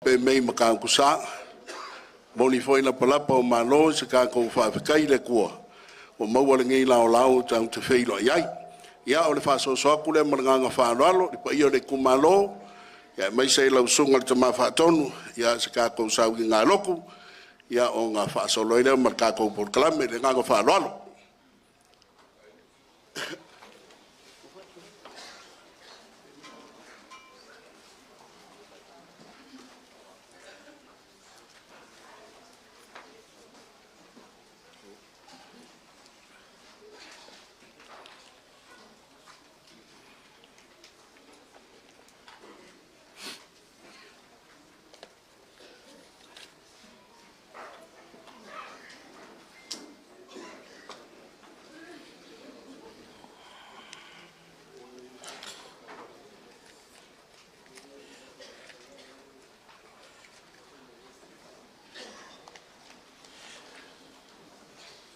Pe mei Matautu-Sa, momoli foi lapalapa o malo i se tatou faafetai i le Atua ua maua lenei laolao tatou te feiloai ai. Ia, o le faasoaso atu lea ma le agaga faaaloalo i le paia o le itumalo, aemaise lau Susuga i le Tama Faatonu, ia se tatou sauniga lotu ona faasolo ai lea ma le tatou polokalame. Ma le agaga faaaloalo.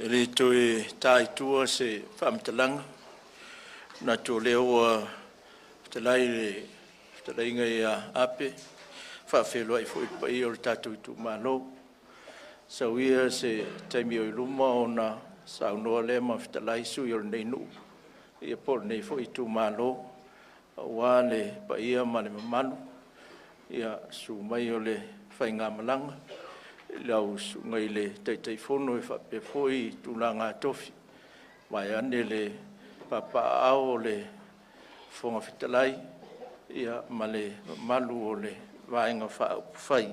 E le toe ta i tua se faamatalaga, e manatu o lea ua fetalai le fetalaiga ia Ape, e faafeiloai foi i le paia o le tatou itumalo. Sau ia se taimi o i luma ona saunoa lea ma fetalai sui o lenei nuu po o lenei foi itumalo aua le paia ma le mamalu, le susu mai o le faigamalaga i lau susuga i le Taitaifono faapea foi tulaga tofi, vaeane le papaaao o le Fofoga Fetalai ma le mamalu o le Vaega Faaupufai.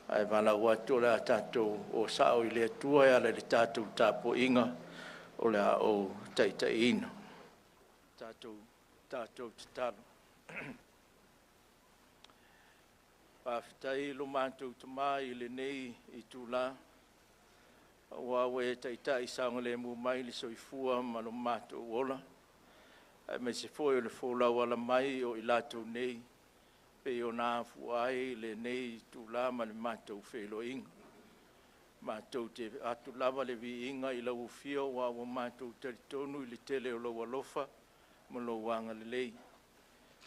Ae valaau atu o le a tatou o sao i le Atua e ala i le tatou tapuaiga o le a ou taitaiina. Tatou tatalo. Faafetai i lo matou Tama i lenei itula, aua ua e taitai saogalemu mai le soifua ma lo matou ola, aemaise foi o le folau ala mai o i latou nei e pei ona afua ai lenei itula ma le matou feiloaiga. Matou te avatu lava le viiga i lau afio aua ua matou talitonu i le tele o lou alofa ma lou agalelei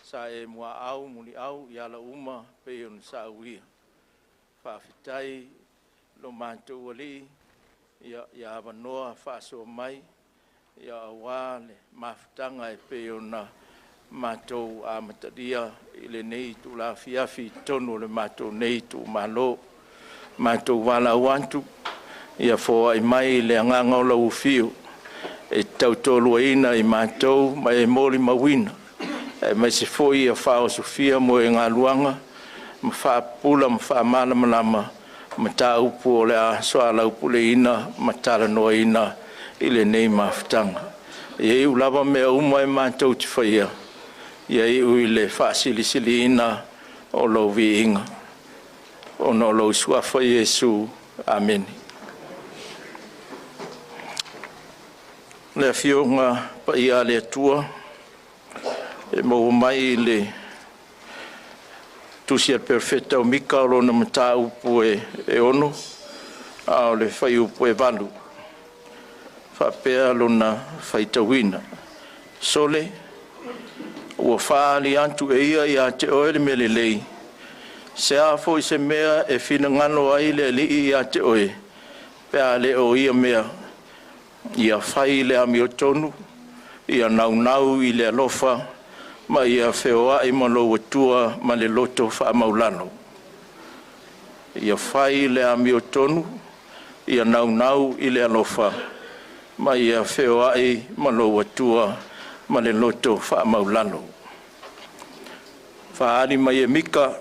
sa e muaau muliau i ala uma pei ona sa uia. Faafetai lo matou Alii ia avanoa faasoa mai aua le mafutaga e pei ona matou amatalia i lenei itula afiafi i totonu o le matou nei itumalo. Matou valaau atu ia foai mai le agaga o lau Afio e te tautoaluaina i matou ma e molimauina, aemaise foi ia faaosofia moegaluaga ma faapupula ma faamalamalama mataupu o le a soalaupuleina ma talanoaina i lenei mafutaga. Ia iu lava mea uma e matou te faia, ia iu i le faasilisiliina o lou viiga, ona o lou Suafa Iesu. Amene. Le Afioga Paia a le Atua e maua mai i le Tusi a le Perofeta o Mika o lona mataupu e 6, a o le fuaiupu e 8, e faapea lona faitauina: “Sole, ua faaali atu e ia ia te oe le mea lelei. Se a foi se mea e finagalo ai le Alii ia te oe, pe a le o ia mea, ia fai le amiotonu, ia naunau i le alofa ma ia feoai ma lou Atua ma le loto faamaualalo. Ia fai le amiotonu, ia naunau i le alofa, ma ia feoai ma lou Atua ma le loto faamaualalo.” Faaali mai e Mika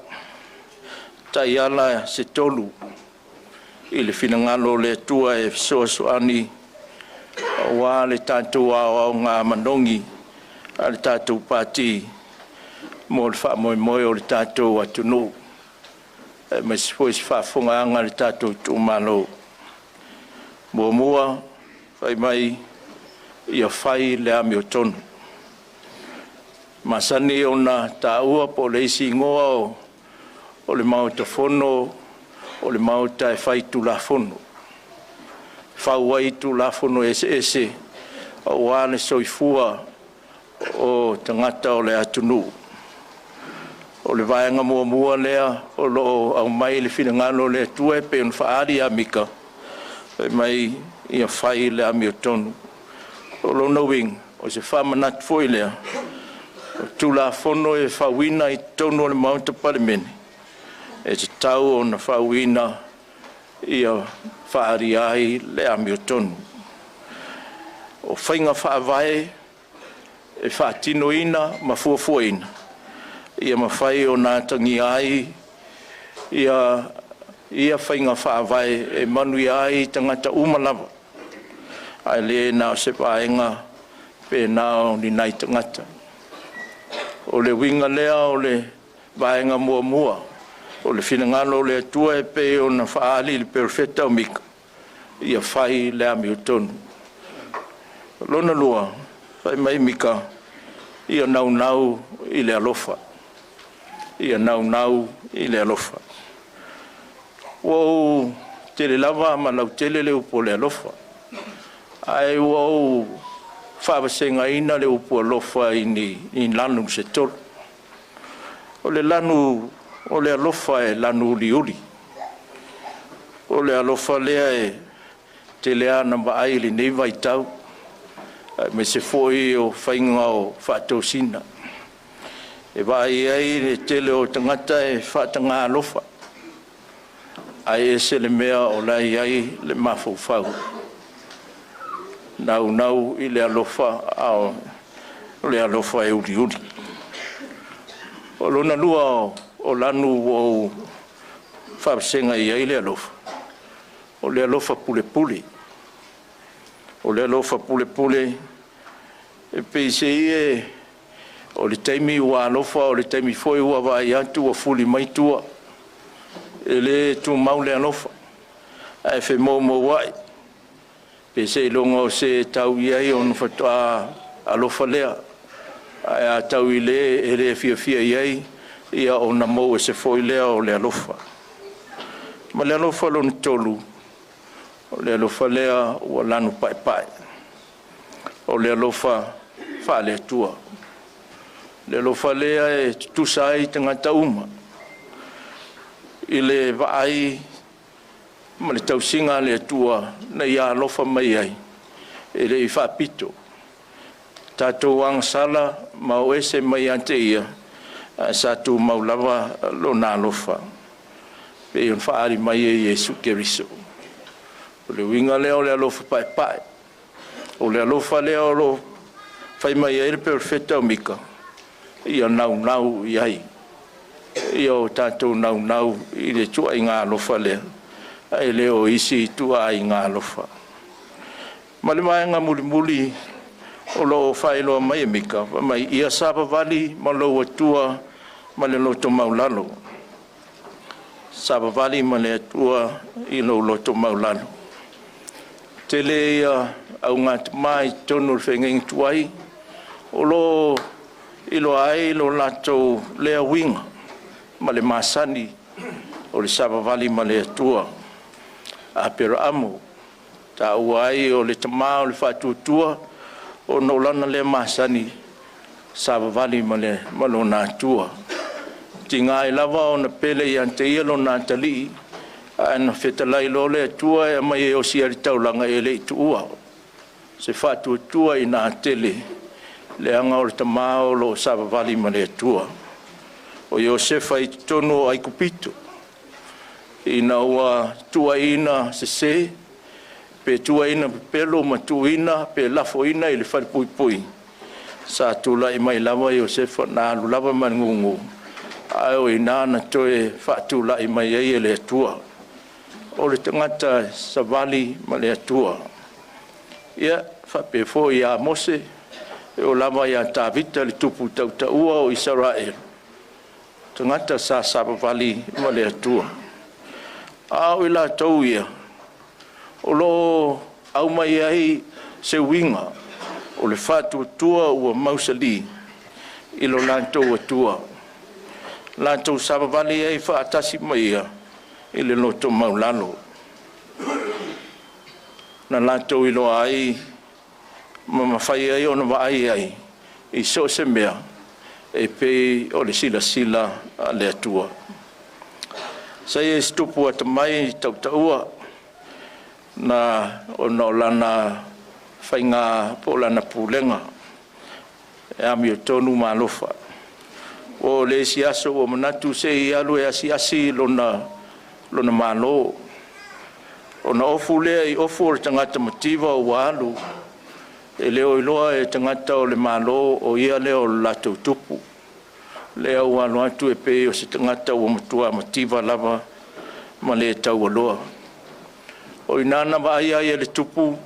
taiala se tolu i le finagalo o le Atua e fesoasoani aua le tatou aoaoga manogi a le tatou Pati mo le faamoemoe o le tatou atunuu, aemaise foi se faafofogaaga a le tatou itumalo. Muamua, fai mai, ia fai le amiotonu. E masani ona taua po o le isi igoa o le Maota Fono o le Maota e Faitulafono, e fau ai Tulafono eseese aua le soifua o tagata o le atunuu. O le vaega muamua lea o lo o aumai le finagalo o le Atua e pei ona faaali ia Mika, fai mai ia fai le amiotonu. O lona uiga, o se faamanatu foi lea, o Tulafono e fauina i totonu o le Maota Palemene, e tatau ona fauina ia faaalia ai le amiotonu. O faiga faavae e faatinoina ma fuafuaina ia mafai ona atagia ai ia faiga faavae e manuia ai tagata uma lava, ae le na o se vaega pe na o ni nai tagata. O le uiga lea o le vaega muamua o le finagalo o le Atua e pei ona faaali i le Perofeta o Mika, ia fai le amiotonu. O lona lua, fai mai Mika, ia naunau i le alofa, ia naunau i le alofa. Ua ou tele lava ma lautele le upu o le alofa, ae ua ou faavasegaina le upu alofa i ni lanu se tolu. O le lanu o le alofa e lanu uliuli. O le alofa lea e tele lava ina vaai i lenei vaitau, aemaise foi o faiga o faatosina, e vaai ai le tele o tagata e faataga alofa, ae ese le mea o la e i ai le mafaufau. Naunau i le alofa, a o le alofa e uliuli. O lona lua o lanu ua ou faavasega i ai le alofa, o le alofa pulepule. O le alofa pulepule, e peiseai o le taimi ua alofa o le taimi foi ua vaai atu ua fuli mai tua. E le tumau le alofa, ae femoumouai, pe seiloga o se e tau i ai ona faatoa alofa lea. Ae a tau i le e le fiafia i ai, ia ona mou ese foi lea o le alofa. Ma le alofa lona tolu, o le alofa lea ua lanu paepae. O le alofa faale-Atua. O le alofa lea e tutusa ai tagata uma i le vaai ma le tausiga a le Atua na ia alofa mai ai, e le i faapito. Tatou agasala ma o ese mai ia te Ia, ae sa tumau lava Lona alofa, pei ona faaali mai e Iesu Keriso. O le uiga lea o le alofa paepae. O le alofa lea o lo o fai mai ai le Perofeta o Mika, ia naunau i ai. Ia o tatou naunau i le ituaiga alofa lea, ae le o isi ituaiga alofa. Ma le vaega mulimuli o lo o faailoa mai e Mika, fai mai, ia savavali ma lou Atua ma le loto maulalo. Savavali ma le Atua i lou loto maulalo. Tele ia augatama i totonu o le feagaiga tuai, o lo o iloa ai lo latou lea uiga ma le masani o le savavali ma le Atua. Aperaamo, taua ai o le tama o le faatuatua, ona o lana lea masani, savavali ma lona Atua. Tiga ai lava ona pele ia te ia lona atalii, ae na fetalai loa le Atua e aumai e osi ai le taulaga e le i tuua. Se faatuatua ina tele, leaga o le tama o lo o savavali ma le Atua. O Iosefa i totonu o Aikupito, ina ua tuuaina sese, pe tuuaina pepelo ma tuuina pe lafoina i le falepuipui, sa tulai mai lava Iosefa na alu lava ma le gugu, ae o i ina na toe faatulai mai ai e le Atua. O le tagata savali ma le Atua. Ia, faapea foi ia Mose, e oo lava ia Tavita le tupu tautaua o Isaraelu, tagata sa savavali ma le Atua. A o i latou ia, o lo o aumai ai se uiga o le faatuatua ua mausali i lo latou Atua, latou savavali ai faatasi ma ia i le loto maulalo. Na latou iloa ai ma mafai ai ona vaai ai i so o se mea e pei o le silasila a le Atua. Sa i ai se tupu atamai tautaua na ona o lana faiga po o lana pulega e amiotonu ma alofa. Ua oo i le isi aso ua manatu se i alu e asiasi lona malo, ona ofu lea i ofu o le tagata mativa ua alu, e le o iloa e tagata o le Malo o ia lea o le latou tupu. Lea ua alu atu e pei o se tagata ua matua mativa lava ma le taualoa. O i ina na vaaia ai e le tupu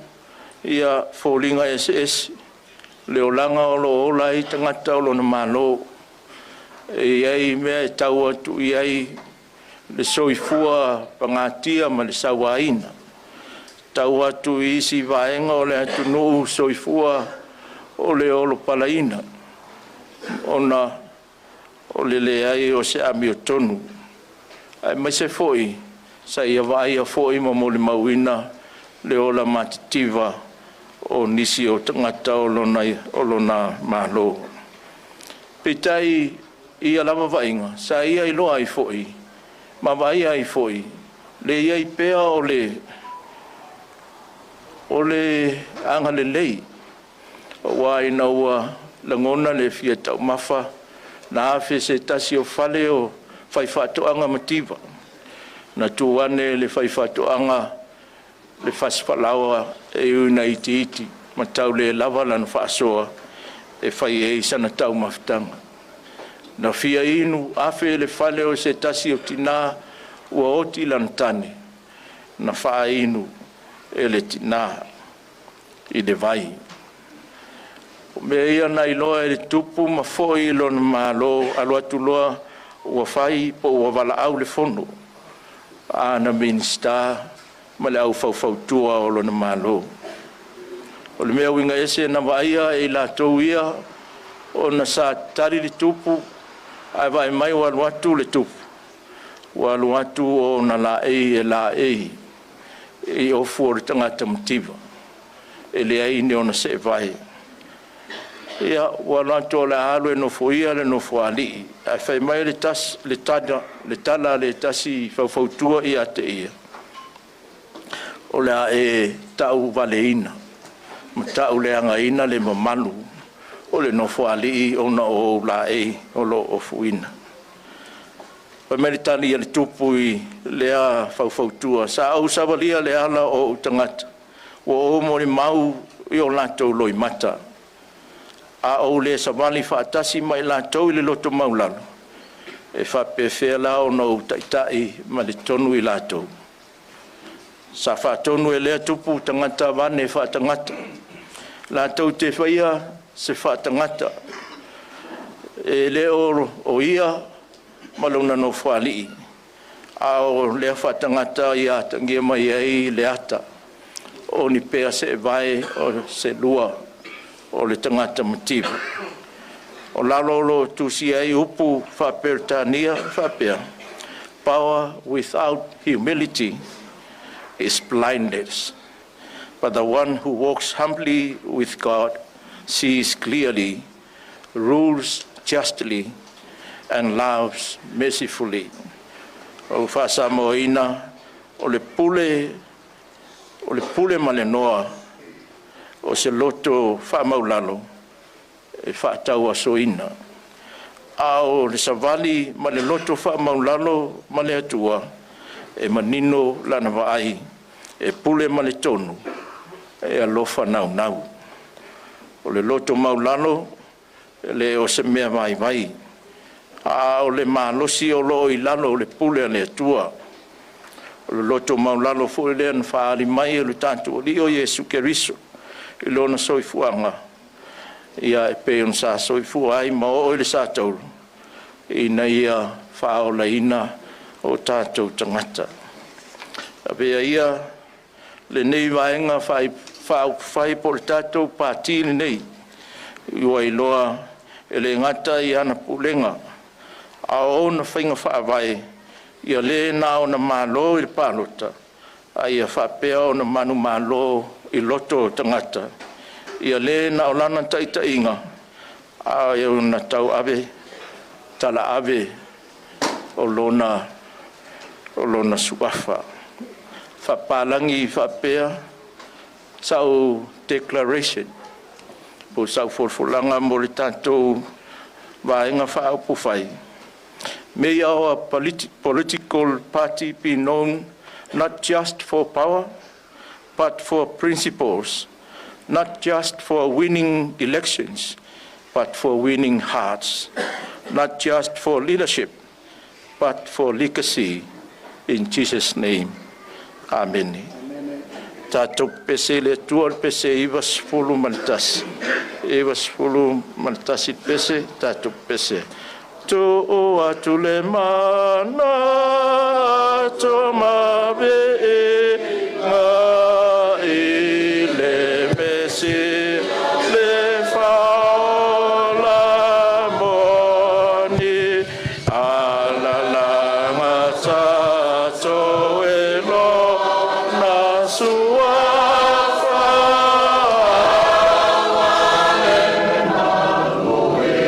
ia foliga eseese, le olaga o lo o ola ai tagata o lona malo. E i ai mea e tau atu i ai le soifua pagatia ma le sauaina, tau atu i isi vaega o le atunuu soifua o le olopalaina, ona o le leai o se amiotonu, aemaise foi sa ia vaaia foi ma molimauina le ola matitiva o nisi o tagata o lona malo. Peitai i ia lava vaaiga, sa ia iloa ai foi ma vaaia ai foi le i ai pea o le agalelei, aua ina ua lagona le fia taumafa, na afe se tasi o fale o faifaatoaga mativa, na tuu ane le faifaatoaga le fasifalaoa e ui ina itiiti ma tau le lava lana faasoa e fai ai sana taumafataga. Na fia inu afe le fale o se tasi o tina ua oti lana tane, na faainu e le tina i le vai. O mea ia na iloa e le tupu ma foi i lona malo, alu atu loa ua fai po ua valaau le fono a na Minisita ma le aufaufautua o lona malo. O le mea uiga ese na vaaia e i latou ia, ona sa tali le tupu, ae vaai mai ua alu atu le tupu, ua alu atu ona laei e laei i ofu o le tagata mativa, e leai ni ona seevae. Ia, ua alu atu o le a alu e nofoia le nofoalii, ae fai mai le tala a le tasi faufautua ia te ia, o le a e tauvaleina ma tauleagaina le mamalu o le nofoalii ona o ou laei o lo o ofuina. Fai mai le tali a le tupu i lea faufautua, sa ou savalia le ala o ou tagata, ua ou molimau i o latou loimata, a ou le savali faatasi ma i latou i le loto maulalo, e faapefea la ona ou taitai ma le tonu i latou. Sa faatonu e lea tupu tagata avane faatagata, latou te faia se faatagata, e le o ia ma lona nofoalii, a o lea faatagata ia atagia mai ai le ata o ni pea seevae o se lua o le tagata mativa. O lalo o lo o tusia ai upu faa-Peretania faapea, "Power without humility is blindness, but the one who walks humbly with God sees clearly, rules justly, and loves mercifully." O faasamoaina, o le pule ma le noa o se loto faamaulalo e faatauasoina, a o le savali ma le loto faamaulalo ma le Atua e manino lana vaai, e pule ma le tonu, e alofa naunau. O le loto maulalo e le o se mea vaivai, a o le malosi o lo o i lalo o le pule a le Atua. O le loto maulalo foi lea na faaali mai e le tatou Alii o Iesu Keriso i lona soifuaga, ia e pei ona sa soifua ai ma oo i le satauro, ina ia faaolaina o tatou tagata. Avea ia lenei vaega faaupufai po o le tatou pati lenei, ua iloa e le gata i ana pulega, a o ona faiga faavae, ia le na ona malo i le palota, a ia faapea ona manumalo i loto o tagata, ia le na o lana taitaiga, a ia ona tauave talaave o lona suafa. Faapalagi faapea sau declaration po o sau folafolaga mo le tatou Vaega Faaupufai. May our political party be known not just for power, but for principles, not just for winning elections, but for winning hearts, not just for leadership, but for legacy. In Jesus' name, Amen. Tatou pese i le Atua, le pese 91, 91 pese, tatou pese. Tuu atu le mana toma i le Mesia le faaola moni alalaga tatou e lona suafa. Alleluia,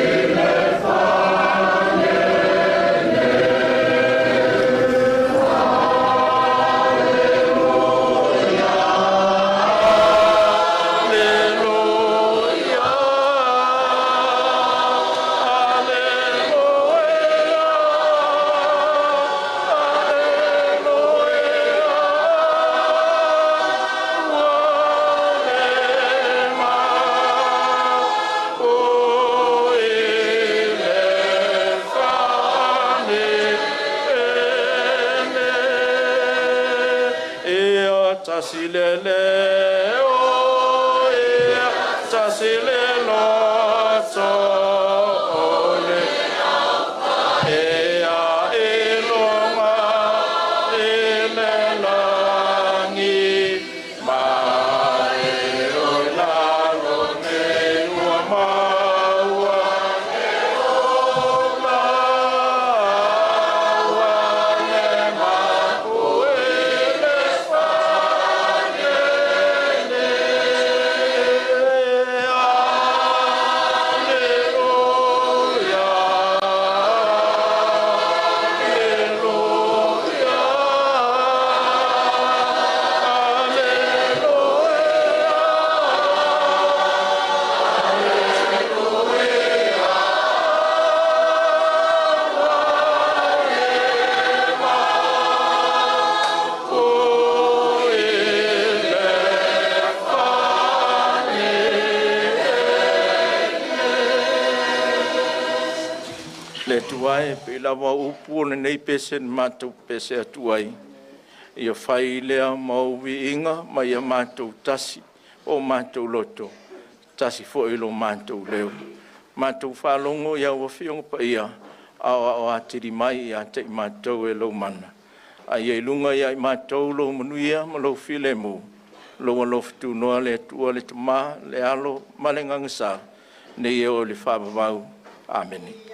Ia tasi le leo, ia tasi le loto, o le ea iloga i le lagi, ma e o lalo nei ua maua e ola, ua le mapu i le Alleluia, Alleluia, Le Atua e, pei lava o upu o lenei pese na matou pese atu ai, ia fai lea ma ou viiga ma ia matou tasi o matou loto, tasi foi lo matou leo. Matou faalogo i au Afioga Paia, aoao atili mai ia te i matou e lou mana, a ia i luga ia i matou lou manuia ma lou filemu, lou alofa tunoa le Atua le Tama, le Alo ma le Agaga Sa, nei e oo i le faavavau. Amene.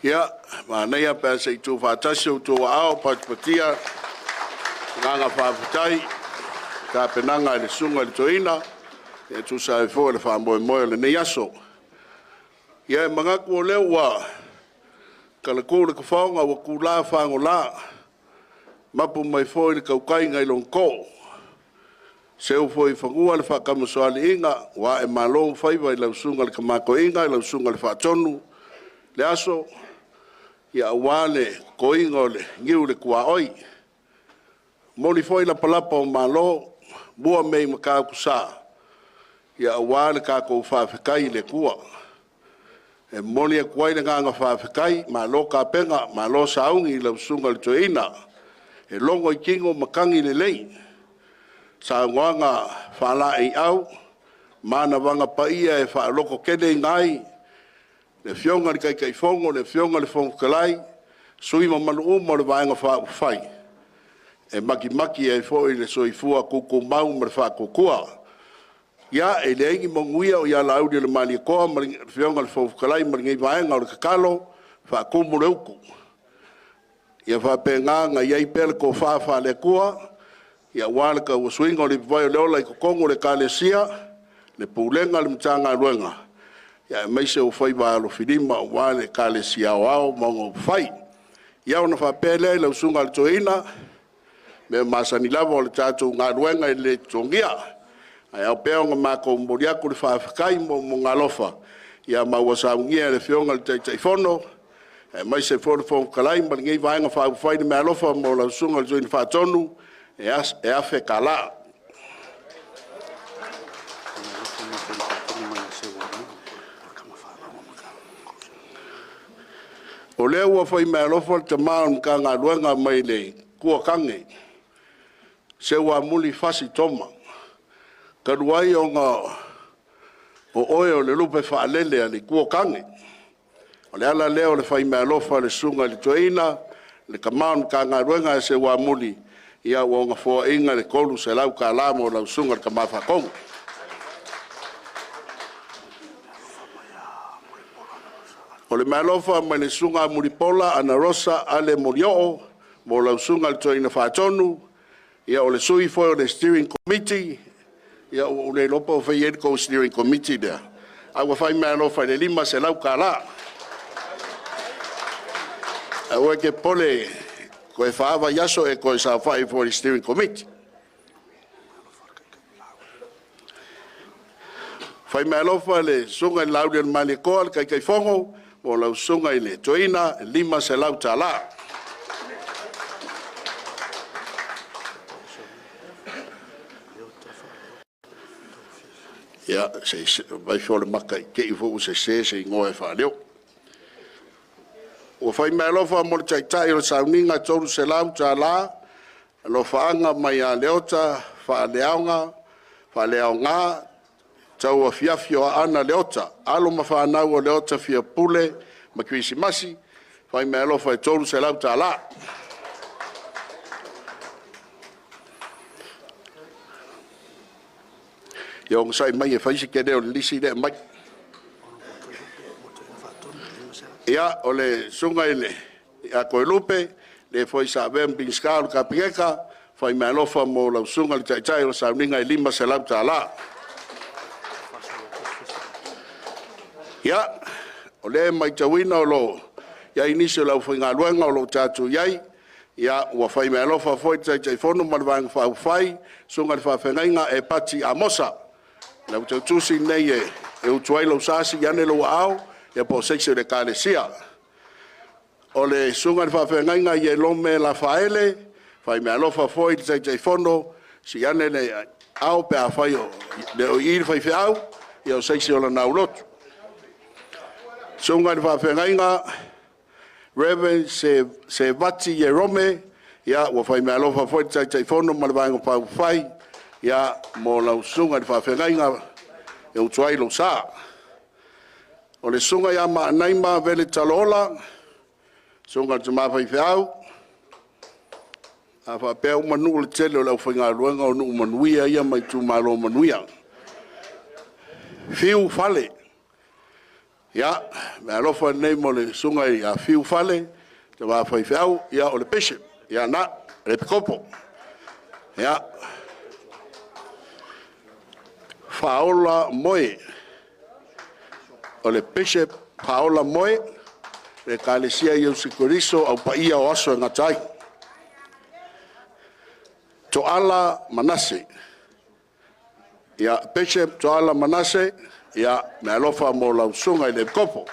Ia, manaia pe a se i tuufaatasi o outou aao patipatia agaga faafetai. tapenaga a le Susuga i le Toeaina e tusa ai foi o le faamoemoe o lenei aso. Ia, e manatu o lea ua talaatu le tafaoga ua tulā fagolā, mapu mai foi le tautai nai lona too, seu foi i fanua le faatamasoaliiga ua aemalo faiva i lau Susuga i le Tama Toeaina, lau Susuga i le Faatonu o le aso, aua le totoina o le niu i le tuaoi. E momoli foi lapalapa o malo, mua mea i Matautusa aua le tatou faafetai i le Atua. E momoli atu ai le agaga faafetai, malo tapena, malo sauni i lau Susuga i le Toeaina, e logo i tino matagi lelei, saunoaga faalaeiau ma anavaga paia e faalototeleina ai le Afioga i le Taitaifono, le Afioga i le Fofoga Fetalai, sui usufono mamalu uma o le Vaega Faaupufai, e matimati ai foi le soifua tutumau ma le faatuatua. Ia, e leai ni manuia o i ala auli o le Malietoa ma le Afioga i le Fofoga Fetalai ma lenei Vaega. O le tatalo, faatumu le utu, ia faapena ona i ai pea le tofa faale-Atua aua le tauasuina o le ipuvai o le Ola i totonu o le Ekalesia, le Pulega, le Matagaluega, aemaise o faiva alofilima aua le Ekalesia Aoao ma ona upufai. Ia ona faapea lea i lau Susuga i le Toeaina, o mea masani lava o le tatou galuega e le totogia, ae ao pea ona matou momoli atu le faafetai mo moomooga alofa ma ua saunia e le Afioga i le Taitaifono aemaise foi le Fofoga Fetalai ma lenei Vaega Faaupufai le meaalofa mo lau Susuga i le Toeaina Faatonu e $1,000. O lea ua fai meaalofa le tama o le Matagaluega mai le Itu o Tane, Seuamuli Fasi Toma, talu ai ona o oe o le lupe faalele a le Itu o Tane, o le ala lea o le fai meaalofa a le Susuga i le Toeaina, le tama o le Matagaluega ia Seuamuli, ia ua ona foaiina le $300 mo lau Susuga i le Tama Faatonu. O le meaalofa mai le Susuga ia Mulipola Anarosa Ale Molioo mo lau Susuga i le Toeaina Faatonu, ia o le sui foi o le Steering Committee, ia ua ou le iloa po o fai e i ai le tou Steering Committee lea, ae ua fai meaalofa i le $500. Aua e te popole, toe fa vaiaso e toe saofai foi i le Steering Committee. Fai meaalofa le Susuga i le Laauli o le Malietoa, le Taitaifono, mo lau Susuga i le Toeaina, e $500. Ia, se i vaai le maka i te i foi ua sese se igoa e faaleo. Ua fai meaalofa mo le Taitai o le Sauniga e $300, alofaaga mai ia Leota Faaleaoga Tauafiafi o Aana Leota, alo ma fanau a Leota fia pule ma kerisimasi, fai meaalofa e $300. Ia onosai mai e fai se tele o le lisi lea e aumai. Ia, o le susuga ia Toelupe, le foi sa avea ma Minisita o le Kapeneta, fai meaalofa mo lau susuga i le Taitai o le Sauniga e $500. Ia, o lea e matauina o lo o i ai nisi o le aufaigaluega o lo o tatou i ai, ia ua fai meaalofa foi le Taitaifono ma le Vaega Faaupufai, susuga i le Faafeagaiga Epati Amosa, le au tautusi lenei e utu ai lou sa, sii ane lou aao, ia po o se isi o le Ekalesia. O le susuga i le faafeagaiga Ierome Lafaele, fai meaalofa foi le Taitaifono, sii ane le aao pe afai e le o i i le faifeau, ia o se isi o lana aulotu. Susuga i le faafeagaiga Reverend Sevati Ierome, ia ua fai meaalofa foi le Taitaifono ma le Vaega Faaupufai mo lau susuga i le faafeagaiga e utu ai lou sa. O le susuga ia Maanaima Vele Talola, susuga i le tama faifeau, a faapea uma nuu, o le tele o le aufaigaluega o nuu manuia ia ma itumalo manuia. Fiu Fale, ia, meaalofa lenei mo le susuga ia Fiu Fale, le tama faifeau, ia o le Bishop, ia lena, le Epikopo. Ia, Faaola Moe, o le Bishop Faaola Moe, le Ekalesia Iesu Keriso Au Paia o Aso e Gata ai. Toala Manase. Ia, Bishop Toala Manase, ia, meaalofa mo lau susuga i le Epikopo.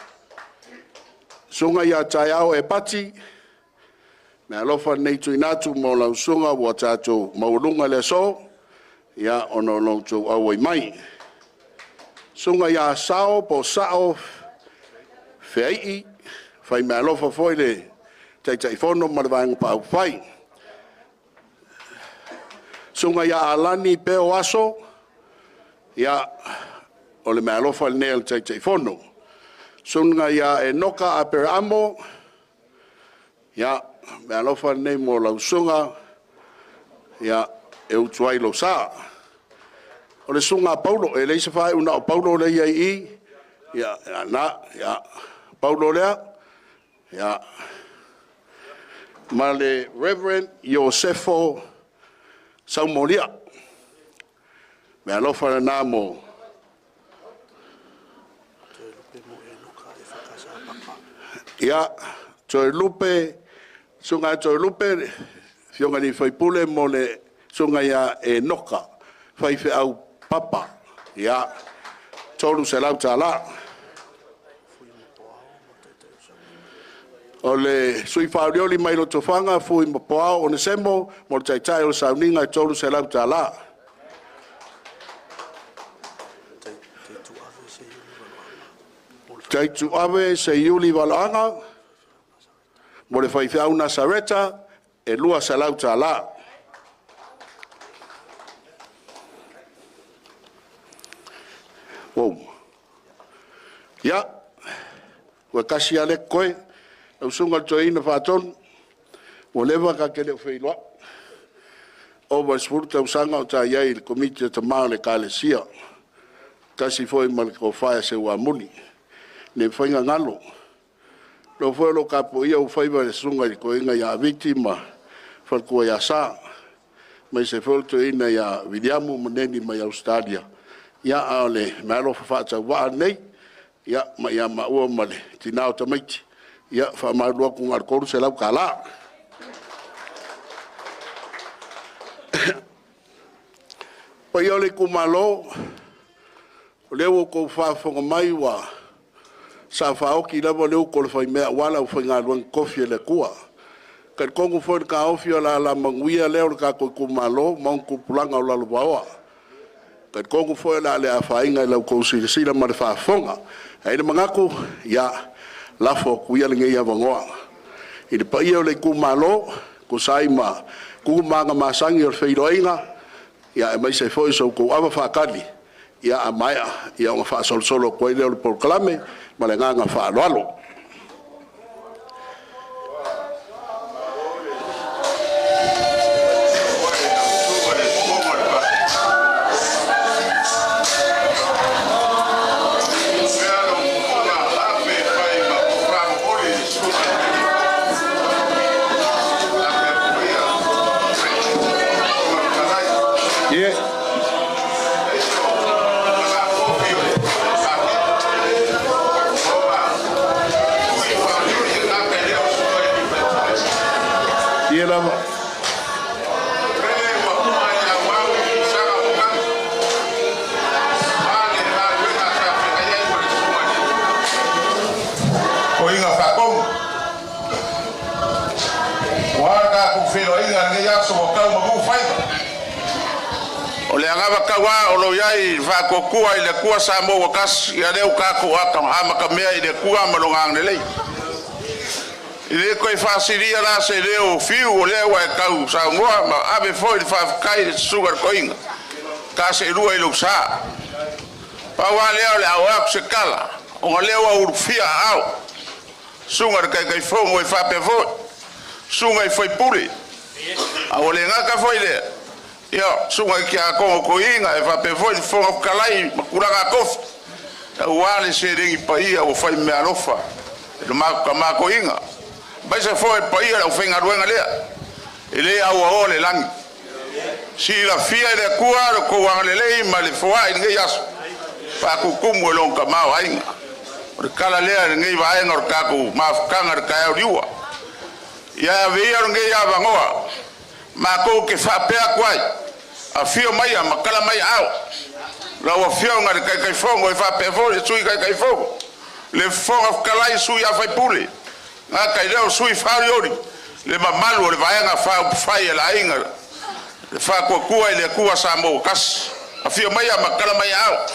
Susuga ia Taeao Epati, meaalofa lenei tuuina atu mo lau susuga ua tatou maualuga i le aso, ia, ona o lo outou auai mai. Susuga ia Sao po o Sao Feai, fai meaalofa foi le Taitaifono ma le Vaega Faaupufai. Susuga ia Alani Peo Aso, ia, o le meaalofa lenei a le Taitaifono. Susuga ia Enoka Aperaamo, ia, meaalofa lenei mo lau susuga, ia, e utu ai lou sa. O le susuga a Paulo, e leai se faaiu na o Paulo lea e i ai i i, ia, na, ia, Paulo lea, ia, ma le Reverend Iosefo Saumolia. Meaalofa lena mo ia, Toelupe, Susuga ia Toelupe, le Afioga i le sui usufono mo le Susuga ia Enoka, faifeau papa, ia, $300. O le sui faaolioli mai Lotofaga, Fuimapuao Onesemo mo le Taitai o le Sauniga, e $300. Taituave Seiuli Valoaga mo le faifeau Nasareta, e $200. Wow. Ia, ua tasi lava lea e totoe. Lau Susuga i le Toeaina Faatonu, ua leva ta te le o feiloai, ova i le 10 tausaga o ta i ai i le Komiti a Tama o le Ekalesia, tasi foi ma le tofa ia Seuamuli. E le mafai ona galo. O lo foi o lo o tapuaia ou faiva e le Susuga i le Toeaina ia Viti ma le faletua ia Sa, aemaise foi le toeaina ia Viliamu ma Neni mai Ausetalia, a o le meaalofa faatauvaa lenei, ia, mai ia maua ma le tina o tamaiti, ia e faamalulu atu na o le $300. Le paia o le itumalo, o lea ua outou faafofoga mai ua saga faaoti lava le utu a le faimea aua le aufaigaluega totofi a le Atua. E talitonu foi i le taofi o le alamanuia lea o le tatou itumalo ma ona tupulaga o lalovaoa. E talitonu foi o le a le afaina i la outou silasila ma le faafofoga. Ae i ai le manatu, ia lafo atu ia lenei avanoa i le paia o le itumalo, tusa ai ma tu ma aga masani o le feiloaiga, aemaise ai foi so outou ava faatali, a maea ona faasolosolo atu ai lea o le polokalame. Ma le agaga faaaloalo. Yeah. Ia lava. Toiga faatonu ua tatou feiloaiga i lenei aso ua tau manu faiva. O le agava tauā o lo o i ai le Faatuatua i le Atua Samoa ua Tasi, ia lea ua tatou amatamea i le Atua ma Lona agalelei. E le toe faasilia la se leo o Fiu, o lea ua e tau saunoa ma ave foi le faafetai i le susuga i le toeaina, ta seelua i lou sa. Pau lava lea o le a oo atu se tala, ona o lea ua ulufia aao, susuga i le Taitaifono e faapea foi susuga i sui usufono, a ua le gata foi i lea, ia susuga i tiakono toeaina e faapea foi le Fofoga Fetalai ma tulaga tofi, aua le seleni paia ua fai meaalofa i le matou tama toeaina, aemaise foi le paia o le aufaigaluega lea e le auaoa le lagi. Silafia i le Atua lo outou agalelei ma le foai i lenei aso, faakukumu e lona tamaoaiga. O le tala lea i lenei vaega o le tatou mafutaga i le taeao liua. Ia ave ia lenei avanoa matou te faapea atu ai, afio maia ma tala mai aao lau Afioga i le Taitaifono e faapea foi le Sui Taitaifono, le Fofoga Fetalai, sui usufono, gata i lea o sui faaolioli, le mamalu o le Vaega Faaupufai a le Aiga le Faatuatua i le Atua Samoa ua Tasi. Afio maia ma tala mai aao.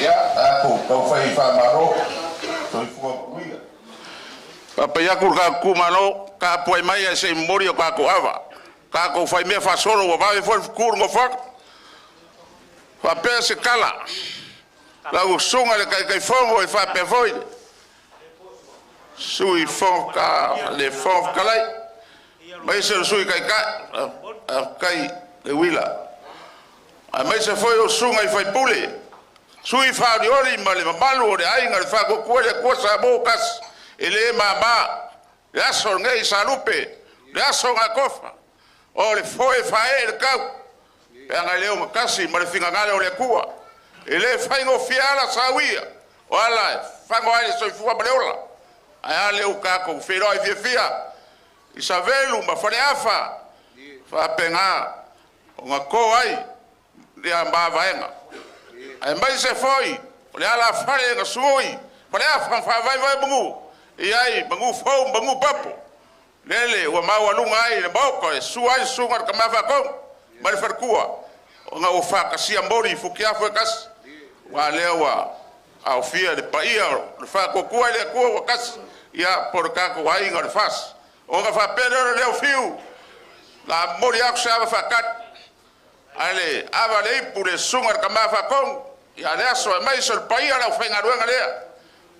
Ia, tatou taufai faamalo, soifua manuia. Papai atu le tatou itumalo, tapuai mai ae se i momoli o tatou ava. Tatou faimea faasolo ua vave foi le fetu i le nofoaga. Faapea se tala, lau susuga i le Taitaifono e faapea foi le Sui Fofoga le Fofoga Fetalai, aemaise o le Sui Taitai, faafetai le uila, aemaise foi o susuga i sui usufono, sui faaolioli ma le mamalu o le Aiga o le Faatuatua i le Atua Samoa ua Tasi. E le mama le aso lenei Salupe, le aso Gatofa, o le foe faaee le tau, pe ana le ogatasi ma le finagalo o le Atua. E le faigofie ala sauia, o ala e fago ai le soifua ma le ola. Ae a lea ua tatou feiloai fiafia i Savelu ma Faleafa, faapena ona to ai ia mavaega. Aemaise foi o le alafale na sui Faleafa ma faavaevae manu, e i ai manu fou ma manu papo. Lele ua maualuga ai le maota e sua ai susuga i le Tama Faatonu ma le faletua, ona ua faatasia moli i futiafu e tasi. Ua lea ua aofia le paia o le Faatuatua i le Atua ua tasi, ia po o le tatou aiga o le FAST. Ona faapea lea o le leo fiu, la momoli atu se ava faatali, ae le ava le ipu le susuga i le Tama Faatonu, ia le aso aemaise o le paia o le aufaigaluega lea.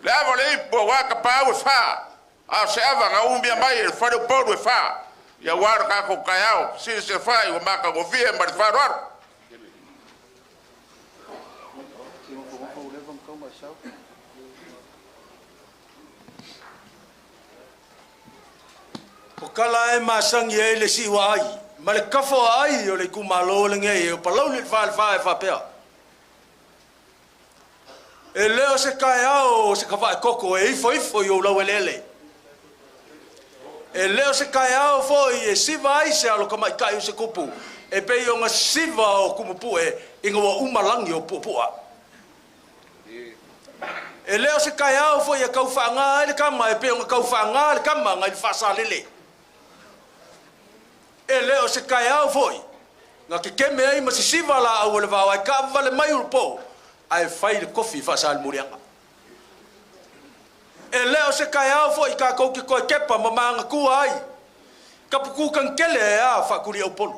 Le ava le ipu aua tapaau e fa, a o se ava na umia mai e le faleupolu e fa, ia aua le tatou taeao, silasila ua matagofie ma le faaaloalo. O kala e masangi e le siwa ai, ma le kafo ai o le itumalo lenei e o Palauli le Falefa e faapea. E leo se kaeao o se kavae koko e ifo ifo i o lau elele. E leo se kaeao foi e siva ai se alo kamaikai o se kupu. E pei o ngā siva o kumupue i ngā umalangi o puapua. E leo se kaeao foi e kauwhaanga ai le kama e pei o ngā kauwhaanga le kama ngai le whaasalele. E leo se kaeao foi ngā kekeme ai ma sisiva la au le vao ai ka vale mai ulupo ai fai le kofi whaasal murianga. E leo se kaeao foi ka kou ki koe kepa ma maanga kua ai. Kapuku kankele e a whakuri au polu.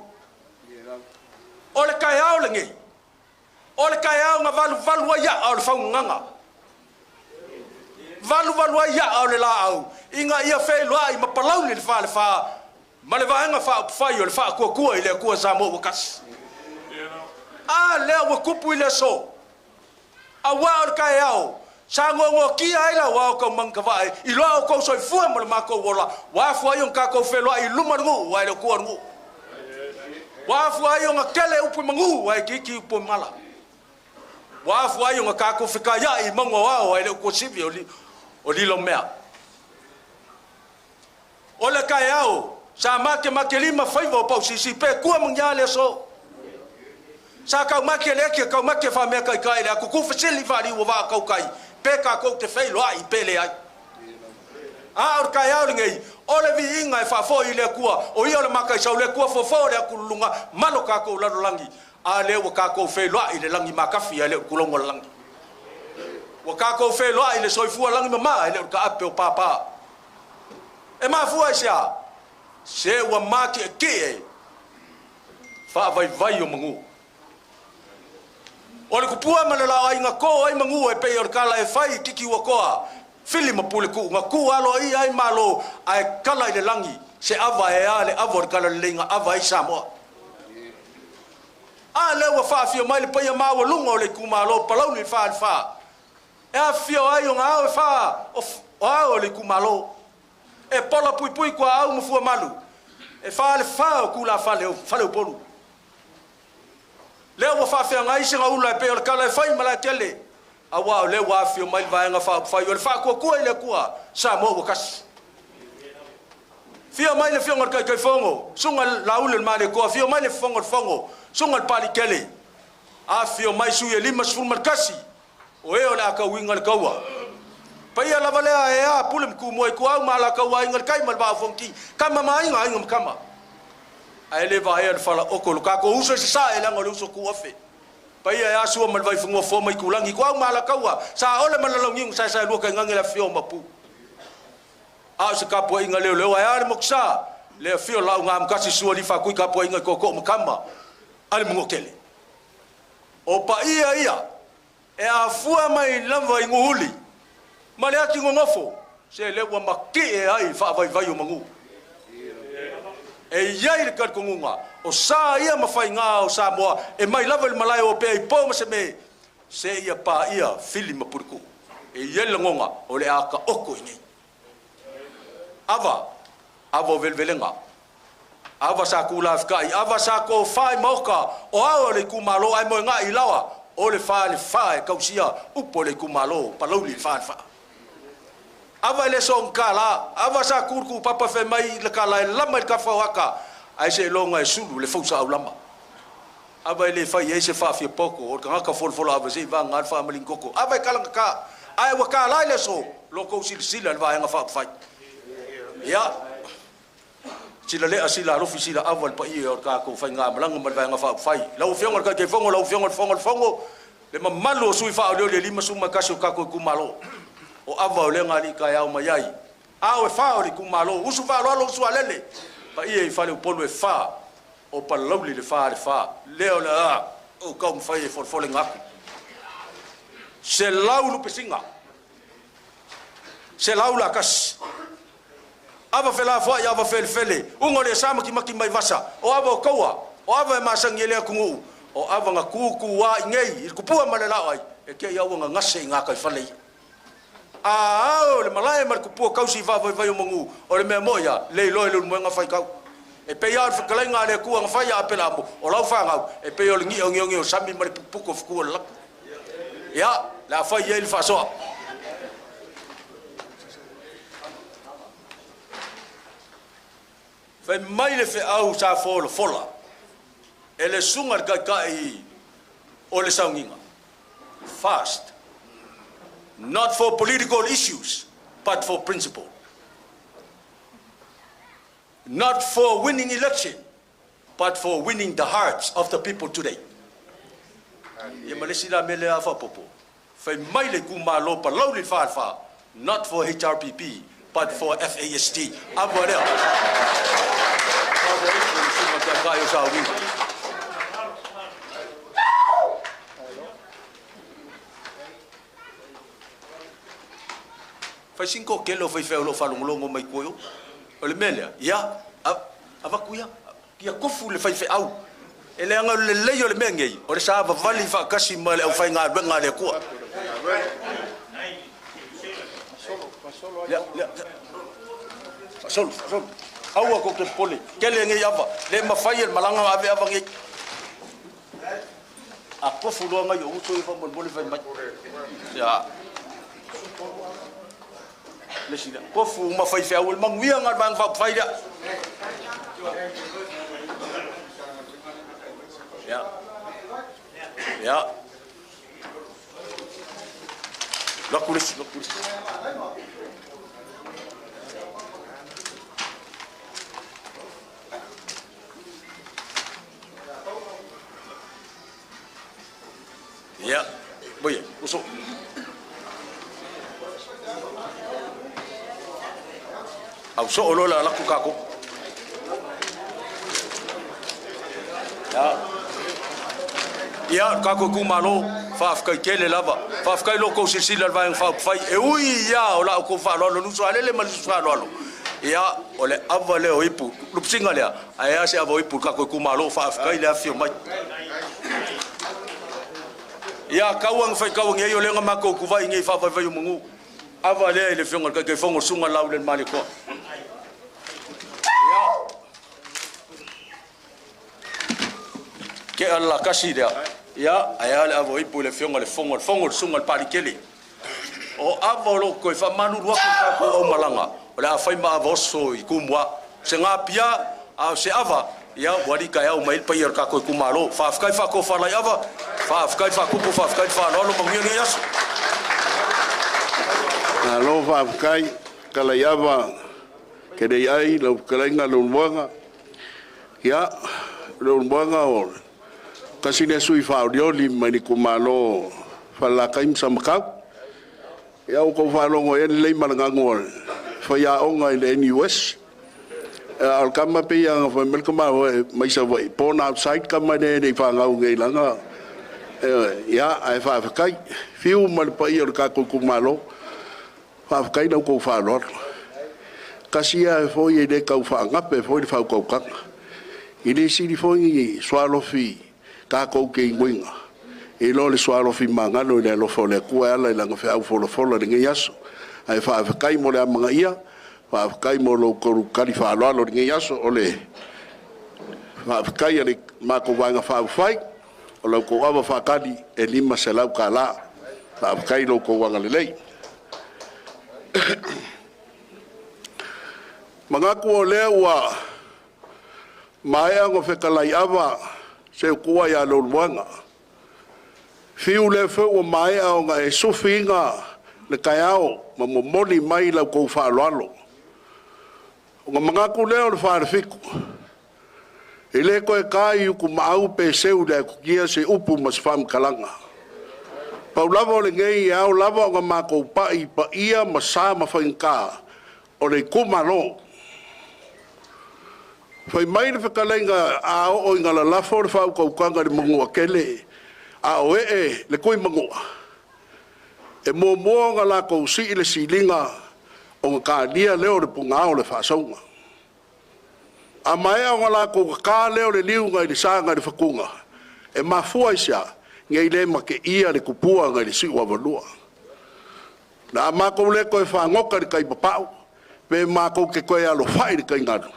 O le kaeao le ngei. O le kaeao ngā valu valu ai a o le whaunganga. Valu valu ai a o le la au. Inga ia whenua i ma Palauli le whale wha. Ma le vaenga wha upawhai o le wha kua kua i le kua Samoa wakasi. A lea ua kupu i le so. A wā o le kaeao. Sa ngongo kia ai la wā o kau mangka vae. I loa o kau soifua mo le mākou ola. Wā fua i o kākou whenua i luma ngu wai le kua ngu. Wā fua i o ngā kele upu mangu wai ki ki upu mala. Wā fua i o ngā kākou whikaia i mango wao wai le kua sivi o lilo mea. O le kaeao. Sa make make lima faiva o pau sisi pe kua mangia le so. Sa kau make le kia kau make wha mea kai kai le aku kufa sili whari ua wā kau kai. Pe ka kou te wheiloa i pele ai. A o le kaeao le ngei, o le vi inga e whaafo i le kua, o ia o le makai sau le kua fofo le aku lulunga, malo kākou lalo langi. A le ua kākou wheiloa i le langi makafi a le ukulongo le langi. Ua tatou feiloai i le soifua lagi mama e le o le taape o papa. E mafua i se a? Se ua matietie faavaivai o manu. O le kupua ma le laoaiga to ai manu e pei o le tala e fai i titi ua toa, fili ma pule tuu na tu alo ai ai malo ae kala i le lagi se ava e a le ava o le kala lelei na ava ai Samoa. A lea ua faafio mai le paia maualuga o le itumalo Palauli le Falefa. E afifio ai o ngā ao e wha o ao o le itumalo. E pola puipui kua au ma fuamalu. E wha le wha o kula fale o fale o polu. Lea ua faafeagai se gaula e pei o le kala e fai ma la tele. Aua o lea ua afio mai le vaega faaupufai o le Faatuatua i le Atua Samoa ua tasi. Fia mai le afioga i le Taitaifono, susuga Lauli o le Malietoa, afio mai le Fofoga o le Fono, susuga le Palikele, afio mai sui e 51, o e o le a tauiga le taua. Paia lava lea e a pule ma tumua i tuau ma alataua aiga le tai ma le vaa o Fonoti, tama ma aiga, aiga ma tama. Ae le vaea le falaoto lo tatou uso i sasae leaga o le uso tu afe. Paia e asua ma le vaifanua fua mai tulagi, tuau ma alataua, sa ole ma le launiu na saesae lua tainane le afifio o Mapu. A o se tapuaiga leoleo ae a le motusa, le afio o lau gamutasi sua li faatui tapuaiga i tootoo ma tama a le Manuatele. O paia ia e afua mai lava i Nuuuli ma le ati nonofo, se lea ua matie ai faavaivai o manu. E i ai le talitonuga o sa ia ma faiga o Samoa e mai lava i le malae o Opea i po ma se me, se ia paia fili ma puletuu. E i ai le lagona o le a taoto i nei. Ava, ava o velevelega. Ava sa tulafikai, ava sa tofai maoka, o ao o le itumalo ae moe ngai i laoa, o le falefa e tausia upu o le itumalo, Palauli le Falefa. Ava e le soonga kala, ava sa kuluku papa fe mai le kala e lama i le kafa o aka, ae se iloga e sulu le fausa aulama. Ava e le fai ai se faafia poko, o le tagata folafola ava se i vaga le faamaling koko. Ava e kalagata, ae ua kala i le aso, lo kou silasila i le vaega faaupufai. Ia, sila lea sila alofi sila ava le paia o le tatou faigamalaga ma le vaega faaupufai. Lau Afioga i le Taitaifono, lau Afioga i le Fofoga o le Fono, le mamalu o sui faaolioli e 51 o tatou itumalo. O ava o lea galii taeao mai ai. Ao e wha o le itumalo, usu faaaloalo usu alele. Paia i Faleupolu e wha, o Palauli le wha le wha. Lea o le a, o kaumawhai e folefole ngaku. Se lau lupesinga, se lau la kasi. Ava felafoai, ava felefele, uga o le sa makimaki mai vasa, o ava o kaua, o ava e masangi e le atunuu, o ava na kukua i nei, i le kupua ma le lao ai, e te i aua gagase i ngā kai fale ia. A ao le malae ma le kupua kausi i faavaivai o manu, o le mea moi ia, le iloa i le ulumoega faitau. E pei a o le fetalaiga a le Atua na fai a Apelamo, o lau fanau, e pei o le ni'a o ngeogeo o sami ma le pupuku o fukua o le laki. Ia, le a fai ai le faasoa. Fai mai le feau sa folafola e le susuga i le Taitai o le Sauniga. Fast, not for political issues, but for principle. Not for winning election, but for winning the hearts of the people today. Ia ma le isi la mea lea faaopoopo, fai mai le itumalo Palauli le Falefa, not for HRPP, but for FAST. Ava lea. Ava le susuga Taitai o Sauniga. Fai sina toatele o faifeau o lo o faalogologo mai tua i o. O le mea lea, ia, avatu ia, ia tofu le faifeau. E leaga o le lelei o le mea nei, o le savavali faatasi ma le aufaigaluega a le Atua. Lea, lea, faasolo, faasolo. Aua tou te popole, tele nei ava, le mafai e le malaga ona ave ava nei. A tofu loa nai ou uso ia faamolemole fai mai. Ia. Le isi lea. Tofu uma faifeau o le manuia lena o le Vaega Faaupufai lea. Ia. Ia. Alu atu le isi, alu atu le isi. Ia. Boia, uso. Ausoo loa le alu atu tatou. Ia, lo tatou itumalo, faafetai tele lava. Faafetai lo outou silasila i le Vaega Faaupufai, e ui lava o la outou faaaloalo i le uso a Lele ma le uso faaaloalo, ia o le ava lea o ipu, Lupesina lea, ae a se ava o ipu i le tatou itumalo, faafetai le afifio mai. Ia, tau lava ina faitau ane ai, o lea na matou utuvai nei faavaivaiomanu. Ava lea i le afioga i le Taitaifono, le Susuga Laaulialemalietoa. Ia, tea le latasi lea, ia, ae a le ava o ipu i le afioga i le Fofoga o le Fono, le Susuga i le Papaliitele. O ava o lo o toe faamalulu atu i le tatou aumalaga, o le a fai ma ava oso i Tumua. O se napia, a o se ava, ia ua alii taeao mai ai le paia o le tatou itumalo. Faafetai faatofalaiava, faafetai faatupu, faafetai le faaaloalo, manuia lenei aso. Malo faafetai Kalaiava Keleai lau fetalaiga Leulumoega. Ia, Leulumoega o le tasi lea sui usufono faaolioli mai le itumalo o Falelatai ma Samatau. Ia ua outou faalogo e i ai le lelei ma le nanu a le faiaoga i le NUS. A o le tama pei lava ona fai mai le tamaloa mai Savaii, born outside le tama lea e le i fanau i inei i lana... Ioe, ae faafetai. Fiu ma le paia o le tatou itumalo, faafetai i la outou faaaloalo. Tasi ia ae foi e le tau faanape foi le faautautaga. E le sili foi ni sualofi tatou te inuina i lo le sualofi magalo i le alofa o le Atua e ala i Lana feau folafola i lenei aso. Ae faafetai mo le amanaia, faafetai mo lo outou tali faaaloalo i lenei aso. O le faafetai a le matou Vaega Faaupufai, o la outou ava faatali e $500. Faafetai i lo outou agalelei. Manatu o lea ua maea ona fetalai-ava Seutua ia Leulumoega, fiu lea foi ua maea ona e sufiina le taeao ma momoli mai la outou faaaloalo. Ona manatu lea o le Falefitu, e le toe ta i Utumaau pe seu i le atutia se upu ma se faamatalaga. Pau lava o lenei, e ao lava ona matou pai i paia ma sa ma faigata o le itumalo. Fai mai le fetalaiga a oo ina lalafo le faautautaga i le Manuatele a o ee le Tuimanua, e muamua ona latou sii le siliga ona talia lea o le punao o le faasauga. A maea ona latou tata lea o le liu nai le sa nai le fatuga, e mafua i se a? Nei le mateia le tupua nai le siuavalua. O le a matou le toe fagota i le tai papau, pe matou te toe alofai i le tai galu,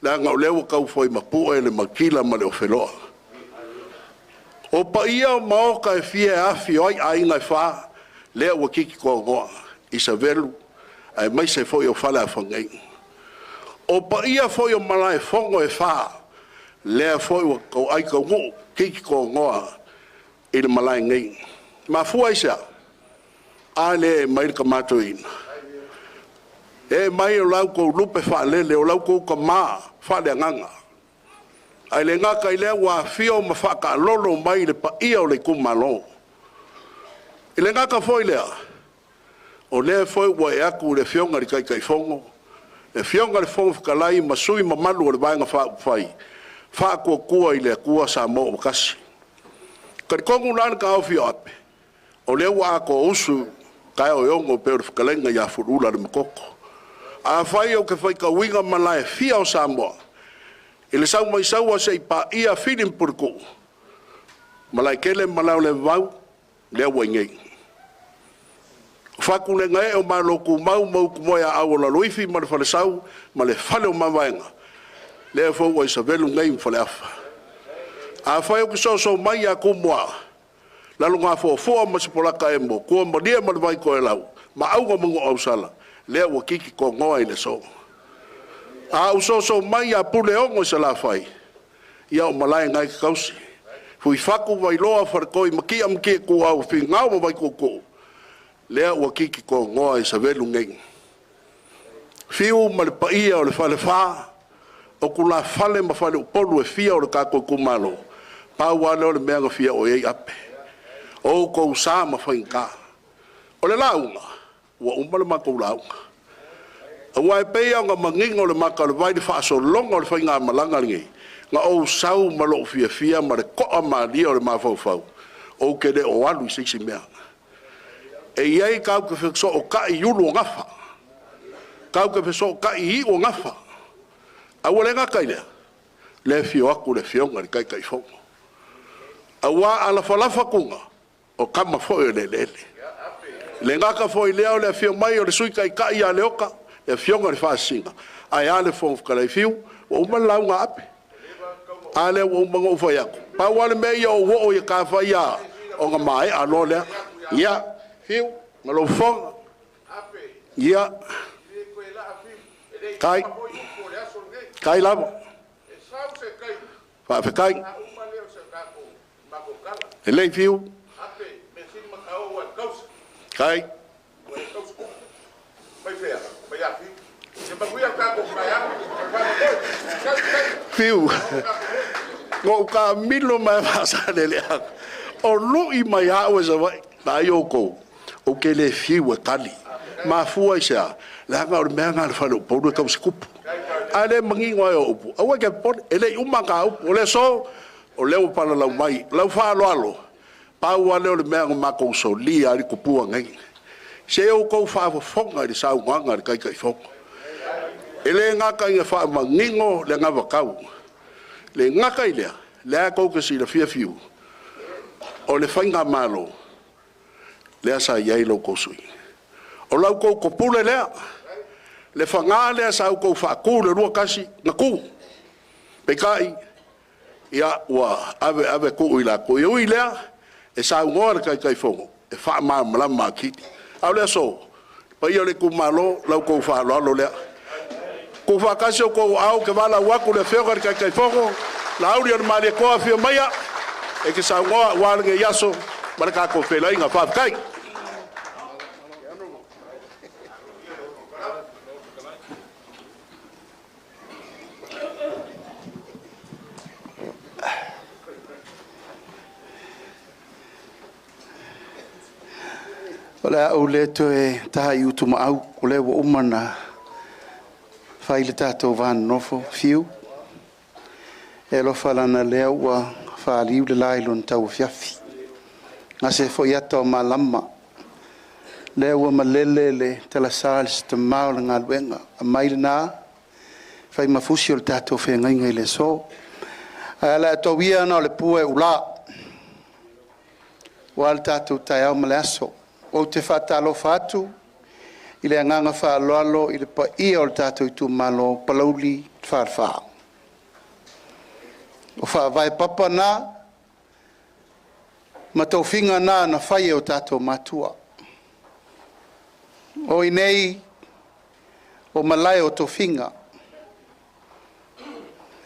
leaga o lea ua taufai mapue le mautila ma le ofeloa. O paia o maota e fia e afi o ai aiga e fa, lea ua titi toagoa i Savelu aemaise foi o Faleafamaga. O paia foi o Malaefono e fa, lea foi ua toai taunuu titi toagoa i le malae nei. Mafua i se a? A lea e mai le tama toeaina, e mai o la outou lupe faalele, o la outou tama faaleagaga. Ae le gata i lea ua afio ma faataalolo mai le paia o le itumalo. E le gata foi i lea, o lea foi ua e atu i le Afioga i le Taitaifono, le Afioga i le Fofoga Fetalai ma sui usufono mamalu o le Vaega Faaupufai, Faatuatua i le Atua Samoa ua Tasi. E talitonu la le taofi o Ape, o lea ua atoa usu taeao e ono pei o le fetalaiga ia Fuluula Lemakoto. Afai ou te faitauina malae e fia o Samoa, i le sau mai Saua seia paia Fili ma Puletuu, Malaetele ma Malae o le Vavau, lea ua i inei. O Fatulegaee o Malo Tumau ma Utumoeaau o Laloifi ma le Falesau ma le Fale o Mavaega, lea foi ua i Savelu nei ma Faleafa. Afai ou te soso mai ia Tumua, Lalogafuafua ma Sepolataemo Tuamalie ma le Vaitoelau, Maauga ma Nuuausala, lea ua titi togoa i le aso. A ou soso mai ia Puleono i Salafai, ia o malae na e te tausi, Fuifatu, Vailoa Faletoi, Matia ma Matia Ituau, Finao ma Vaituutuu, lea ua titi togoa i Savelu nei. Fiu ma le paia o le Falefa, o tulafale ma faleupolu e fia o le tatou itumalo, pau lava lea o le mea na fia oo i ai Ape, o outou sa ma faigata. O le lauga, ua uma le matou lauga. Aua e pei lava ona manino le mata o le vai i le faasologa o le faigamalaga lenei, na ou sau ma lou fiafia ma le toamalie o le mafaufau, ou te le o alu i se isi mea. E i ai tatou te fesootai i ulu o gafa, tatou te fesootai i iu o gafa, ae ua le gata i lea, o lea e afio atu le Afioga i le Taitaifono. Aua a lafalafa Tuna, o tama foi o le eleele. E le gata foi i lea o le afio mai o le Sui Taitai ia Leota, le Afioga i le Faasisina, ae a le Fofoga Fetalai. Fiu, ua uma le lauga a Ape, a lea ua uma ona ou fai atu, pau lava le mea ia ou oo i ata fai a, ona maea loa lea. Ia, Fiu ma lou fofoga, ia, faafetai, faafetai lava, faafetai. Lelei Fiu, faafetai. Fiu, na ou taamilo mai lava Faasaleleaga, o lui mai lava au e Savaii, vaai outou, ou te le fiu e tali. E mafua i se a? Leaga o le mea lena a le faleupolu e tausitupu. A lea e manino lava i au upu, aua e te popole, e le i uma a ta upu. O le aso, o lea ua palalau mai. Lau faaaloalo, pau lava lea o le mea na matou solia ai le tupua nei. Se i outou faafofoga i le saunoaga a le Taitaifono. E le gata ina faamanino le anavatau, e le gata i lea, o lea tou te silafia Fiu, o le faigamalo lea sa i ai lo outou sui usufono. O la outou topule lea, le faga lea sa outou faatu i le 21 na tu, peitai, ia ua ave ave tuu i latou. E ui i lea, e saunoa le Taitaifono e faamalamalama atili. A o le aso, le paia o le itumalo, la outou faaaloalo lea. Tuufaatasi outou aao ou te valaau atu i le Afioga i le Taitaifono, Laaulialemalietoa, afio maia e te saunoa aua lenei aso ma le tatou feiloaiga. Faafetai. O le a ou le toe ta i utumaau, o lea ua uma ona fai le tatou va nonofo, Fiu. E alofa leaga o lea ua faliu le la i lona tauafiafi. Gase foi ata o malama, o lea ua malele le talasa i se tama o le galuega. Aumai lena, fai ma fusi o le tatou feagaiga i le aso. Ae o le a tau ia ina o le pua e ula, aua le tatou taeao ma le aso. Ou te faatalofa atu i le agaga faaaloalo i le paia o le tatou itumalo o Palauli le Falefa. O faavae papa na ma tofiga na na fai e o tatou matua. O i inei o malae o tofiga.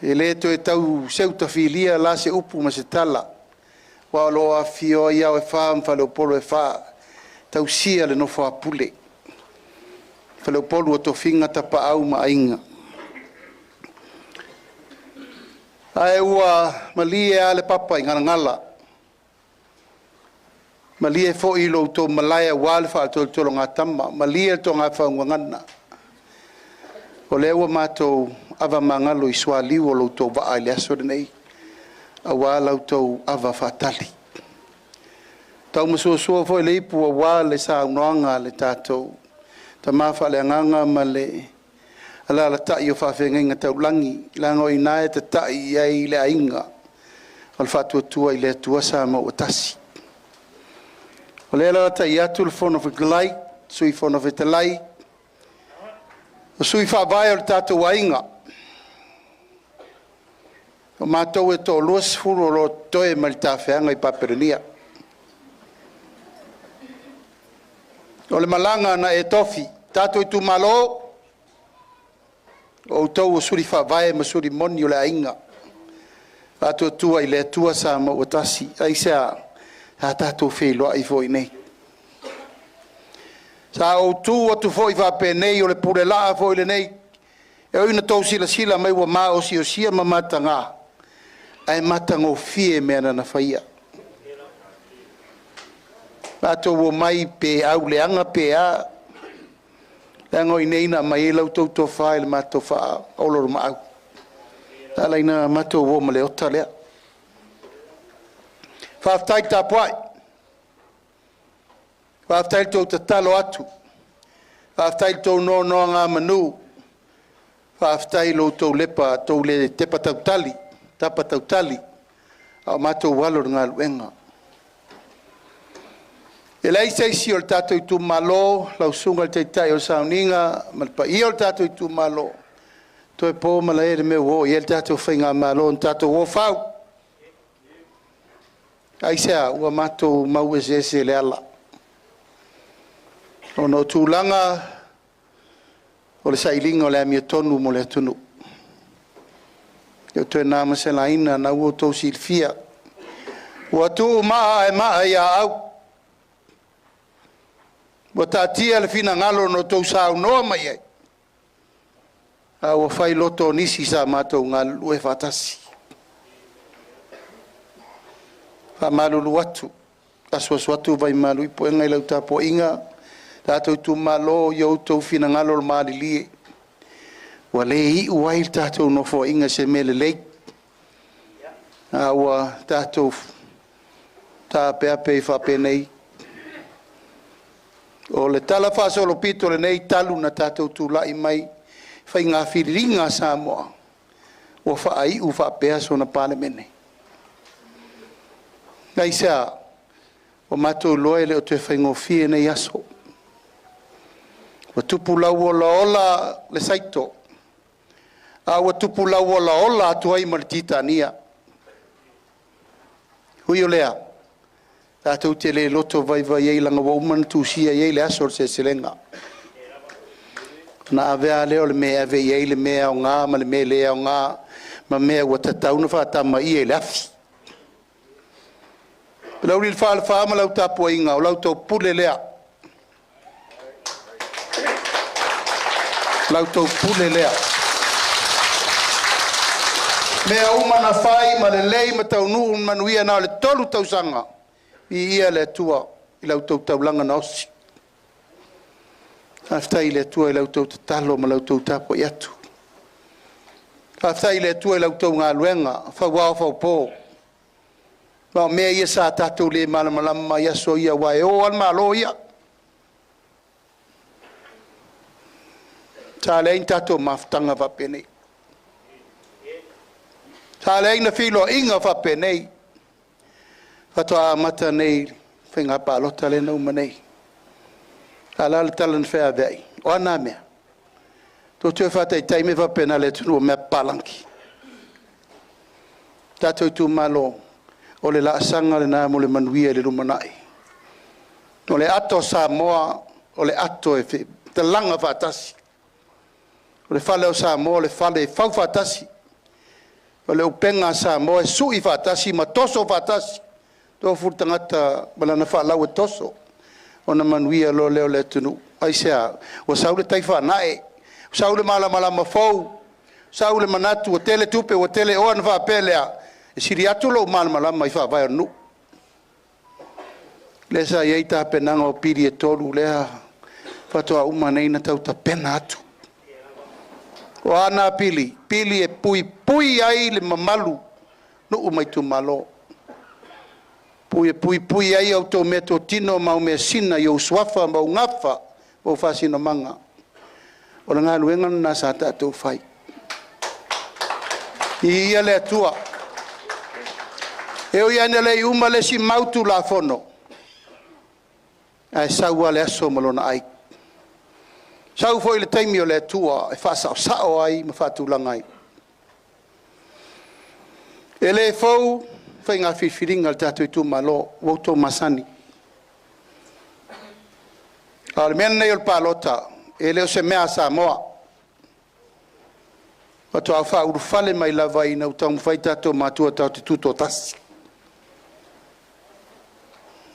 E le toe tau seutafilia la se upu ma se tala, aua o lo o afifio ai ao e fa ma faleupolu e fa, tausia le nofo a Pule, faleupolu o tofiga, Tapaau ma Aiga. Ae ua malie lava le papa i Galagala, malie foi lo outou malae aua le faatolotologatama, malie le toga faugagana. O lea ua matou avamagalo i sualiu o lo outou vaa i le aso lenei, aua la outou ava faatali. Taumasoasoa foi le ipu aua le saunoaga a le tatou tama faaleagaga ma le alaalatai o faafeagaiga taulagi, leaga o i ina e tatai i ai le aiga o le Faatuatua i le Atua Samoa ua Tasi. O lea e alaalatai atu le Fofoga Fetalai, Sui Fofoga Fetalai, o sui faavae o le tatou aiga, o matou e toa-20 o lo o totoe mai le tafeaga i Papelonia. O le malaga na e tofi, tatou itumalo, o outou o suli faavae ma suli moni o le aiga Faatuatua i le Atua Samoa ua Tasi. Aisea? Sa tatou feiloai foi i inei. Sa ou tu atu foi faapenei, o le pulelaa foi lenei. E ui ina outou silasila mai ua maosiosia ma mataga, ae matagofie mea na na faia. Matou omai pe auleaga pe a, Leaga o i inei na aumai ai la outou tofa i le matou faaoloolomaau. Na ala ona matou o ma le ota lea. Faafetai tapuai, faafetai i le tou tatalo atu, faafetai i le tou nonogamanu, faafetai i lo outou le tepa tautali, tapa tautali a o matou alo i le galuega. E leai se isi o le tatou itumalo, lau Susuga i le Taitai o le Sauniga ma le paia o le tatou itumalo, toe po malae i le mea ua oo i ai le tatou faigamalo na tatou o fau. Aisea? Ua matou mau eseese i le ala, ona o tulaga o le sailiga o le amiotonu mo le atunuu. E le o toe na ma se laina, o lena ua outou silafia, ua tuu maa ae maa ia au, ua taatia le finagalo na outou saunoa mai ai, a ua fai loto o nisi sa matou galulue faatasi. E faamalulu atu, asuasu atu vai malu i puega i lau tapuaiga, tatou itumalo, i outou finagalo malilie ua le iu ai le tatou nofoaiga i se mea lelei, a ua tatou taapeape ai faapenei. O le talafaasolopito o lenei talu ona tatou tulai mai faiga filifiliga a Samoa, ua faaiu faapea sona Palemene. Aisea? Ua matou iloa e le o toe faigofie nei aso. Ua tupu lauolaola le saito, a ua tupu lauolaola atu ai ma le titania. Ui o lea, tatou te le loto vaivai ai leaga ua uma ona tusia e i ai le aso o le seleselega. Ona ave lava lea o le mea e ave i ai le mea e aoga ma le mea e le aoga ma mea ua tatau ona faatamaia i le afi. Palauli le Falefa ma lau tapuaiga, o la outou pule lea. O la outou pule lea. Mea uma na fai ma lelei ma taunuu ma manuia na o le 3 tausaga, viia le Atua i la outou taulaga na osi. Faafetai i le Atua i la outou tatalo ma la outou tapuai atu. Faafetai i le Atua i la outou galuega fauao faupo. Aua o mea ia sa tatou le malamalama i aso ia, aua e o lava le Malo ia. Sa leai ni tatou mafutaga faapenei. Sa leai ni feiloaiga faapenei. Faatoa amata nei i le faiga palota lea na uma nei. A o le a le tala na feaveai? O a na mea? Tou te o e faataitai mea faapena i le atunuu o mea papalangi. Tatou itumalo, o le laasaga lena mo le manuia i le lumanai. O le ato a Samoa, o le ato e talaga faatasi. O le fale o Samoa o le fale e fau faatasi. O le upega a Samoa e sui faatasi ma toso faatasi. Tofu le tagata ma lana faalau e toso, ona manuia loa lea o le atunuu. Aisea? Ua sau le tai faanae, ua sau le malamalama fou, sau le manatu ua tele tupe ua tele oa, ona faapea lea, e sili atu lou malamalama i faavae o le nuu. Lea sa i ai tapenaga o pili e 3 lea faatoa uma nei ona tau tapena atu. O a na pili? Pili e puipui ai le mamalu nuu ma itumalo. Pui e puipui ai outou meatotino ma au measina i ou suafa ma ou gafa ma ou faasinomaga. O le galuega lena sa tatou fai. Viia le Atua. E ui lava ina le i uma le isi mau Tulafono, ae sau lava le aso ma lona ai. Sau foi le taimi o le Atua e faasaosao ai ma faatulaga ai. E le fou faiga filifiliga a le tatou itumalo, ua outou masani. A o le mea lenei o le palota, e le o se mea a Samoa. Faatoa faaulufale mai lava ina ua taumafai tatou matua tatou te tutoatasi.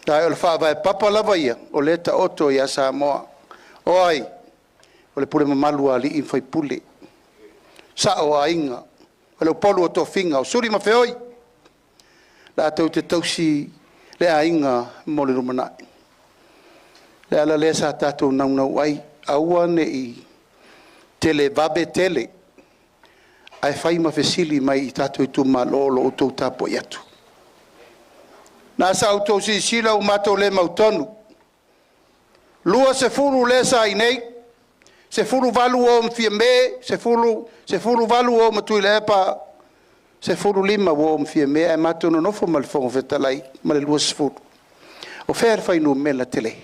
Ae o le faavae papa lava ia, o lea e taoto ia Samoa. O ai? O le pule mamalu a alii ma faipule, sao o aiga, o le upolu o tofiga, o suli ma feoi, latou te tausi le aiga mo le lumanai. O le ala lea sa tatou naunau ai, Aua nei televave tele, ae fai ma fesili mai i tatou itumalo o lo o outou tapuai atu. Na sa outou silasila ua matou le mautonu, 20 lea sa i inei, 18 o ma Fiame, 18 o ma Tuilaepa, 15 uo ma Fiame, ae matou nonofo ma le Fofoga Fetalai ma le 20. O fea le fuainumera tele?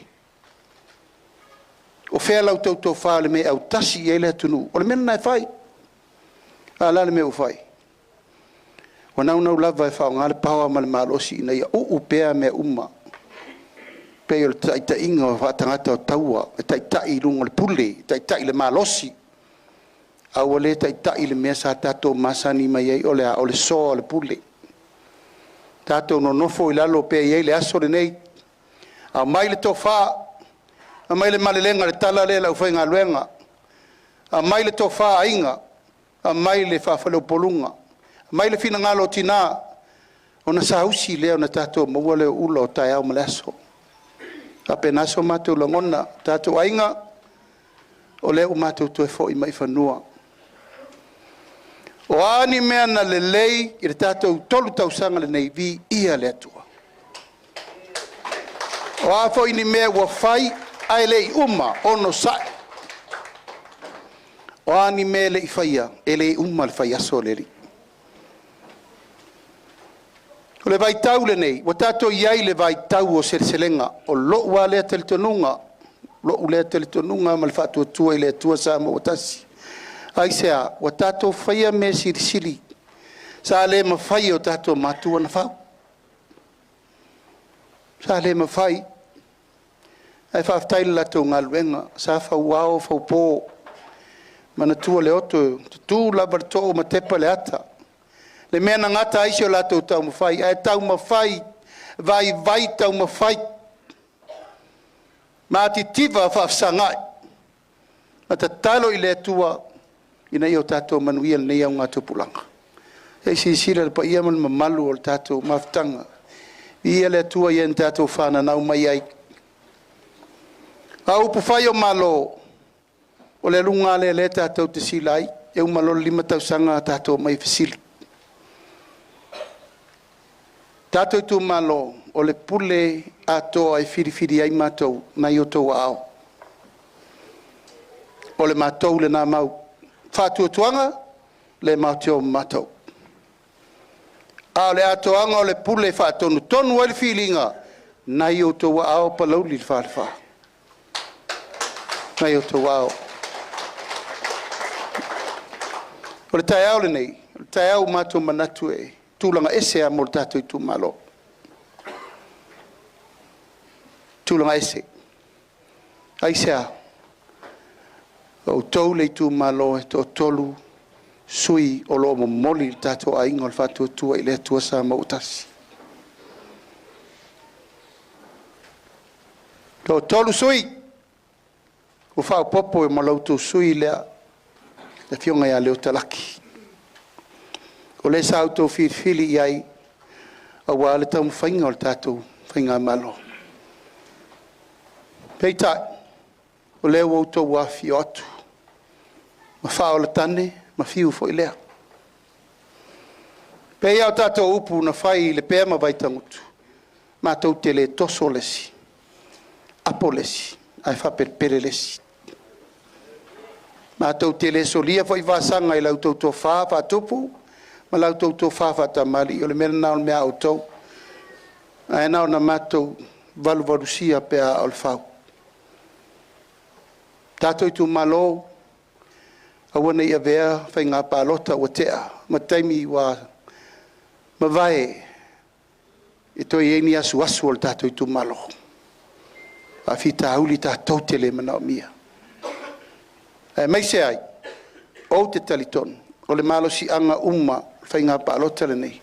O fea la outou tofa i le mea e autasi i ai le atunuu? O le mea lena e fai. A o le a le mea ua fai? Ua naunau lava e faaaoga le power ma le malosi ina ia uu pea mea uma, pei o le taitaiga faa-tagata o taua, e taitai i luga o le pule, e taitai i le malosi, a ua le taitai i le mea sa tatou masani mai ai, o le a? O le soa o le pule. Tatou nonofo i lalo pea e i ai le aso lenei, aumai le tofa, aumai le malelega i le tala lea i le aufaigaluega, aumai le tofa a Aiga, aumai le faafaleupoluga, aumai le finagalo o tina, ona saausi lea ona tatou maua lea o ula o taeao ma le aso. E faapena so matou lagona. Tatou aiga, o lea ua matou toe foi mai i fanua. O a ni mea na lelei i le tatou 3 tausaga lenei, viia le Atua. O a foi ni mea ua fai ae le i uma, onosai. O a ni mea e le i faia, e le uma le faiaso o le Alii. O le vaitau lenei, ua tatou i ai i le vaitau o seleselega. O lou lava lea talitonuga, lou lea talitonuga ma le faatuatua i le Atua Samoa ua tasi. Aisea? Ua tatou faia mea silisili sa le mafai e o tatou matua ona fau. Sa le mafai. Ae faafetai i le latou galuega, sa fauao faupo, manatua le oto e tutu lava le too ma tepa le ata. Le mea na gata ai si o latou taumafai, ae taumafai, vaivai taumafai, matitiva faafesagai ma tatalo i le Atua ina ia tatou manuia i lenei augatupulaga. Se i silasila i le paia ma le mamalu o le tatou mafutaga, viia le Atua i e na tatou fananau mai ai. A o upufai o Malo, o le aluga lava lea o lea tatou te sila ai, e uma loa le 5 tausaga tatou omai e fesili. Tatou itumalo, o le pule atoa e filifili ai matou nai outou aao. O le matou lena mau faatuatuaga, le matou te o ma matou. A o le atoaga o le pule e faatonutonu ai le filiga, nai outou aao Palauli le Falefa. Nai outou aao. O le taeao lenei, o le taeao ua matou manatu e tulaga ese lava mo le tatou itumalo. Tulaga ese. Aisea? O outou le itumalo e toatolu sui o lo o momoli le tatou aiga o le Faatuatua i le Atua Samoa ua tasi. Toatolu sui ua faaopoopo ma la outou sui lea, le afioga ia Leota Laki. O lea sa outou filifili i ai aua le taumafaiga o le tatou faigamalo. Peitai, o lea ua outou afifio atu ma faaola tane ma fiu foi lea. E pei lava o tatou upu na fai i Lepea ma Vaitagutu, matou te le toso le isi, apo le isi, ae faapelepele le isi. Matou te le solia foi vasaga i la outou tofa faatupu ma la outou tofa faatamalii, o le mea lena o le mea a outou. Ae na ona matou valuvalusia pea aa o le fau. Tatou itumalo, aua ne i avea faiga palota ua tea ma taimi ua mavae e toe i ai ni asuasu o le tatou itumalo. Faafitauli tatou te le manaomia. Aemaise ai, ou te talitonu, o le malosiaga uma o le faiga palota lenei,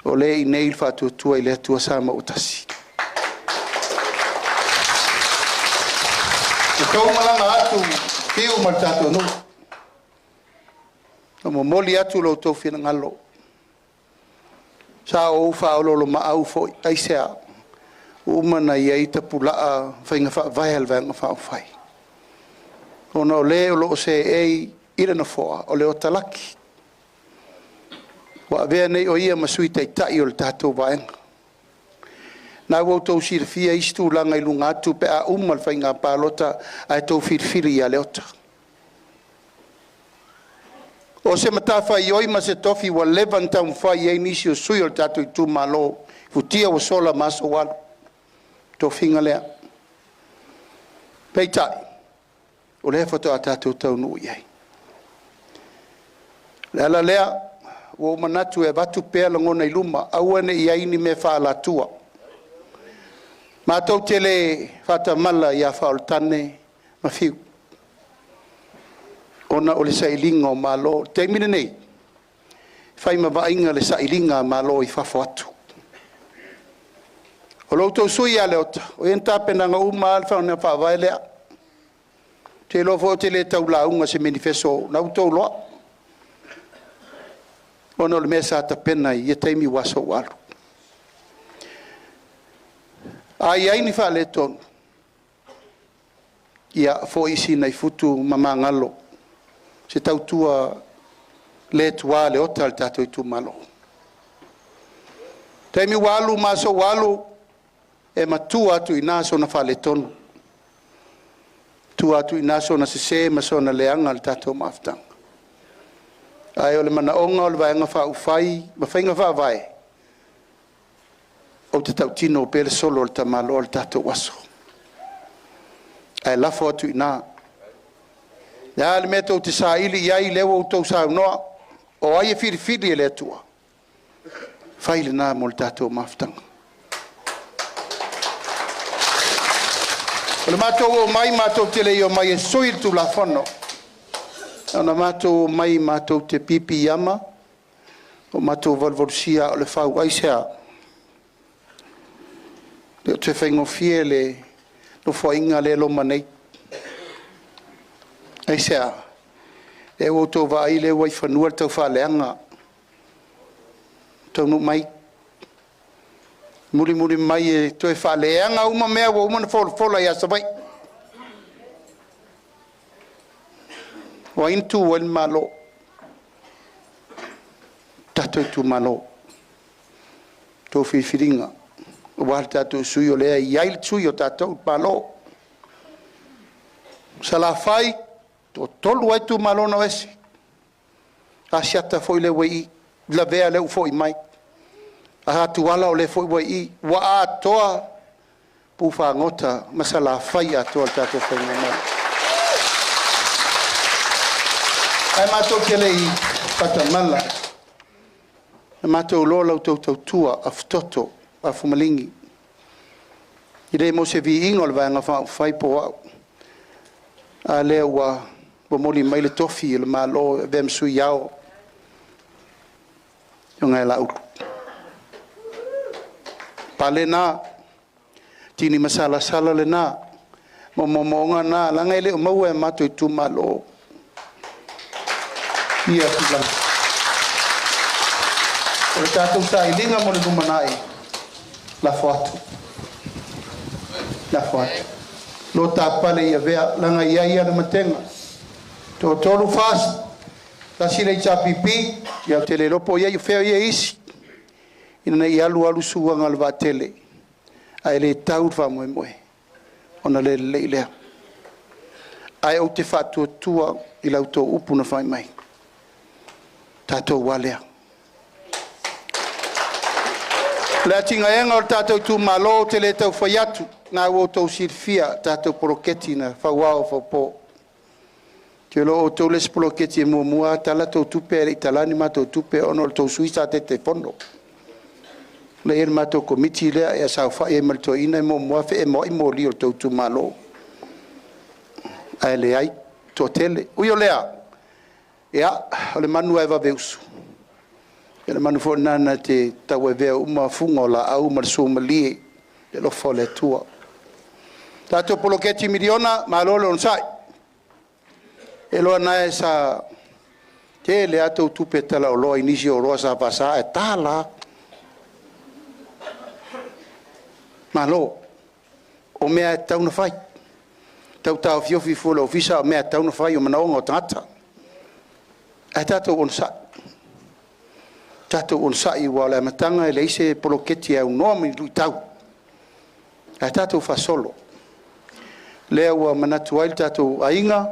o lea e i inei le faatuatua i le Atua Samoa ua tasi. Ua outou malaga atu, fiu ma le tatou nuu, ma momoli atu lo outou finagalo. Sa ou faaoloolomaau foi, aisea? Ua uma ona i ai tapulaa faiga faavae a le Vaega Faaupufai. Ona o le o loo seei i le Nofoa o Leota Laki, ua avea nei o ia ma Sui Taitai o le tatou Vaega. Na ua outou silafia isi tulaga i luga atu pe a uma le faiga palota ae outou filifili ia Leota. O se matafaioi ma se tofi ua leva ona taumafai i ai nisi o sui o le tatou itumalo, futia ua sola ma aso ua alu, tofiga lea. Peitai, o lea faatoa tatou taunuu i ai. O le ala lea ua ou manatu e avatu pea lagona i luma, aua ne i i ai ni mea faaalatua. Matou te le faatamala ia Faaolotane ma Fiu, ona o le sailiga o Malo. O le taimi lenei, e fai ma vaaiga le sailiga a Malo i fafo atu. O lo outou sui usufono ia Leota, o i ai tapenaga uma lava le faiga faavae lea. Ou te iloa foi ou te le tau lauga i se menifeso, o lena ua outou iloa, ona o le mea sa tapena i ia taimi ma aso ua alu. A i ai ni faaletonu, ia foi Sina i futu ma magalo se tautua le tuua a Leota i le tatou itumalo. O taimi ua alu ma aso ua alu, e matua atu i ina sona faaletonu, matua atu i ina sona sese ma sona leaga i le tatou mafutaga. Ae o le manaoga o le Vaega Faaupufai ma faiga faavae, ou te tautino pea le solo a le tamaloa i le tatou aso. Ae lafo atu i ina. O le a le mea tou te saili i ai, o lea ua outou saunoa, o ai e filifili e le Atua, fai lena mo le tatou mafutaga. O le matou omai matou te le i omai e sui le Tulafono, na ona matou omai matou te piipiiama ma matou valuvalusia aa o le fau. Aisea? E le o toe faigofie le Nofoaiga lea e loma nei. Aisea? Lea ua outou vaai o lea ua i fanua le taufaaleaga, taunuu mai, mulimuli mai e toe faaleaga uma mea ua uma ona folafola ia Savaii. O ai na tu ai le Malo? O tatou itumalo, la outou filifiliga aua le tatou sui o lea e i ai le sui o tatou i le Malo. O Salafai, e toatolu lava itumalo na o ese. O Asiata foi lea ua i i, Lavea lea ua foi mai, Atuala o lea foi ua i i, ua atoa Puafagota ma Salafai atoa i le tatou faigamalo. Ae matou te le i faatamala, na matou iloa la outou tautua afutoto afumaligi, e le mo se viiga o le Vaega Faaupufai po o au, a lea ua momoli mai le tofi o le Malo e avea ma sui ao, le Afioga ia Laauli. Pale na, tini masalasala lena, o moomooga na, leaga e le o maua e matou itumalo ia tulaga. O le tatou sailiga mo le lumanai, lafo atu, lafo atu. Lotapale ia Avea, leaga e i ai lava le matega. E toatolu FAST, tasi le HRPP, ia ou te le iloa po o i ai o fea o i ai isi, ina ne i alu alu suaga o le vaatele, ae le tau le faamoemoe, ona le lelei lea. Ae ou te faatuatua i la outou upu na fai mai, tatou a lea. O le atinaeina o le tatou itumalo ou te le tau fai atu, o lena ua outou silafia tatou poloketi na fau ao fau po. Ou te iloa o outou le isi poloketi e muamua lava tala tou tupe ae le i talaina ni matou tupe ona o le tou sui usufono sa Taitaifono. O lea e i ai le matou Komiti lea, e saofai ai ma le toeaina e muamua lava feemoai moli o le tou itumalo, ae leai, toatele. Ui o lea, ia, o le manu lava e vave usu, o le manu foi lena na te tauavea uma fuga o laau ma le suamalie i le alofa o le Atua. Tatou poloketi miliona, malo le onosai. E iloa o lena sa tele lava tou tupe talaoloa i nisi o oloa sa faasa ae ta la. Malo. O mea lava e tatau ona fai. Tau taofiofi fua e le Ofisa o mea e tatau ona fai o manaoga o tagata. Ae tatou onosai, tatou onosai aua o le amataga e leai se poloketi e aunoa ma ni luitau, ae tatou faasolo. Lea ua manatu ai le tatou aiga,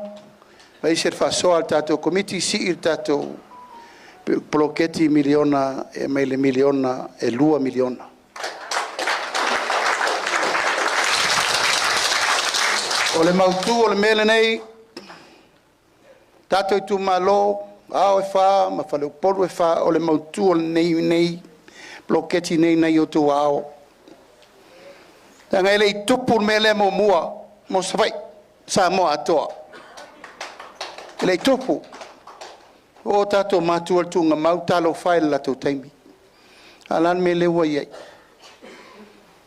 aemaise le faasoa a le tatou Komiti, sii le tatou poloketi miliona mai le $1 miliona e $2 miliona. O le mautu o le mea lenei, tatou itumalo, Ao e Fa ma Faleupolu e Fa, o le mautu o lenei poloketi lenei e i outou aao. Leaga e le i tupu le mea lea muamua mo Savaii, Samoa atoa. E le i tupu. O tatou matua i le tuugamau, talofa e i le latou taimi. A o le a le mea lea ua i ai?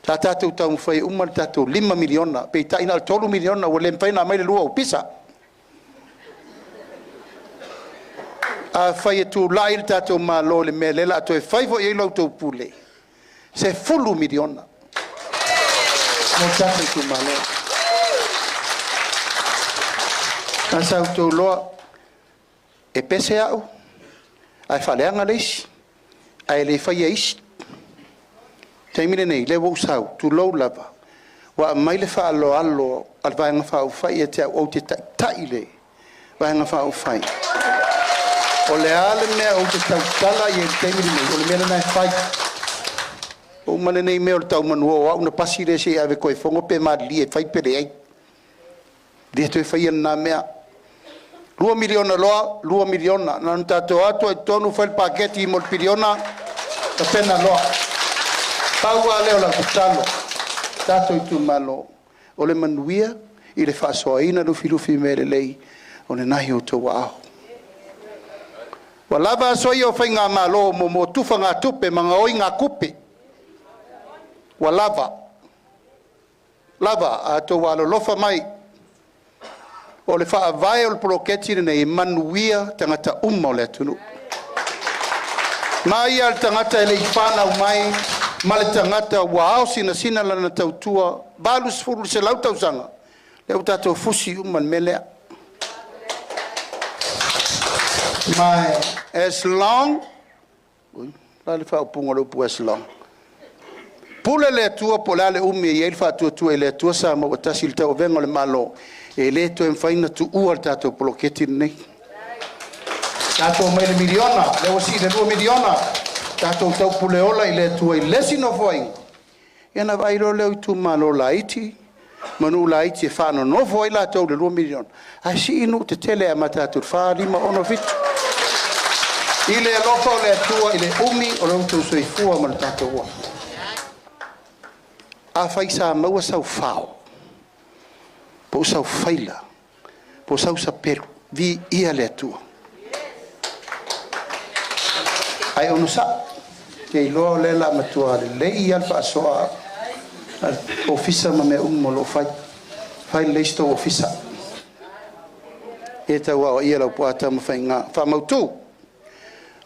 Sa tatou taumafai e uma le tatou $5 miliona, peitai na o le $3 miliona ua le mafai ona aumai le 2 ua pisa. Afai e tulai le tatou Malo i le mea o lea o le a toe fai foi i ai la outou pule, $10 miliona mo tatou itumalo. Ae sa outou iloa, e pese au ae faaleaga le isi, ae le faia e isi. O le taimi lenei, o lea ua ou sau, tulou lava, ua aumai le faaaloalo a le Vaega Faaupufai ia te au ou te taitai le Vaega Faaupufai. O le a le mea ou te tautala i ai i le taimi lenei, o le mea lena e fai. Ua uma lenei mea o le tau manu o au ona pasi lea se i ave i Fono pe malilie e fai pe leai. E le toe faia lena mea. $2 miliona loa, $2 miliona. Na ona tatou o atu lava i totonu fai le paketi mo le piliona, tapena loa. Pau lava lea o lau tatalo, tatou itumalo, o le manuia i le faasoaina lufilufi mea lelei, o lena e i outou aao. Ua lava aso ia o faigamalo muamua tufagatupe ma gaoigatupe, ua lava, lava. A outou alolofa mai, o le faavae o le poloketi lenei, e manuia tagata uma o le atunuu, mai lava i le tagata e le i fanau mai ma le tagata ua ao sinasina lana tautua 80 i le 100 tausaga, lea ua tatou fusi uma i le mea lea. Ma as long, o le a le faaupuga o le upu as long? Pule le Atua po o le a le umi e i ai le faatuatua i le Atua Samoa ua tasi i le tauaveina o le Malo, e le toe mafai ona tuua le tatou poloketi lenei. Tatou omai i le miliona, lea ua sii i le $2 miliona, tatou taupuleola i le Atua i le isi Nofoaiga, ia ona vaai loa lea o itumalo laiti ma nuu laiti e faanonofo ai latou i le $2 miliona, ae sii nuu tetele e amata atu i le 4, 5, 6, 7. I le alofa o le Atua i le umi o lo outou soifua ma lo tatou ola. Afai sa maua sau fao, po o sau faila, po o sau sapelu, viia le Atua. Ae onosai, ou te iloa o lea o le a matua lelei lava le faasoa a le Ofisa ma mea uma o lo o fai. Fai lelei si tou ofisa, e tau aoaia lau taumafaiga. Faamautu,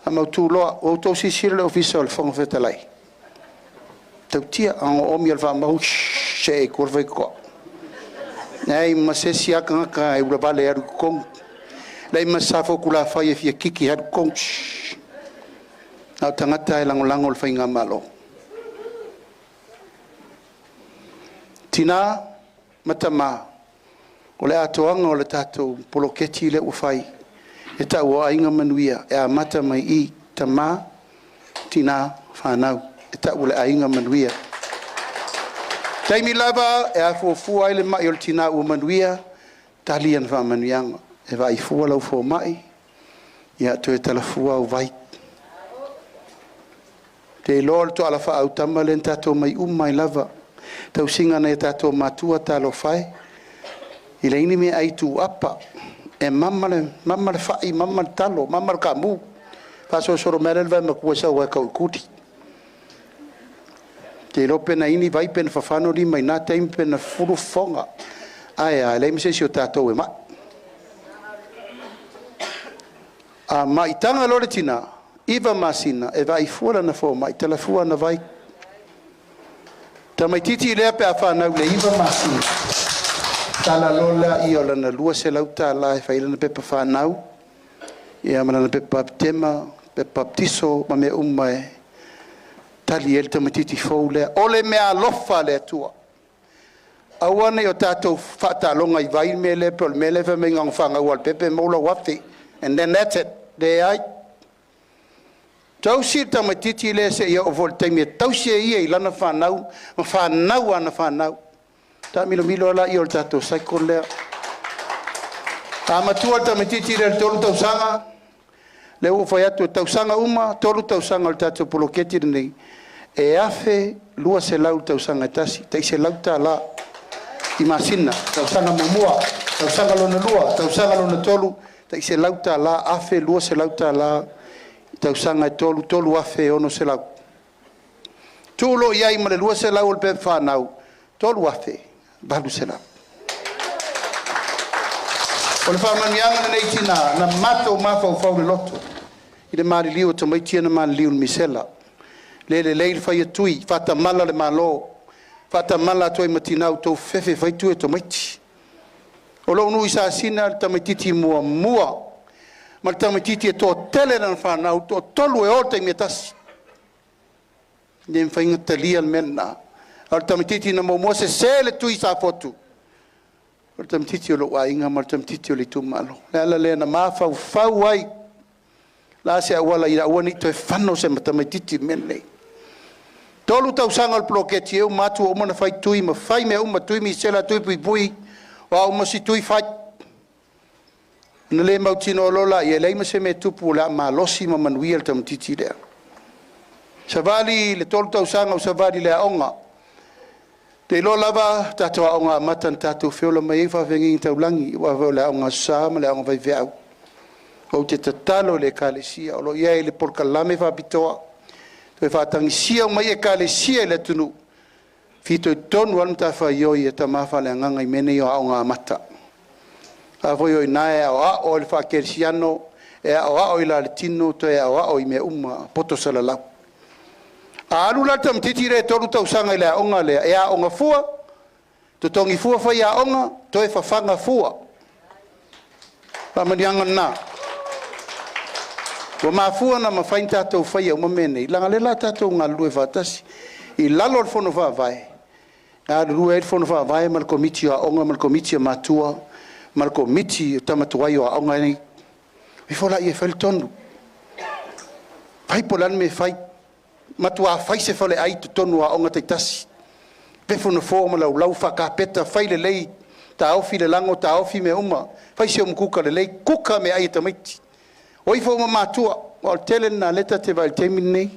faamautu loa. Ua outou silasila i le Ofisa o le Fofoga Fetalai, e matautia, a na oomi lava i le faamau, see i tua le faitotoa. E leai ma se isi lava tagata e ulavale e alu i totonu, leai ma se Safotulafai e fia kiki e alu i totonu, na o tagata e lagolago i le faigamalo. Tina ma tama, o le atoaga o le tatou poloketi lea ua fai e tau o Aiga Manuia, e amata mai i i, tama, tina, fanau, e tau o le aiga manuia. O le taimi lava e afuafua ai le mai o le tina ua manuia, tali ana faamanuiaga, e vaai fua lau fomai, ia toe talafua au vai. Ou te iloa o le toala faaautama lea na tatou omai uma ai lava, tausiga a nai o tatou matua, talofa e, e leai ni meaai tuuapa, e mama le fai mama le talo, mama le taamu, faasolosolo mai lava lea o le vaematua e sau lava e tauikuli. Ou te iloa pe na i ai ni vai pe na fafano lima i na taimi pe na fufulu fofoga. Ae a? E leai ma se isi o tatou e mai. A maitaga loa le tina, 9 masina, e vaai fua lana fomai, talafua ana vai. Tamaitiiti lea pe a fanau i le 9 masina, Tala loa lea o lana $200 e fai ai lana pepa fanau, ia ma lana pepa bapetema, pepa papatiso ma mea uma e tali ai le tamaitiiti fou lea. O le meaalofa a le Atua. Aua ne i o tatou faataaloga i vai le mea lea, po o le mea lea fai mai na ona fanau lava o le pepe maua lau $1,000 and then that's it. Leai. Tausi le tamaitiiti lea seia oo foi i le taimi e tausi e ia i lana fanau ma fanau a ana fanau. Taamilomilo lea o le tatou cycle lea. A matua le tamaitiiti lea i le 3 tausaga, lea ua ou fai atu, o tausaga uma, 3 tausaga o le tatou poloketi lenei, e $1,200 le tausaga e tasi, tai $100 i masina. Tausaga muamua, tausaga lona lua, tausaga lona tolu, tai $100, $1,200 i tausaga e 3, $3,600. Tuu loa i ai ma le $200 o le pepa fanau, $3,800. O le faamanuiaga lenei tina na matou mafaufau loloto i le maliliu o tamaiti ia na maliliu i le misela. Le lelei le faia tui, faatamala le Malo, faatamala atu ai ma tina, ua outou fefe e fai tui o tamaiti. O lou nuu i Sasina, le tamaitiiti muamua ma le tamaitiiti e toatele lana fanau, toatolu e o i le taimi e tasi. E le mafai ona talia le mea lena. A o le tamaitiiti na muamua sese le tui Safotu, o le tamaitiiti o lou aiga ma le tamaitiiti o le itumalo. O le ala lea na mafaufau ai, o le a se auala ina ia aua ne i toe fano se tamaitiiti i le mea lenei. 3 tausaga o le poloketi, e uma atu ua uma ona fai tui ma fai mea uma, tui misela, tui puipui, o a uma isi tui fai. Ona le mautinoa loa lea, e leai ma se mea e tupu o le a malosi ma manuia le tamaitiiti lea. Savali le 3 tausaga o savali i le aoga. Te iloa lava tatou aoga amata na tatou feola mai ai faafeagaiga taulagi, aua foi o le aoga Aso Sa ma le aoga faifeau. Ou te tatalo i le Ekalesia, o lo o i ai le polokalame faapitoa, toe faatagisia uma ai ekalesia i le atunuu, fitoitonu lava le matafaioi a tama faaleagaga i mea nei o aoga amata. A foi o i ina e aoao i le faakerisiano, e aoao i le la tino, toe aoao i mea uma poto salalau. A alu la le tamaitiiti lea e 3 tausaga i le aoga lea, e aoga fua, totogi fua faiaoga, toe fafaga fua. Faamanuiaga lena. Ua mafua ona mafai ona tatou faia uma mea nei, leaga o lea o le a tatou galulue faatasi i lalo o le Fono Faavae, galulue ai le Fono Faavae ma le Komiti o Aoga ma le Komiti o Matua ma le Komiti o Tama tuai o aoga nei. O ifo laia e fai le tonu. Fai po o le a le mea e fai. Matua fai se faleai i totonu o aoga taitasi. Pefu nofoa ma laulau, faakapeta, fai lelei, taofi le lago, taofi mea uma, fai se umukuka lelei, kuka meaai a tamaiti. O ifo uma matua, aua o le tele lena o lea ta te vaai i le taimi lenei.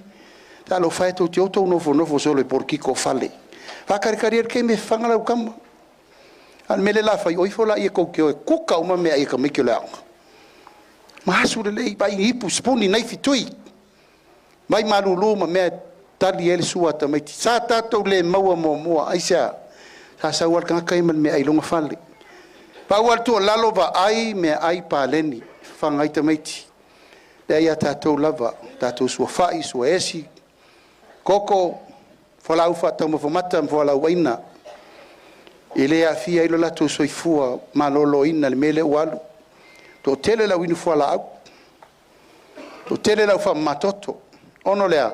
Talofa e, tou te o tou nofonofo solo i porokiko o fale. Faakalikali le taimi e fafaga lau tama. A o le mea lea o le a fai, o ifo laia tou te o e kuka uma meaai a tamaiti o le aoga. Ma asu lelei, vaai i ipu, sipuni, naifi, tui, vai malulu ma mea e tali ai le sua a tamaiti. Sa tatou le maua muamua, aisea? Sa sau lava le tagata ia ma le meaai i lona fale. Pau lava le tuualalo, vaai meaai paleni, fafaga ai tamaiti. Lea ia tatou lava, tatou suafai, suaesi, koko, fualaau faataumafa mata ma fualaau aina. E le aafia ai lo latou soifua maloloina i le mea lea ua alu. Toatele le au inu fualaau, toatele le au faamamatoto. Ona o le a?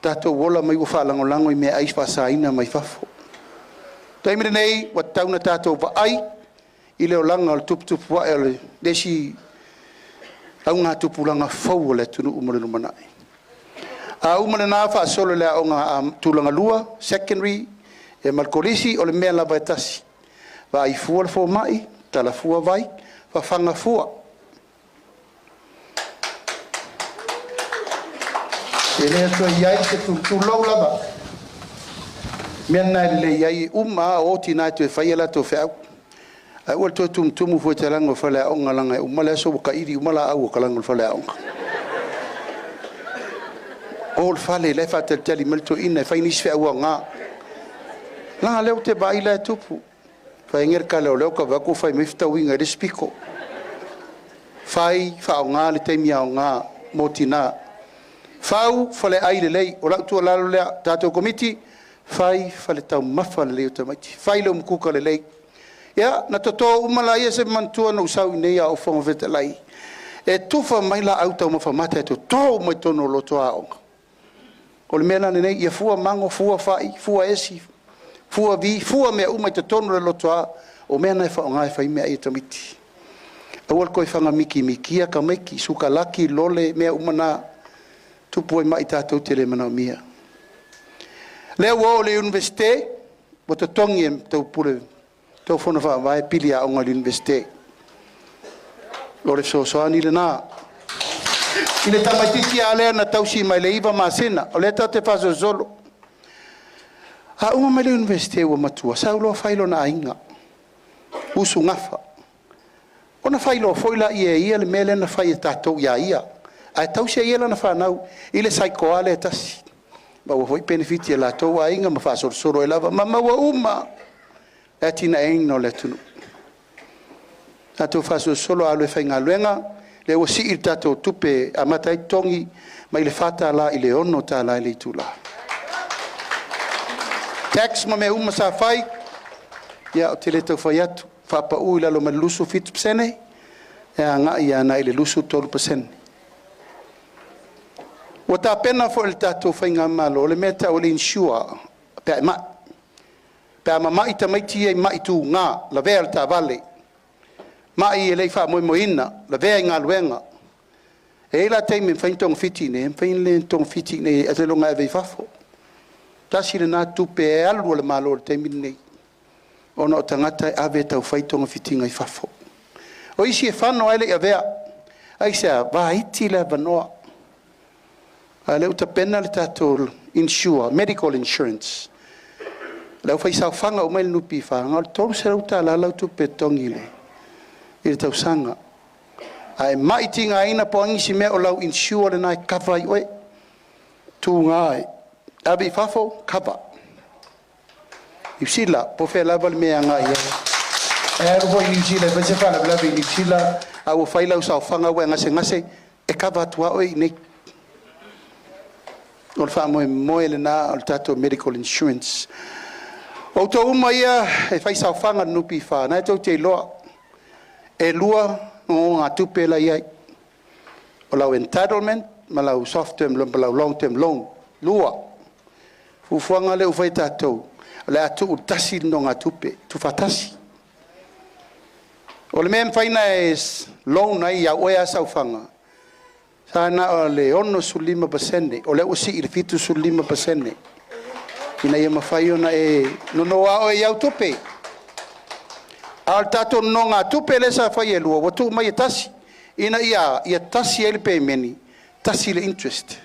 Tatou ola mai ua faalagolago i meaai faasaina mai fafo. O le taimi lenei, ua tatau ona tatou vaai i le olaga o le tuputupu ae o le isi augatupulaga fou o le atunuu mo le lumanai. A uma lena, faasolo i le aoga tulaga lua, secondary, ia ma le kolisi, o le mea lava e tasi. Vaai fua le fomai, tala fua vai, fafaga fua. E le toe i ai se tulou lava. Mea lena e lelei ai, e uma lava o tina e toe fai a latou feau. Ae aua le toe tumutumu fua i talaane o faleaoga, leaga e uma le aso ua taili uma laau o talaane o le faleaoga. O le fale la e faatalitali mai le toeaina e fai nisi feau aoga. Leaga lea ou te vaai la e tupu. Fai le tala o lea ou te vaai atu ua fai mai fetauiga i le isi pito. Fai faaaoga le taimi aoga mo tina. Fau faleai lelei, o lau tuualalo lea, tatou komiti, fai fale taumafa lelei o tamaiti. Fai le umukuka lelei. Ia, na toto uma laia se manatua na ou sau i inei a o Fofoga Fetalai, e tufa mai laau taumafa mata e toto uma i totonu o loto aoga. O le mea la lenei, ia fua mago, fua fai, fua esi, fua vi, fua mea uma i totonu o le lotoa, o mea na e faaaoga e fai meaai a tamaiti. Aua le toe faga mikimikia tamaiti, sukalaki, lole, mea uma na tupu ai mai tatou te le manaomia. Lea ua oo i le Iunivesite, ua totogi e tou pule tou fono faavae pili aoga i le Iunivesite. O le fesoasoani lena. I le tamaitiiti lava lea na tausi mai le 9 masina, o lea tatou te faasolosolo. A uma mai le Iunivesite ua matua, sau loa fai lona aiga, usugafa. Ona fai loa foi lea e ia le mea lea na fai e tatou ia ia, ae tausi e ia lana fanau i le cycle lava lea e tasi. Maua foi penefiti a latou aiga ma faasolosolo ai lava ma maua uma le atinaeina o le atunuu. Tatou faasolosolo a alu e faigaluega, lea ua sii le tatou tupe e amata ai totogi mai le $4 i le $6 i le itula. Tax ma mea uma sa fai, ia ou te le tau fai atu, faapau i lalo ma le 27% e agai agai i le 23%. Ua tapena foi e le tatou faigamalo le mea e tau o le insure pe a e mai. Pe a mamai tamaiti ia i mai tuga, lavea i le taavale, mai e le i faamoemoeina, lavea i galuega. E i ai la taimi e mafai ona togafiti i inei, e mafai ona togafiti i inei seiloga e ave i fafo. Tasi lena tupe e alu a le Malo i le taimi lenei, ona o tagata e ave e tau fai togafitiga i fafo. O isi e fano ae le i avea. Aisea? Vaiti le avanoa. A o lea ua tapena le tatou insure, medical insurance. Le aufaisaofaga uma i le NPF, na o le $300 lau tupe e totogi i le tausaga. A e mai tigaina po o a nisi mea, o lau insure lena e kava ai oe. Tuga e ave i fafo, kava. Niu Sila, po o fea lava le mea e agai i ai. E alu foi i Niu Sila e fai se faalavelave i Niu Sila, a ua fai lau saofaga ua e gasegase, e kava atu lava oe i inei. O le faamoemoe lena o le tatou medical insurance. O outou uma ia e fai saofaga i le NPF, na e tou te iloa, e lua nonogatupe la e i ai. O lau entitlement ma lau soft term ma lau long term loan. Lua. Fuafuaga lea ua fai e tatou, o le a tuu tasi le nonogatupe, tuufaatasi. O le mea e mafai ona e loan ai au oe lava saofaga, sa na o le 65%, o lea ua sii i le 75% ina ia mafai ona e nono lava oe i au tupe. A o le tatou nonogatupe lea sa fai e lua, ua tuu mai e tasi, ina ia tasi ai le pemeni, tasi le interest.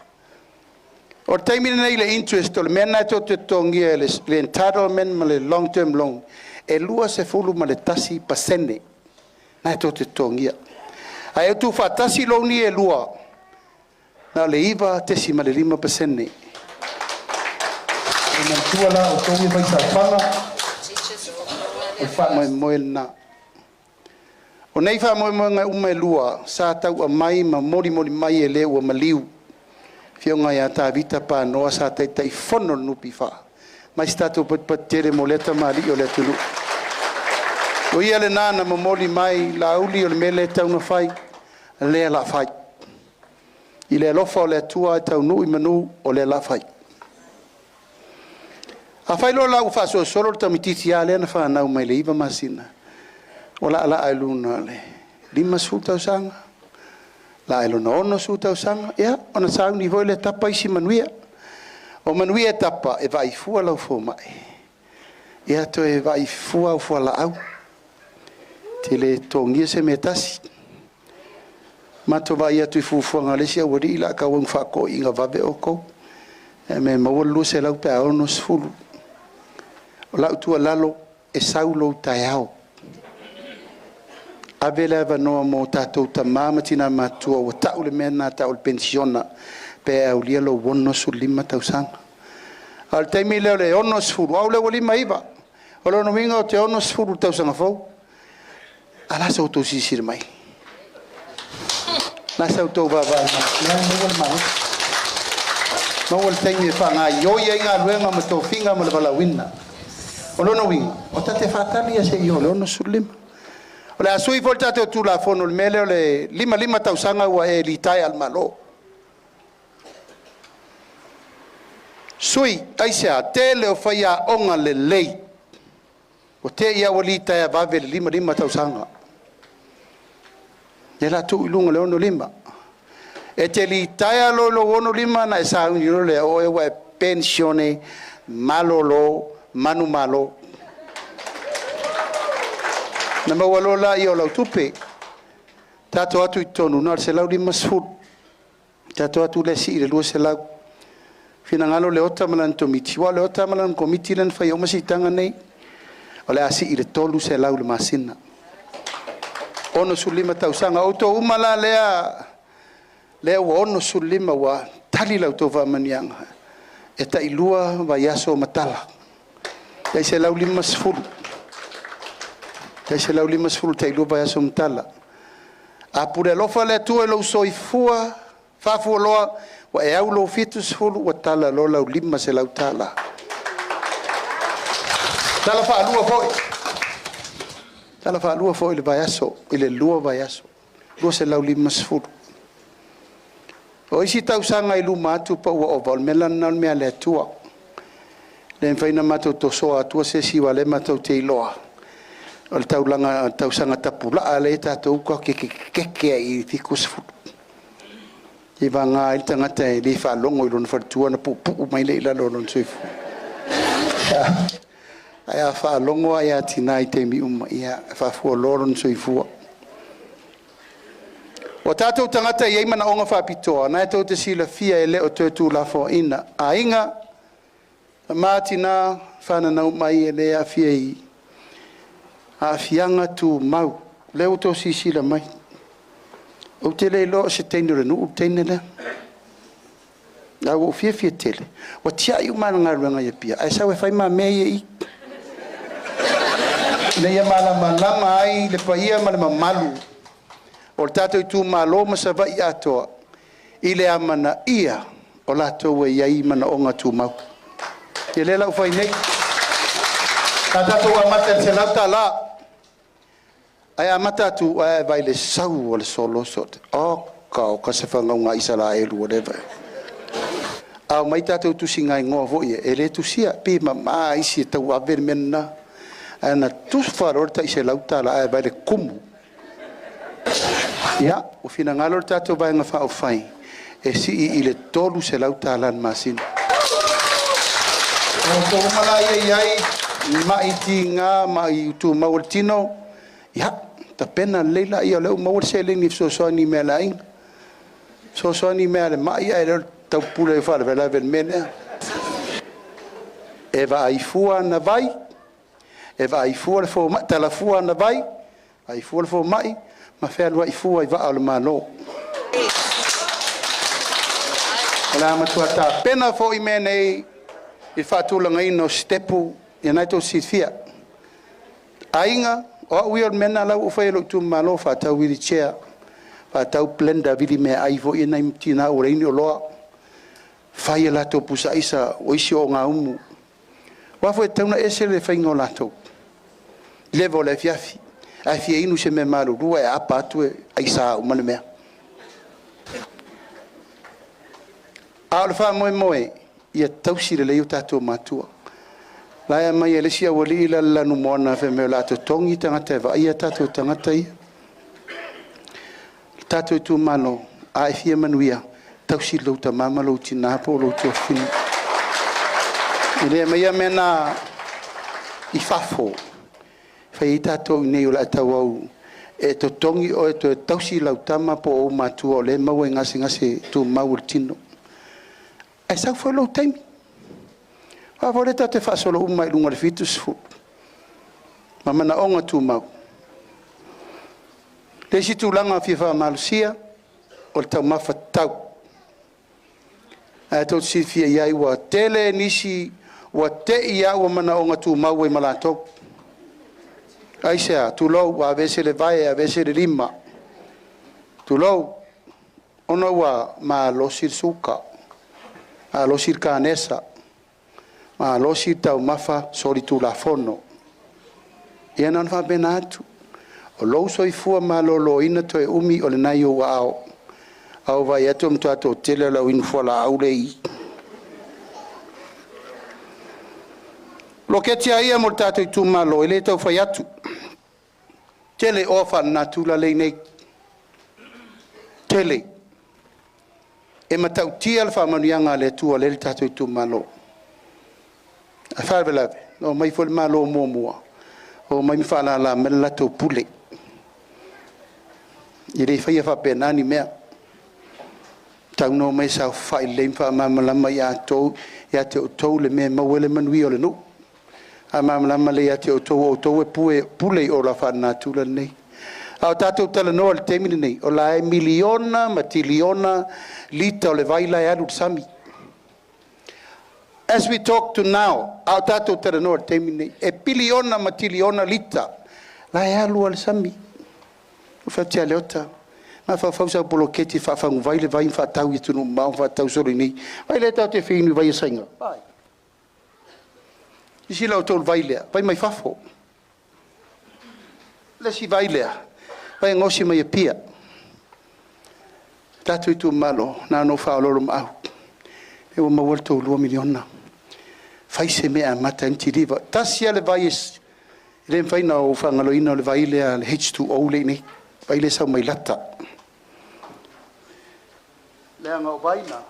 O le taimi lenei i le interest o le mea lena e tou te totogia e le entitlement ma le long term loan, e 21% lena e tou te totogia. Ae tuufaatasi loan ia e lua, na o le 9.5%. E manatua la outou ia faisaofaga, o le faamoemoe lena. O nei faamoemoega uma e lua sa tau aumai ma molimoli mai e le ua maliu, Afioga ia Tavita Panoa sa Taitaifono le NPF, mai se tatou patupatu tele mo lea tamalii o le atunuu. O ia lena na momoli mai, Laauli, o le mea lea e tatau ona fai, lea o le a fai. I le alofa o le Atua e taunuu i manu, o lea o le a fai. A fai loa la ua faasolosolo le tamaitiiti lava lea na fanau mai le 9 masina, ua laalaa i luga o le 50 tausaga, laa i lona 60 tausaga, ia ona sauni foi lea e tapa isi manuia. O manuia e tapa, e vaai fua lau fomai, ia toe vaai fua au fualaau, te le totogia se mea e tasi. Matou vaai atu i fuafuaga a le isi aualii, o le a tauau ina faatoeiina vave outou, e maua le 200 pe a 60. O lau tuualalo, e sau lou taeao, ave le avanoa mo tatou tama ma tina matutua ua tau le mea lena e tau o le penisiona pe aulia lou 65 tausaga. A o le taimi lea o le 60, au lea ua 59, o lona uiga ou te 60 i le tausaga fou. A o le a sa outou silasila mai? O le a sa outou vaavaai mai? Leai, maua le malosi, maua le taimi e faagaoioi ai galuega ma tofiga ma le valaauina. O lona uiga, o tate faatali ia seia oo i le 65. O le a sui foi le tatou Tulafono i le mea lea o le 55 tausaga ua e litaea i le Malo. Sui, aisea? Tele o faiaoga lelei ua te i lava ua litaea vave i le 55 tausaga. Lea o le a tuu i luga i le 65. E te litaea loa i lou 65 ona e sauni loa lea o oe ua e penisione malolo manumalo. Ona maua loa lea o lau tupe. Tatou o atu i totonu na o le $150, tatou o atu lea sii i le $200. Finagalo Leota ma lana Komiti, aua o Leota ma lana Komiti lea na faia uma siitaga nei. O le a sii i le $300 i le masina. 65 tausaga. O outou uma la lea ua 65 ua tali la outou faamanuiaga, e tailua vaiaso ma tala, tai $150, tai $150 tailua vaiaso ma tala. A pule alofa le Atua i lou soifua faafualoa ua e au lou 70 ua tala loa lau $500. Tala faalua foi. Tala faalua foi i le vaiaso, i le 2 vaiaso, $250. O isi tausaga i luma atu pa ua ova, o le mea la lena o le mea a le Atua. E le mafai ona matou tosoa atua se isi aua o lea matou te iloa o le taulaga tausaga tapulaa lea e tatou te kekeke ai i le 70. Seiavagana ai le tagata e le faalogo i lona faletua ona puupuu mai lea i lalo o lona soifua. Ae a faalogo lava ia tina i taimi uma, ia e faafualoa lona soifua. O tatou tagata e i ai manaoga faapitoa, na e tou te silafia e le o toe tuulafoaiina. Aiga, tama tina, fananau mai e le aafia i aafiaga tumau. O lea ua outou silasila mai. Ou te le iloa o se teine o le nuu le teine lea. Ae ua ou fiafia tele, ua tiai uma ana galuega i Apia, ae sau e fai ma mea ia i i, ina ia malamalama ai le paia ma le mamalu o le tatou itumalo ma Savaii atoa i le amanaia o latou e i ai manaoga tumau. Ia lea la ua fai nei. Sa tatou amata i le $100, ae amata atu ae vaai i le sau o le soloso. Oka oka se fagauga a Isaraelu ua leva. A omai tatou tusiga igoa foi e le tusia, pe mama isi e tauave le mea lena. Ae na tufa loa le tai $100 ae vaai i le tumu. Ia, ua finagalo le tatou Vaega Faaupufai e sii i le $300 i le masina. O outou uma la ia e i ai mai tiga ma mai tumau o le tino, ia, tapena lelei laia o lea ua maua le seleni e fesoasoani i mea a le aiga. Fesoasoani i mea a le mai ae le o le taupule faalavelave i le mea lea. E vaai fua ana vai, e vaai fua le fomai, tala fua ana vai, vaai fua le fomai, ma fealuai fua i vaa o le Malo. O le a matua tapena foi mea nei i le faatulagaina o sitepu, ia na e tou te silafia. Aiga, o au ia o le mea lena la ua ou faia i lou itumalo, faatau wheelchair, faatau blender, vili meaai foi ia nai tina ua leai ni oloa, fai a latou pusaaisa, o isi ogaumu. Aua foi e tatau ona ese le faiga o latou. Leva o le afiafi, ae fia inu se mea malulu ae aapa atu e aisa uma le mea. A o le faamoemoe, ia tausi lelei o tatou matua. La e aumai e le isi aualii la le lanumoana fai mai o le a totogi tagata e vaaia tatou tagata ia. Le tatou itumalo, a e fia manuia, tausi lou tama ma lou tina po o lou tuafafine. E le aumaia mea na i fafo, fai ai tatou i inei o le a tauau e totogi oe e toe tausi lau tama po o ou matua o lea e maua i gasegase tumau o le tino. Ae sau foi lou taimi. Aua foi o lea tatou te faasolo uma i luga o le 70 ma manaoga tumau. Le isi tulaga fia faamalosia o le taumafa tatau. Ae tou te silafia i ai ua tele nisi ua te i lava ua manaoga tumau ai ma latou. Aisea? Tulou, ua aveese le vae, aveese le lima. Tulou, ona ua malosi le suka, malosi le kanesa, Malosi taumafa solitulafono. Ia na ona faapena atu. O lou soifua maloloina toe umi o lena i ou aao. A ou vaai atu ua matua toatele le au inu fualaau lea e i i. Poloketi lava ia mo le tatou itumalo, e le tau fai atu, tele oa faalenatura lea e i inei, tele. E matautia le faamanuiaga a le Atua lea e i le tatou itumalo. Ae faalavelave, na omai foi le Malo muamua, omai ma faalala mai le latou pule. E le faia faapena ni mea. E tatau ona omai e saofafai lelei ma faamalamalama ia te outou le mea e maua ai le manuia o le nuu. Faamalamalama lelei ia te outou o outou e pule i ola faalenatura lenei. A o tatou talanoa i le taimi lenei, o la e miliona ma tiliona lita o le vai la e alu i le sami. As we talk to now, a o tatou talanoa i le taimi lenei, e piliona ma tiliona lita la e alu lava i le sami. Ou fai atu ia Leota, mafaufau i sau poloketi e faafaguvai le vai ma faatau i atunuu mamao ma faatau solo i inei. Vai lea tatou te feinu i vai a Saina. Vai. Silasila outou i le vai lea, vai mai fafo. Le isi vai lea, vai e gaosi mai Apia. Tatou itumalo, na ona ou faaoloolomaau, lea ua maua le tou $2 miliona. Fai se mea e amata ai ona kiliva. Tasi lava le vai e le mafai ona ou faagaloina, o le vai lea, le H2O lea e i inei, le vai lea e sau mai Lata. Leaga o vai na,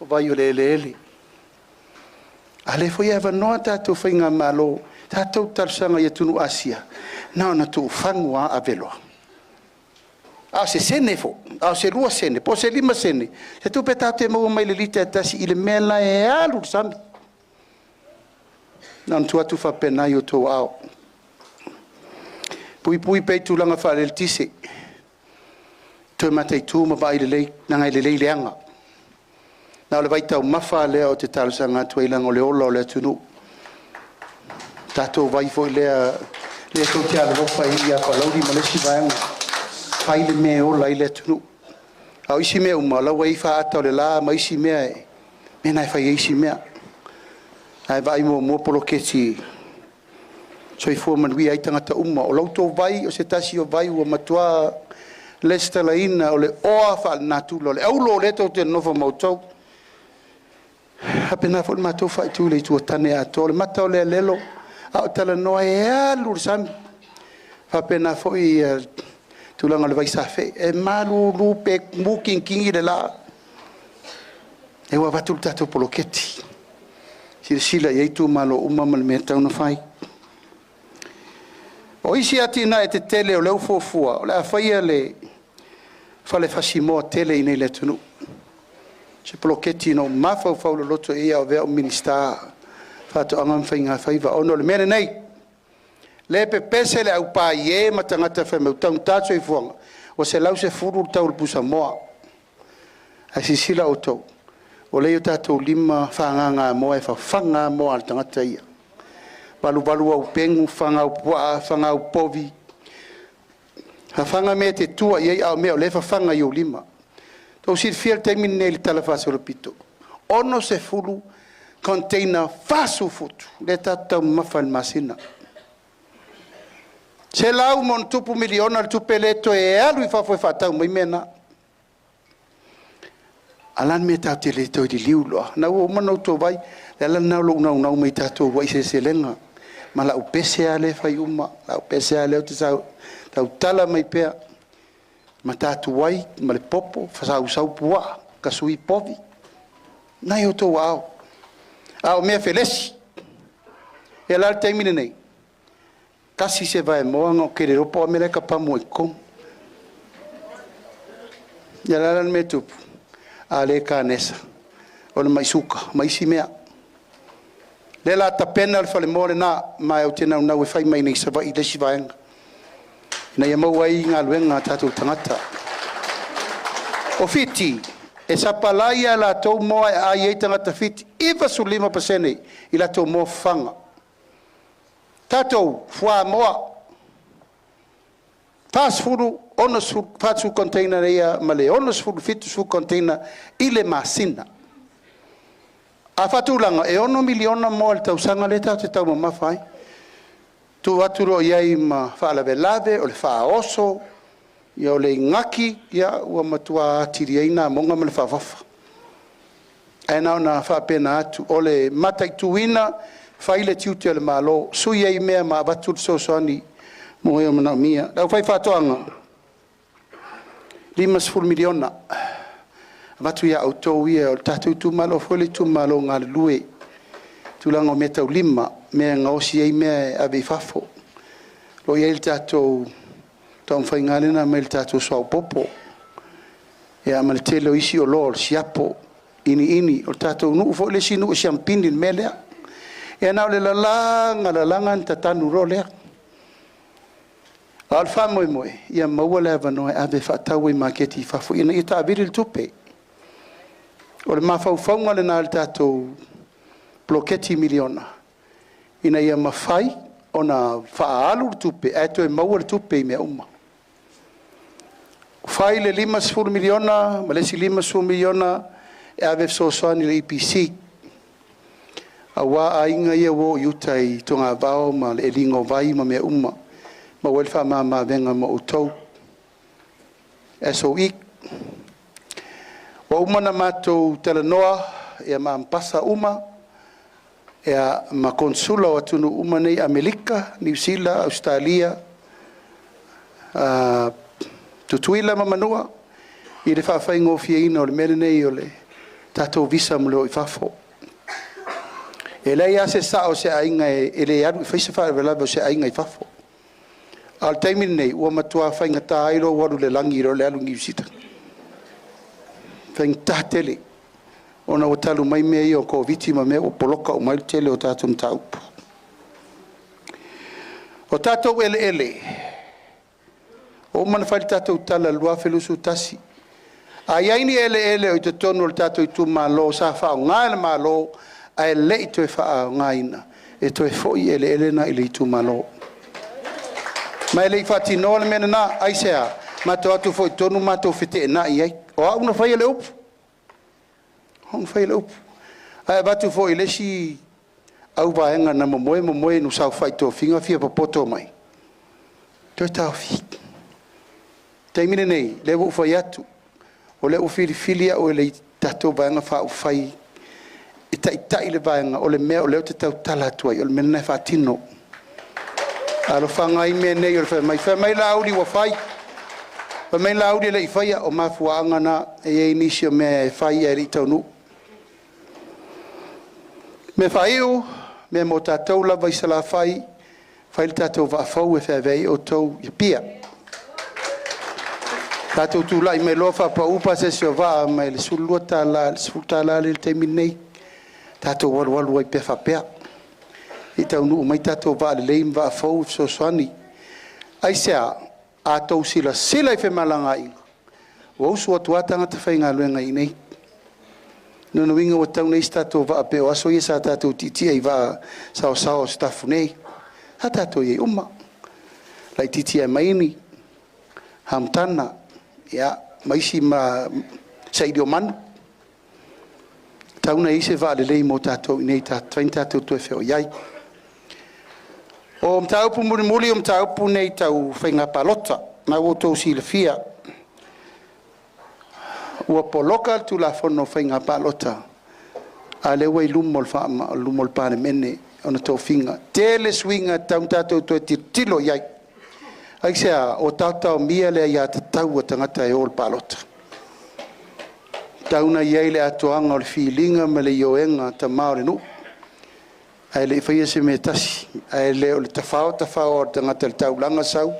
o vai o le eleele. A o lea foi e avanoa tatou faigamalo, tatou talosaga i atunuu Asia, na ona tuufagu lava ave loa. A o se sene foi, a o se 2 sene, po o se 5 sene, se tupe tatou te maua mai le lita e tasi i le mea la e alu i le sami. Na ona tuu atu faapena i outou aao. Puipui pea i tulaga faale-eletise, toe mataitu ma vaai lelei, leaga e lelei leaga. Na o le vaitaumafa lea ou te talosaga atu ai, leaga o le ola o le atunuu. Tatou vai foi lea lea tou te alolofa i ai ia Palauli ma le isi vaega, fai le mea e ola ai le atunuu. A o isi mea uma, o la ua i ai faata o le la ma isi mea, mea na e fai ai isi mea. Ae vaai muamua poloketi soifua manuia ai tagata uma. O la outou vai, o se tasi o vai ua matua resitalaina o le oa faalenatura, o le auro lea tou te nonofo ma outou. E faapena foi le matou faaitu i le itu a tane atoa, o le mata o le alelo, a o talanoa e alu i le sami. E faapena foi le tulaga o le vaisafee, e malulu pe mu kikigi le la, e ua avatu le tatou poloketi. Silasila i ai itumalo uma ma le mea e tatau ona fai. O isi atinae tetele o lea ua fuafua, o le a faia le fale fasimoa tele i inei i le atunuu. Se poloketi na ou mafaufau loloto i ai a o avea au Minisita Faatoaga ma Faiga Faiva, ona o le mea lenei, lea e pepese le aupaie ma tagata fai mai ua taugata le soifuaga, ua 110 le tau o le pusamoa. Ae silasila outou, o lea e i o tatou lima fagagamoa e fafaga lava moa a le tagata ia. Valuvalu au pegu, faga au puaa, faga au povi, fafaga mea e te tua i ai, a o mea o lea e fafaga i ou lima. Tou silafia le taimi lenei i le talafaasolopito, 60 container 40 futu lea tatou te taumamafa i le masina. $100+ miliona le tupe lea toe alu i fafo e faatau mai mea na. A o le a le mea tatou te le toe liliu loa? Na ua uma ona outou vaai, o le ala lena o lou naunau mai i tatou uluai seleselega ma lau pese lava lea e fai uma, lau pese lava lea ou te tautala mai pea, ma tatou ai ma le popo, sausau puaa, tasui povi, na i outou aao. A o mea felesi, ia o le a le taimi lenei? Tasi se vaemoa ou te le iloa po o a mea la e kapamu ai i totonu. Ia o le a la le mea e tupu? A le kanesa, o le mai suka ma isi mea. Lea o le a tapena le falemoa lena, ma ou te naunau e fai mai nei i Savaii le isi vaega, ina ia maua ai galuega a tatou tagata. O Fiti, e sapalai a latou moa e aai ai tagata Fiti, 95% i latou moa fafaga. Tatou fuamoa, 40, 60, 40 container ia ma le 60, 70 container i le masina. A faatulaga e $6 miliona mo le tausaga lea tatou te taumamafa ai, tuu atu loa i ai ma faalavelave o le faaoso, o le igaki, ua matua atili ai ona amoga ma le faafafa. Ae na ona faapena atu, o le mataituina, fai le tiute o le Malo, sui ai mea ma avatu le fesoasoani mo e o manaomia. Le aufaifaatoaga, e $50 miliona avatu ia outou ia, o le tatou itumalo foi le itumalo galulue i tulaga o meataulima, mea e gaosi ai mea e ave i fafo. O lo o i ai le tatou taumafaiga lea na aumai i le tatou suauu popo, ma le tele o isi oloa o le siapo, iniini. O le tatou nuu foi le isi nuu e siamupini i le mea lea. Ia na o le lalaga lalaga ona tatanu loa lea. A o le faamoemoe, ia maua le avanoa e ave e faatau ai i maketi i fafo ina ia taavili le tupe. O le mafaufauga lena o le tatou poloketi miliona, ina ia mafai ona faaalu le tupe ae toe maua le tupe i mea uma. Fai le $50 miliona ma le isi $50 miliona e ave e fesoasoani i le EPC, aua aiga ia ua o i uta i togavao ma le eliga o vai ma mea uma, maua ai le faamama-avega ma outou. SOE. Ua uma ona matou talanoa ma Ambassador uma ma Konesula o atunuu uma nei, Amerika, Niu Sila, Ausetalia, Tutuila ma Manua, i le faafaigofieina o le mea lenei o le tatou visa mo le o i fafo. E leai lava se sao o se aiga e le alu e fai se faalavelave o se aiga i fafo. A o le taimi lenei, ua matua faigata ai lou alu i le lagi i lo le alu i Niu Sila. Faigata tele, ona ua talu mai mea ia o Koviti ma mea ua poloka uma ai le tele o tatou mataupu. O tatou eleele, ua uma ona fai le tatou tala i le 2021. A i ai ni eleele o i totonu o le tatou itumalo sa faaaoga e le Malo ae le i toe faaaogaina, e toe foi eleele na i le itumalo. Ma e le i faatinoa le mea lena. Aisea? Matou o atu foi i totonu matou feteenai ai. O au na faia le upu, o au na faia le upu. Ae avatu foi i le isi auvaega na momoe momoe ina ua saofai i tofiga fia popoto mai, toe taofi. O le taimi lenei, lea ua ou fai atu, o lea ua filifili au e le tatou Vaega Faaupufai e taitai le vaega, o le mea o lea ou te tautala atu ai, o le mea lena e faatino. Alofaga ai mea nei o le fai mai, fai mai Laauli ua fai, fai mai Laauli e le i faia. O mafuaaga na, e i ai nisi o mea e fai ae le i taunuu. Mea faaiu, mea mo tatou lava i Salafai, fai le tatou vaa fou e feaveai ai outou i Apia. Tatou tulai mai loa faapau pasese o vaa mai le $12 i le $10 lea i le taimi lenei. Tatou alualu ai pea faapea. Se i taunuu mai tatou vaa lelei ma vaa fou e fesoasoani. Aisea? A outou silasila i femalagaaiga, ua usu atu lava tagata faigaluega i inei. O lona uiga ua tatau ona i ai se tatou vaa pei o aso ia sa tatou tietie i vaa saoasaoa o Sitafune nei. Sa tatou i ai uma, Laitiiti emaini, Hamutana, ia, ma isi ma saili o manu. Tatau ona i ai se vaa lelei mo tatou i inei e mafai ona tatou toe feoi ai. O mataupu mulimuli o mataupu nei tau faiga palota. Na ua outou silafia, ua poloka le Tulafono o Faiga Palota, a o lea ua i luma o le Palemene ona tofiga. Tele suiga e tatau ona tatou toe tilotilo i ai. Aisea? Ua taotaomia le aiatatau a tagata e o i le palota. E tatau ona i ai le atoaga o le filiga ma le ioega a tama o le nuu, ae le i faia se mea e tasi, ae le o le tafao tafao o le tagata i le taulaga sau,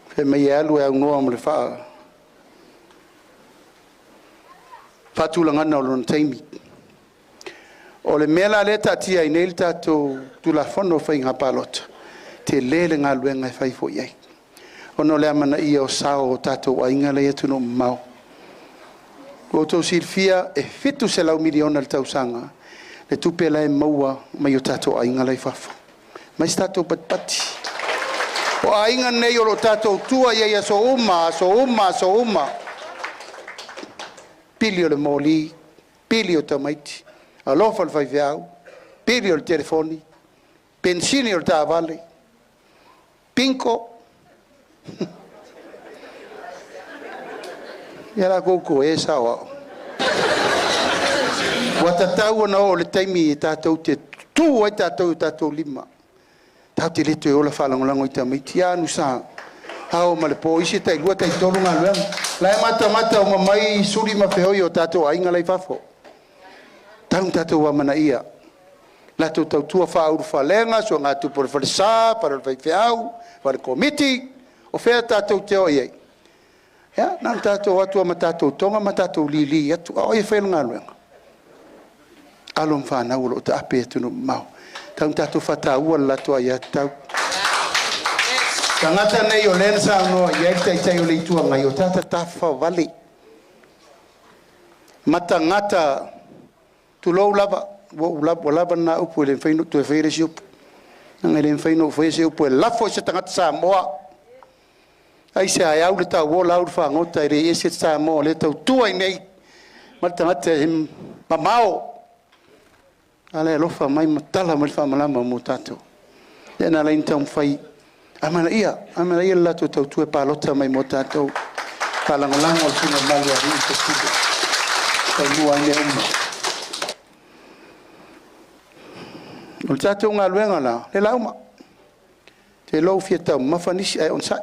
fai mai e alu e aunoa ma le faatulagaga o lona taimi. O le mea la lea e taatia ai nei le tatou Tulafono o Faiga Palota, tele le galuega e fai foi i ai, ona o le amanaia o sao o tatou aiga la e i atunuu mamao. Ua outou silafia e $700 miliona i le tausaga le tupe la e maua mai o tatou aiga la e i fafo, mai se tatou patipati. O aiga nei o lo o tatou tua i ai i aso uma, aso uma, aso uma, pili o le moli, pili o tamaiti, Alofa le faifeau, pili o le telefoni, penisini o le taavale, bingo. Ia la koukou e saoao. Ua tatau ona oo i le taimi e tatou te tutu ai tatou i o tatou lima. Tatou te le toe ola faalagolago i tamaiti. Ia anusa ao ma le po, isi e tailua taitolu galuega. La e matamata uma mai suli ma feoi o tatou aiga la e i fafo. Tau ina tatou amanaia latou tautua faaulufalega, suagatupe o le falesa, fale o le faifeau, fale komiti, o fea tatou te o i ai? Ia, na ona tatou o atu lava ma tatou toga ma tatou lili atu. A o ai e faia le galuega? Alo ma fanau o lo o taape i atunuu mamao. Tau ina tatou faataua le latou aiatatau. Tagata nei o lea na saunoa i ai le Taitai o le Itu Agai, o tagata tafafao ma tagata, tulou lava, ua lava lena upu e le mafai ona ou toe faia le isi upu, leaga e le mafai ona ou faia se upu e lafo i se tagata Samoa. Aisea? E au i le tauola au i le fagota, e le ese le Samoa o lea e tautua i inei ma le tagata e mamao, a o la e alofa mai ma tala mai le faamalama mo tatou. Lea na ala ai ona taumafai, amanaia, amanaia le latou tautua e palota mai mo tatou, faalagolago i sui usufono mamalu a alii ma faipule e taumua ai mea uma. O le tatou galuega la, o le a uma. Ou te iloa ua fia taumamafa nisi, ae onosai.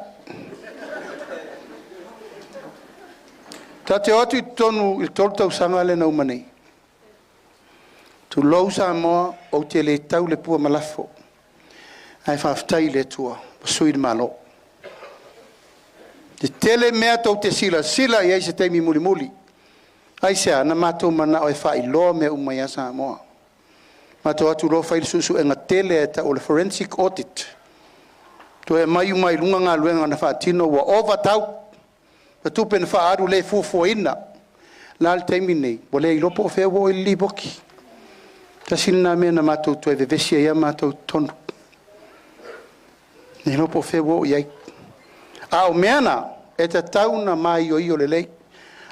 Tatou te o atu i totonu i le 3 tausaga lea na uma nei, tulou Samoa, ou te le tau le pua ma lafo, ae faafetai i le Atua ua sui le Malo. E tetele mea tou te silasila i ai i se taimi mulimuli. Aisea? Na matou manao e faailoa mea uma ia Samoa. Matou o atu loa fai le suesuega tele e tau o le forensic audit, toe aumai uma i luga galuega na faatino ua ova tau ma tupe na faaalu le fuafuaina. O le a le taimi lenei? Ua le iloa po o fea ua oo i ai le lipoti. Tasi lena mea na matou toe vevesi ai lava matou i totonu, le iloa po o fea ua oo i ai. A o mea na, e tatau ona maioio lelei.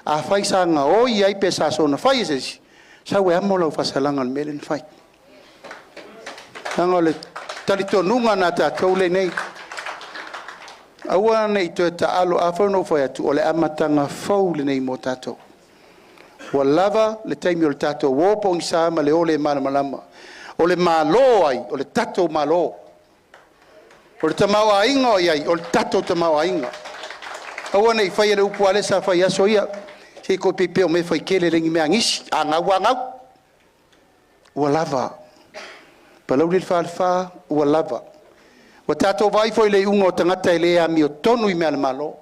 Afai sa gaoi ai pe sa soona fai e se isi, sau e amo lau faasalaga o le mea lea na fai. Leaga o le talitonuga lena a tatou lea e i inei, aua ne i toe taalo. A foi na ou fai atu, o le amataga fou lenei mo tatou. Ua lava le taimi o le tatou o pogisa ma le o le malamalama. O le Malo o ai? O le tatou Malo. O le tamaoaiga o i ai? O le tatou tamaoaiga. Aua ne i faia le upu lea sa fai i aso ia, se i toe pei o mea faitele e le ni mea gisi. A gau lava gau. Ua lava. Palauli le Falefa, ua lava. Ua tatou vaai foi i le iuga o tagata e le amiotonu i mea a le Malo.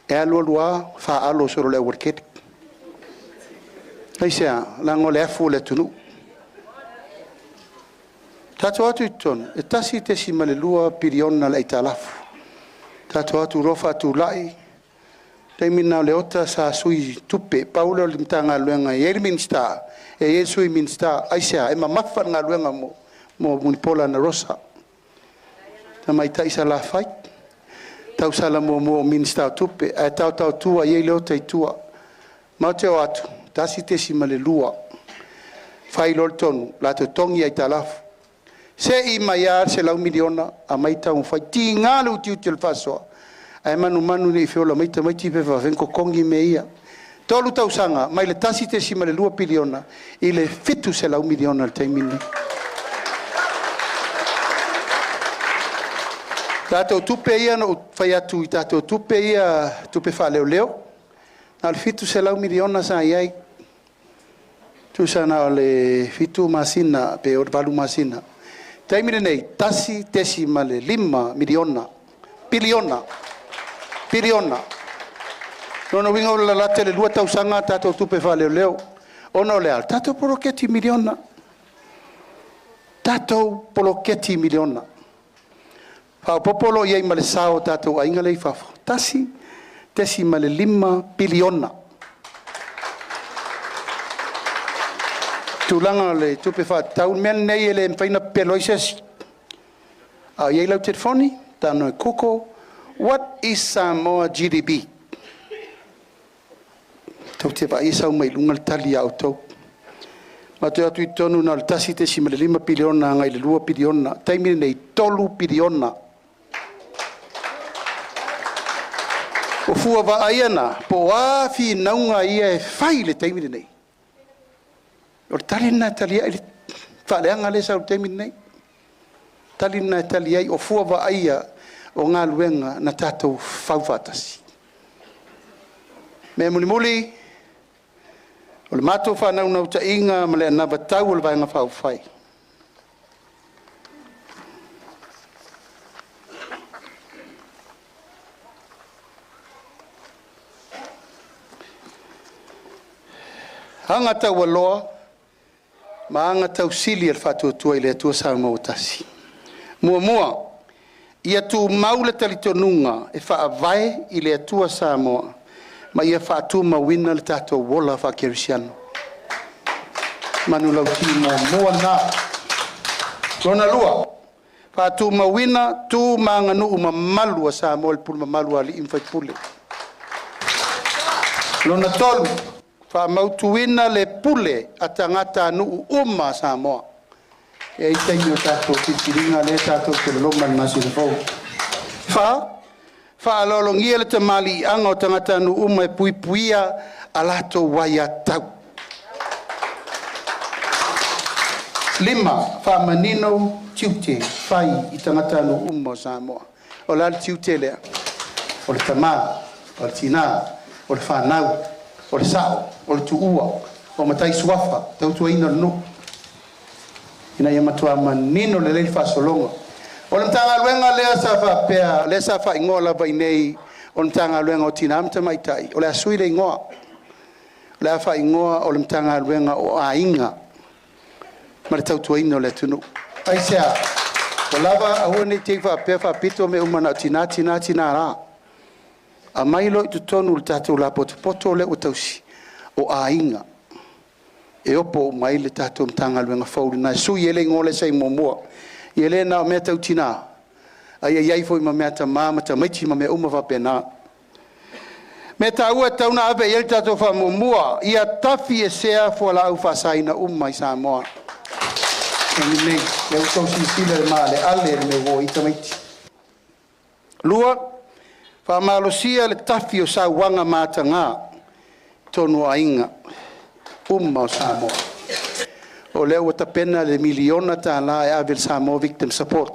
E alu alu lava faalo solo i le aualatele. Aisea? Leaga o le afu o le atunuu. Tatou o atu i totonu, e $1.2 piliona le aitalafu. Tatou o atu loa faatulai, taimi lena o Leota sa sui tupe, pau lea o le Matagaluega e i ai le Minisita, e i ai le Sui Minisita. Aisea? E mamafa le galuega mo Mulipola Anarosa, tamaitai Salafai, tausala muamua o Minisita o Tupe, ae taotaotua i ai Leota i tua. Matou te o atu, 1.2, fai loa le tonu, o le a totogi aitalafu. Sei mai lava le $100 miliona aumai taumafai. Tiga le utiuti o le faasoa, ae manumanu ne i feola mai tamaiti pe faapefea ona totogi mea ia. 3 tausaga mai le $1.2 piliona i le $700 miliona i le taimi lenei. Tatou tupe ia na ou fai atu i tatou tupe ia, tupe faaleoleo, na o le $700 miliona sa i ai, tusa na o le 7 masina pe 8 masina. Taimi lenei, $1.5 miliona, piliona, piliona. Lona uiga ua lalata i le 2 tausaga tatou tupe faaleoleo, ona o le a? O le tatou poloketi miliona. Tatou poloketi miliona. Faaopoopo loa i ai ma le sao o tatou aiga la e i fafo, $1.5 piliona. Tulaga o le tupe faatatau, o le mea lenei e le mafai ona pepelo ai se isi. A i ai lau telefoni, tago e google what is Samoa GDP? Tou te vaai e sau mai luga le tali ia outou. Matou o atu i totonu na o le $1.5 piliona agai le $2 piliona. Taimi lenei, $3 piliona. O fua vaaia na po o a finauga ia e fai i le taimi lenei, o le tali lena e tali ai le faaleaga lea e sau i le taimi lenei. O le tali lena e tali ai, o fua vaaia o galuega na tatou fau faatasi. O le mea mulimuli, o le matou faanaunautaiga ma le anavatau a le Vaega Faaupufai, agataualoa ma agatausili a le Faatuatua i le Atua Samoa ua Tasi. 1. Ia tumau le talitonuga e faavae i le Atua Samoa ma ia faatumauina le tatou ola faakerisiano. Manulauti muamua lena. Lona lua, faatumauina tu ma aganuu mamalu a Samoa i le pule mamalu a alii ma faipule. Lona tolu, faamautuina le pule a tagatanuu uma a Samoa. E i ai taimi o tatou filifiliga lea tatou te loloma i le masina fou. 4, faaaloalogia le tamaliiaga o tagatanuu uma e puipuia a latou aiatatau. 5, faamanino tiute fai i tagatanuu uma o Samoa. O le a le tiute lea? O le tama, o le tina, o le fanau, o le sao, o le tuua, o matai suafa, tautuaina o le nuu, ina ia matua manino lelei le faasologa. O le Matagaluega lea sa faapea, lea sa faaigoa lava i inei o le Matagaluega o Tina ma Tamaitai, o le a sui le igoa. O le a faaigoa o le Matagaluega o Aiga ma le Tautuaina o le Atunuu. Aisea? Ua lava, aua ne i te i faapea faapito mea uma na o tina, tina, tina la. Aumai loa i totonu o le tatou lapotopoto lea ua tausi, o aiga, e opo uma ai le tatou Matagaluega fou lena e sui ai le igoa lea sa i ai muamua. Ia le na o mea tau tina, a ia i ai foi ma mea tama ma tamaiti ma mea uma faapena. Mea taua e tatau ona ave i ai le tatou faamuamua, ia tafiesea fualaau faasaina uma i Samoa. Taimi lenei, lea ua outou silasila i le maaleale i le mea ua oo i ai tamaiti. 2, faamalosia le tafi o sauaga mataga i totonu o aiga uma o Samoa. O lea ua tapena le $1 miliona e ave i le Samoa Victim Support,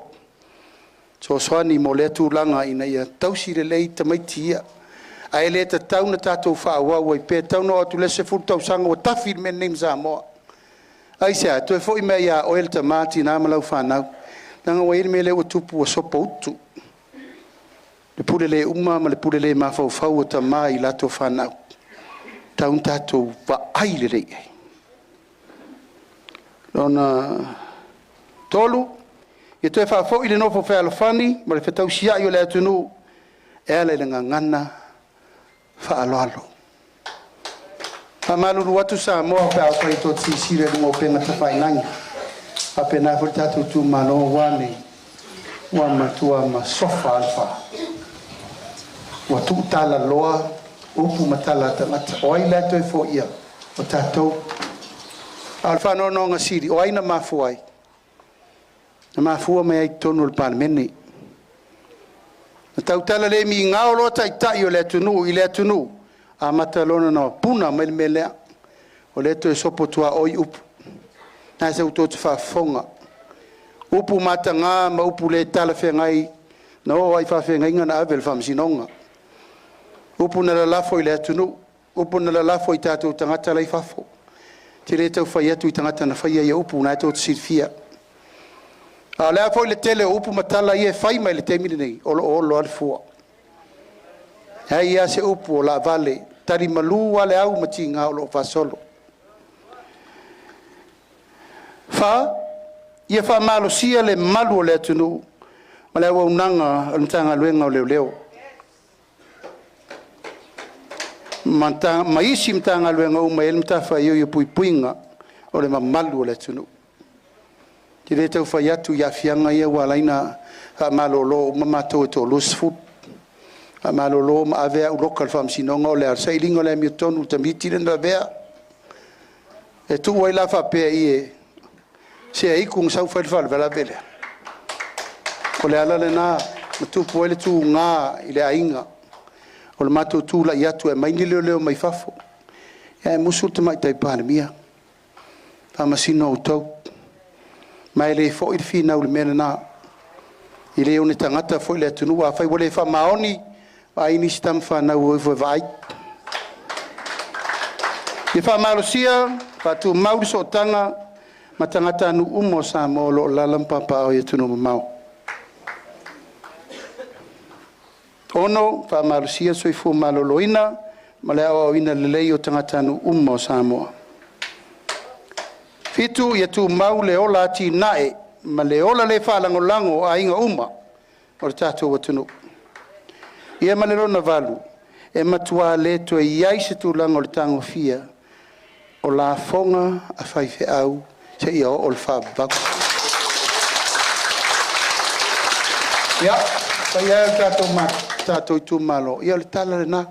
fesoasoani mo lea tulaga ina ia tausi lelei tamaiti ia. Ae le tatau ona tatou faaauau ai pea, e tatau ona oo atu i le isi 10 tausaga ua tafi le mea lenei ma Samoa. Aisea? E toe foi mai ia oe le tama, tina ma lau fanau, leaga ua i ai le mea lea ua tupu, ua sopoutu le pule le uma ma le pule le mafaufau o tama i latou fanau. E tatau ona tatou vaai lelei i ai. Lona tolu, ia toe faafoi le nofo fealofani ma le fetausiai o le atunuu e ala i le gagana faaaloalo. Faamalulu atu Samoa pe afai tou te silasila i luga o upega tafailagi, faapena foi le tatou itumalo ua a nei? Ua matua masofa lava le fa. Ua tuutalaloa upu ma tala a tagata. O ai la e toe foia? O tatou. A o le faanoanoaga sili, o ai na mafua ai? Na mafua mai ai i totonu o le Palemene. Na tautala le migao loa taitai o le atunuu i le atunuu, amata loa ona puna mai le mea lea. O lea e toe sopo tuaoi upu. Na se ua toe faafofoga. Upu mataga ma upu le talafeagai na oo lava i faafeagaiga na ave i le faamasinoga. Upu na lalafo i le atunuu, upu na lalafo i tatou tagata la e i fafo. Ou te le tau fai atu i tagata na faia ia upu, o lena tou te silafia. A o le a foi le tele o upu ma tala ia e fai mai i le taimi lenei, o lo o olo lava le fua. E leai lava se upu o laavale, tali malu lava le au ma tiga o lo o faasolo. 4, ia faamalosia le malu o le atunuu ma le auaunaga a le Matagaluega o Leoleo ma isi Matagaluega uma e i ai le matafaioi o puipuiga o le mamalu o le atunuu. Ou te le tau fai atu i aafiaga ia ua ala ai ona faamalolo uma matou e toa-20, faamalolo ma ave au loka i le faamasinoga. O le a? O le sailiga o le amiotonu i le tamaitiiti lea na lavea. E tuu ai la faapea i e se aiku na sau fai le faalavelave lea. O le ala lena na tupu ai le tuga i le aiga o le matou tulai atu e aumai ni leoleo mai fafo. Ae musu le Tamaitai Palemia, faamasino outou. Ma e le foi le finau i le mea lena. E le o ni tagata foi le atunuu. Afai ua le faamaoni, vaai nisi tama fanau e o ifo e vaai. Ia faamalosia, faatumau le sootaga ma tagatanuu uma o Samoa o lo o alaala ma papaaao i atunuu mamao. 6. Faamalosia le soifua maloloina ma le aoaoina lelei o tagatanuu uma o Samoa. 7. Ia tumau le ola atinae ma le ola le faalagolago o aiga uma o le tatou atunuu. Ia ma le lona 8, e matua le toe i ai se tulaga o le tagofia o lafoga a faifeau seia oo i le faavavau. Ia, le paia e o le tatou itumalo, ia o le tala lena.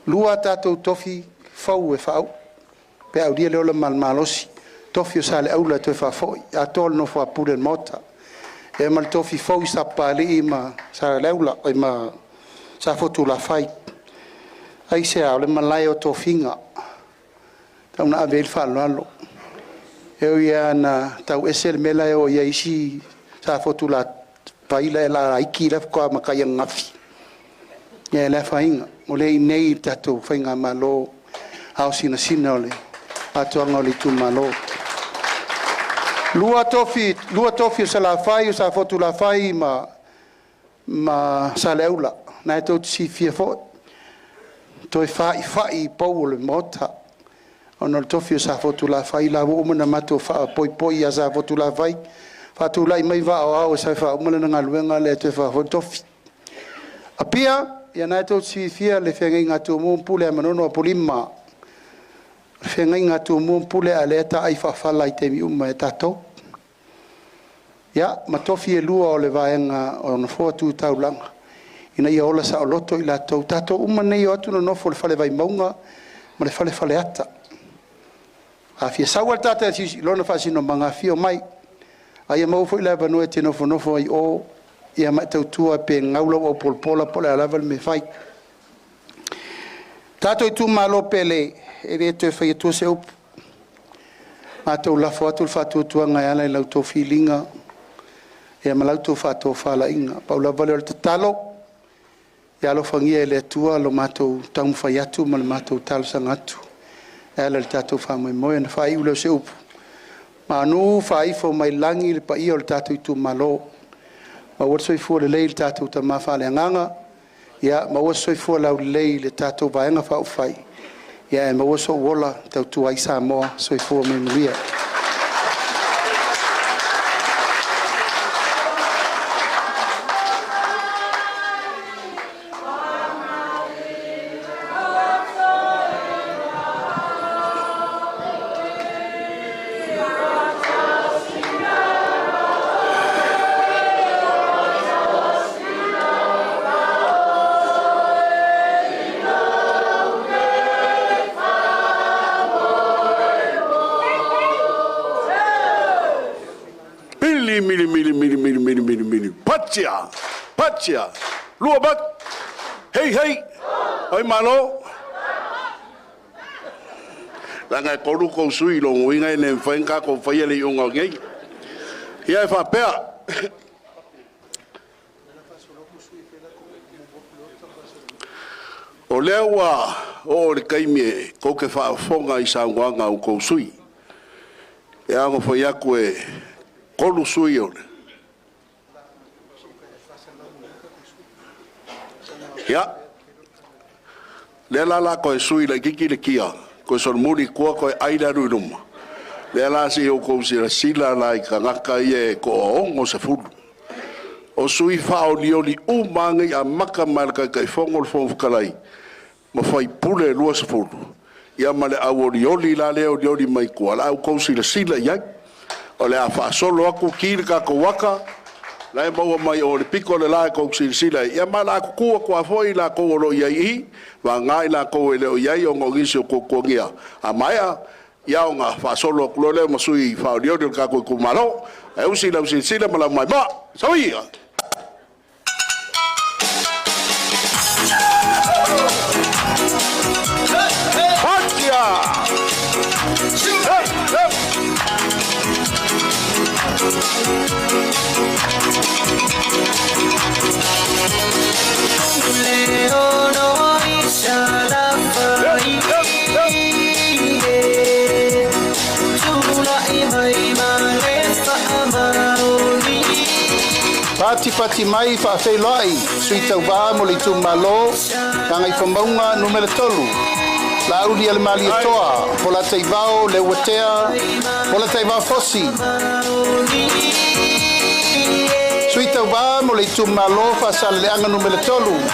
E 2 a tatou tofi fou e faauu pe a aulia le ola ma le malosi, tofi o Saleaula e toe faafoi e atoa le nofo a Pule o le Maota, ia ma le tofi fou i Sapapalii ma Safotulafai. Aisea? O le malae o tofiga e tatau ona ave i ai le faaaloalo. E ui lava ina tau ese le mea la e o i ai isi Safotulafai laiti la faatoa matai ananafi, ae le afaina, o lea e i inei i le tatou faigamalo ao sinasina o le atoaga o le itumalo. 2 tofi o Salafai o Safotulafai ma Saleaula, o lena tou te silafia foi, toe faifai i pou o le Maota ona o le tofi o Safotulafai, o la ua uma ona matou faapoipoi ia Safotulafai, faatulai mai vaa o ao e sau e faauma lana galuega lea e toe faafoi le tofi. Apia, ia o lena tou te silafia le feagaiga a Tumua ma Pule ia Manono Apolima, o le feagaiga a Tumua ma Pule, a o lea e taai faafala i taimi uma e tatou. Ia, ma tofi e 2 o le vaega o Nofoa Tu Taulaga, ina ia ola saoloto i latou, tatou uma nei e o atu nonofo i le Fale Vaimauga ma le Fale Faleata. A fia sau lava le tata i lona faasinomaga, afio mai, a ia maua foi le avanoa e te nofonofo ai i o ma e tautua pe gau lau aupolapola po o le a lava le mea e fai. Tatou itumalo pele, e le toe fai atua se upu, matou lafo atu le faatuatuaga e ala i la outou filiga ma la outou faatofalaiga. Pau lava lea o le tatalo, ia alofagia e le Atua lo matou taumafai atu ma le matou talosaga atu e ala i le tatou faamoemoe. Ona faaiu lea o se upu, manu faaifo mai lagi le paia o le tatou itumalo, maua le soifua lelei i le tatou Tama faaleagaga, ia maua le soifua laulelei i le tatou Vaega Faaupufai, ae maua sou ola e tautua ai Samoa. Soifua ma ia manuia. Pili mili mili mili mili mili mili mili patia patia lua bat hei hei oi malo leaga e 3 kou sui lona uiga e le mafai ona tatou faia le iuga o nei. Ia e faapea, o lea ua oo i le taimi e tou te faafofoga i saunoaga a outou sui usufono. E ao ona fai atu e 3 sui usufono o le... Ia, lea la o le a toe sui laitiiti le kia, toe solomuli i tua toe ai le alu i luma. O lea la se i outou silasila la i tagata ia e toa-60. O sui usufono faaolioli uma lava nei amata mai lava i le Taitaifono, le Fofoga Fetalai ma sui usufono e 20, ia ma le au olioli la lea e olioli mai tua, o le a outou silasila i ai. O le a faasolo atu ki le tatou ata, La e maua mai o le piko le la e kou silasila ai. Ia ma la kuku atu a foi lakou o lo o i ai i, vagana i lakou e le o i ai ona o nisi o tuatuagia. A maea, ia ona faasolo atu loa lea ma sui faaolioli o le tatou itumalo. Ae usi lau silasila ma lau maimoa. Soia! Patia! Hey, hey! Patipati mai faafeiloai sui tauvā mo le itumalo Gagaifomauga Nu.3, Laauli ale Malietoa, Polataivao Leuatea Polataivao Fosi. Sui tauvā mo le itumalo Faasaleleaga Nu.3,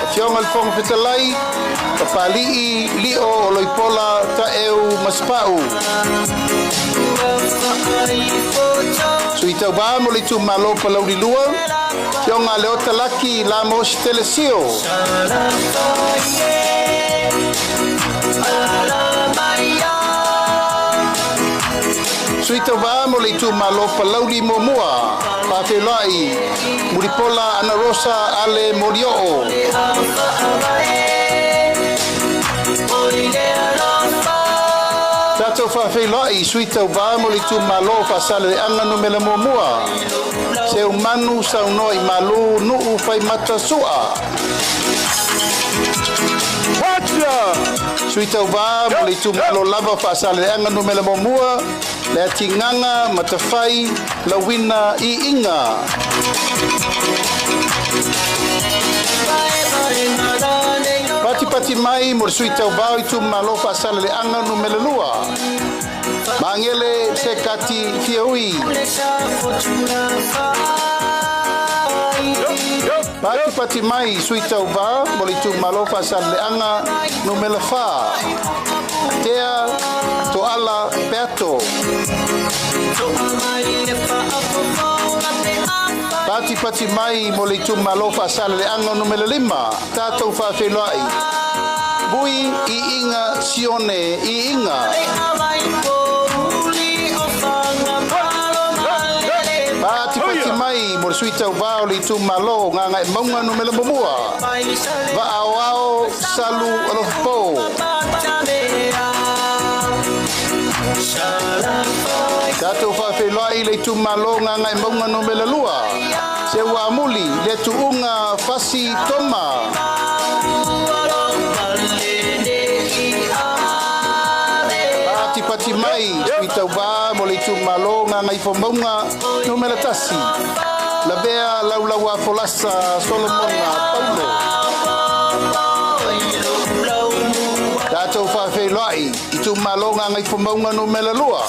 Afioga i le Fofoga Fetalai, Papali'i Lio Oloipola Taeu Masepau. Sui tauvā mo le itumalo Palauli 2, Afioga Leota Laki Lamos Telesio. Sui tauvā mo le itumalo Palauli Muamua, Faafeiloai Mulipola Ana Rosa Ale Molioo. Tatou faafeiloai sui tauvā mo le itumalo Faasaleleaga Nu.1, Seumanu Saunoa i Malu Nuu Faimata Sua. Sui tauvā mo le itumalo lava Faasaleleaga Nu.1, le Atigana Matafai Lauina Iiga. Patipati mai mo le sui tauvā o itumalo Faasaleleaga Nu.2, Magele Sekati Fiaui. Patipati mai sui tauvā mo le itumalo Faasaleleaga Nu.4, Tea Toala Peato. Patipati mai mo le itumalo Faasaleleaga Nu.5, tatou faafeiloai Bui Iiga Sione Iiga. Patipati mai mo le sui tauvā o le itumalo Gagaemauga Nu.1, Vaaoao Salu Alofapo. Tatou faafeiloai le itumalo Gagaemauga Nu.2, Seuamuli le Tuuga Fasi Toma. Patipati mai sui tauvā mo le itumalo Gagaifomauga Nu.1, Lavea Laulaua Folasa Solomona Paulo. Tatou faafeiloai itumalo Gagaifomauga Nu.2,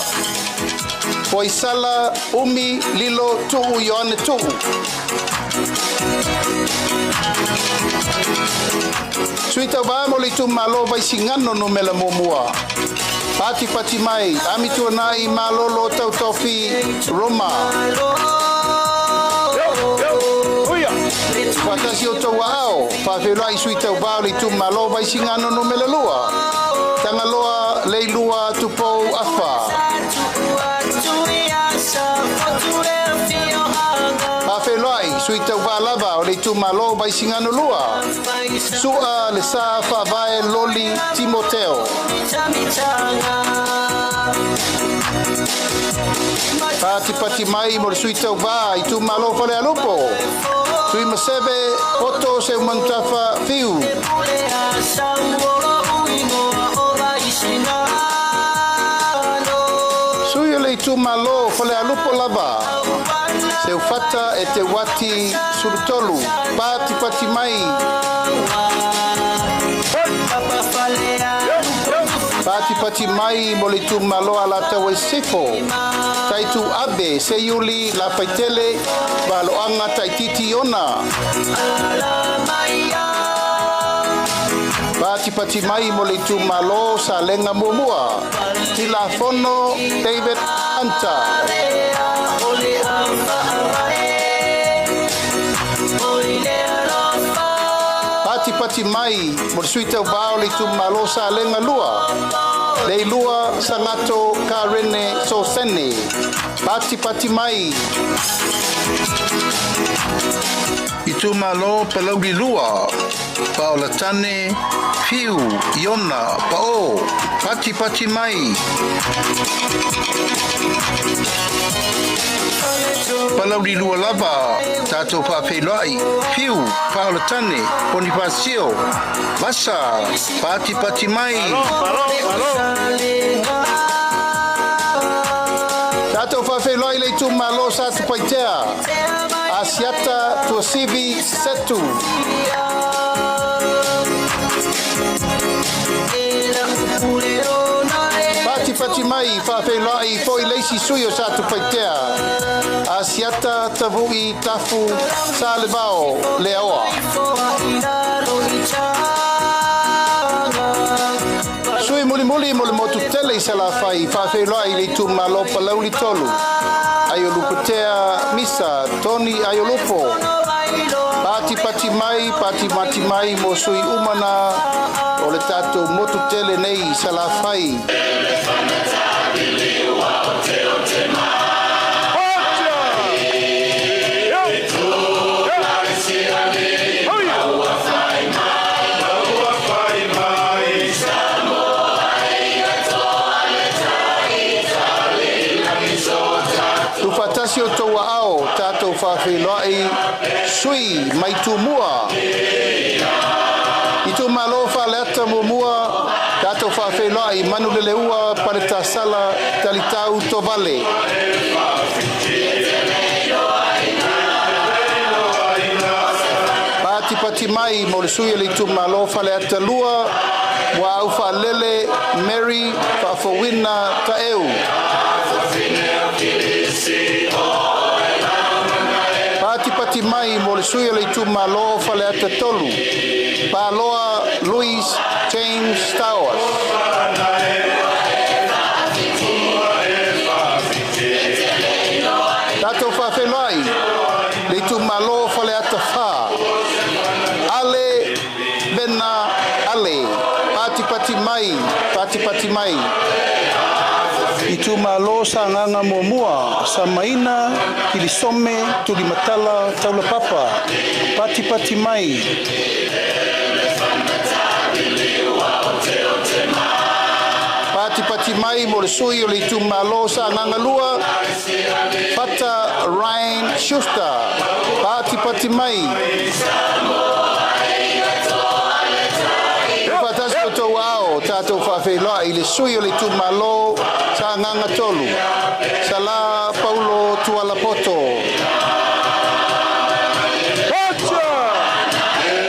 Foisala Umi Lilo Tuu Ioane Tuu. Sui tauvā mo le itumalo Vaisigano Nu.1, Patipati mai Amituanai Malolo Tautofi Roma. Faatasi o tou aao, faafeiloai sui tauvā o le itumalo Vaisigano Nu.2, Tagaloa Leilua Tupou Afa. Faafeiloai sui tauvā lava o le itumalo Vaisigano 2, Sua le Sa Faavae Loli Timoteo. Patipati mai mo le sui tauvā itumalo Falealupo, Tui Maseve Poto Seumanutafa Fiu. Sui o le itumalo Falealupo lava, Seufata e te Wati Sulutolu. Patipati mai. Patipati mai mo le itumalo Alataua i Sisifo, Taitu Abe Seiuli Lafaitele Valoaga Taititi Ona. Patipati mai mo le itumalo Salega Muamua, Tilafono David Hunter. Patipati mai mo le sui tauvā o le itumalo Salega 2, Leilua Sagato Karene Sosene. Patipati mai. Itumalo Palauli 2, Paolatane Fiu Iona Pa'o. Patipati mai. Palauli 2 lava, tatou faafeiloai Fiu Paolatane Ponifasio Vasa. Patipati mai. Tatou faafeiloai le itumalo Satupaitea, Asiata Tuasivi Setu. Patipati mai, faafeiloai foi le isi sui o Satupaitea, Asiata Tavu'i Tafu Salevao Leaoa. Sui mulimuli mo le motu tele i Salafai, faafeiloai le itumalo Palauli 3, Aiolupotea Misa Tony Aiolupo. Patipati mai, patipati mai mo sui umana o le tatou motu tele nei i Salafai. Tufatasi o tou aao, tatou faafeiloai sui mai Tumua. Itumalo Faleata 1, tatou faafeiloai Manuleleua Paletasala Talitau Tovale. Patipati mai mo le sui o le itumalo Faleata 2, Muaau Faalele Mary Faafouina Taeu. Patipati mai mo le sui o le itumalo Faleata 3, Paloa Louis James Stowers. Tatou faafeiloai le itumalo Faleata 4, Ale Vena Ale. Patipati mai, patipati mai. Itumalo Sagaga 1, Samaina Kilisome Tulimatala Taulapapa. Patipati mai. Patipati mai mo le sui o le itumalo Sagaga 2, Fata Ryan Schuster. Patipati mai. Fatasi o tou ao, tatou faafeiloai i le sui o le itumalo Sagaga 3, Sala Paulo Tualapoto.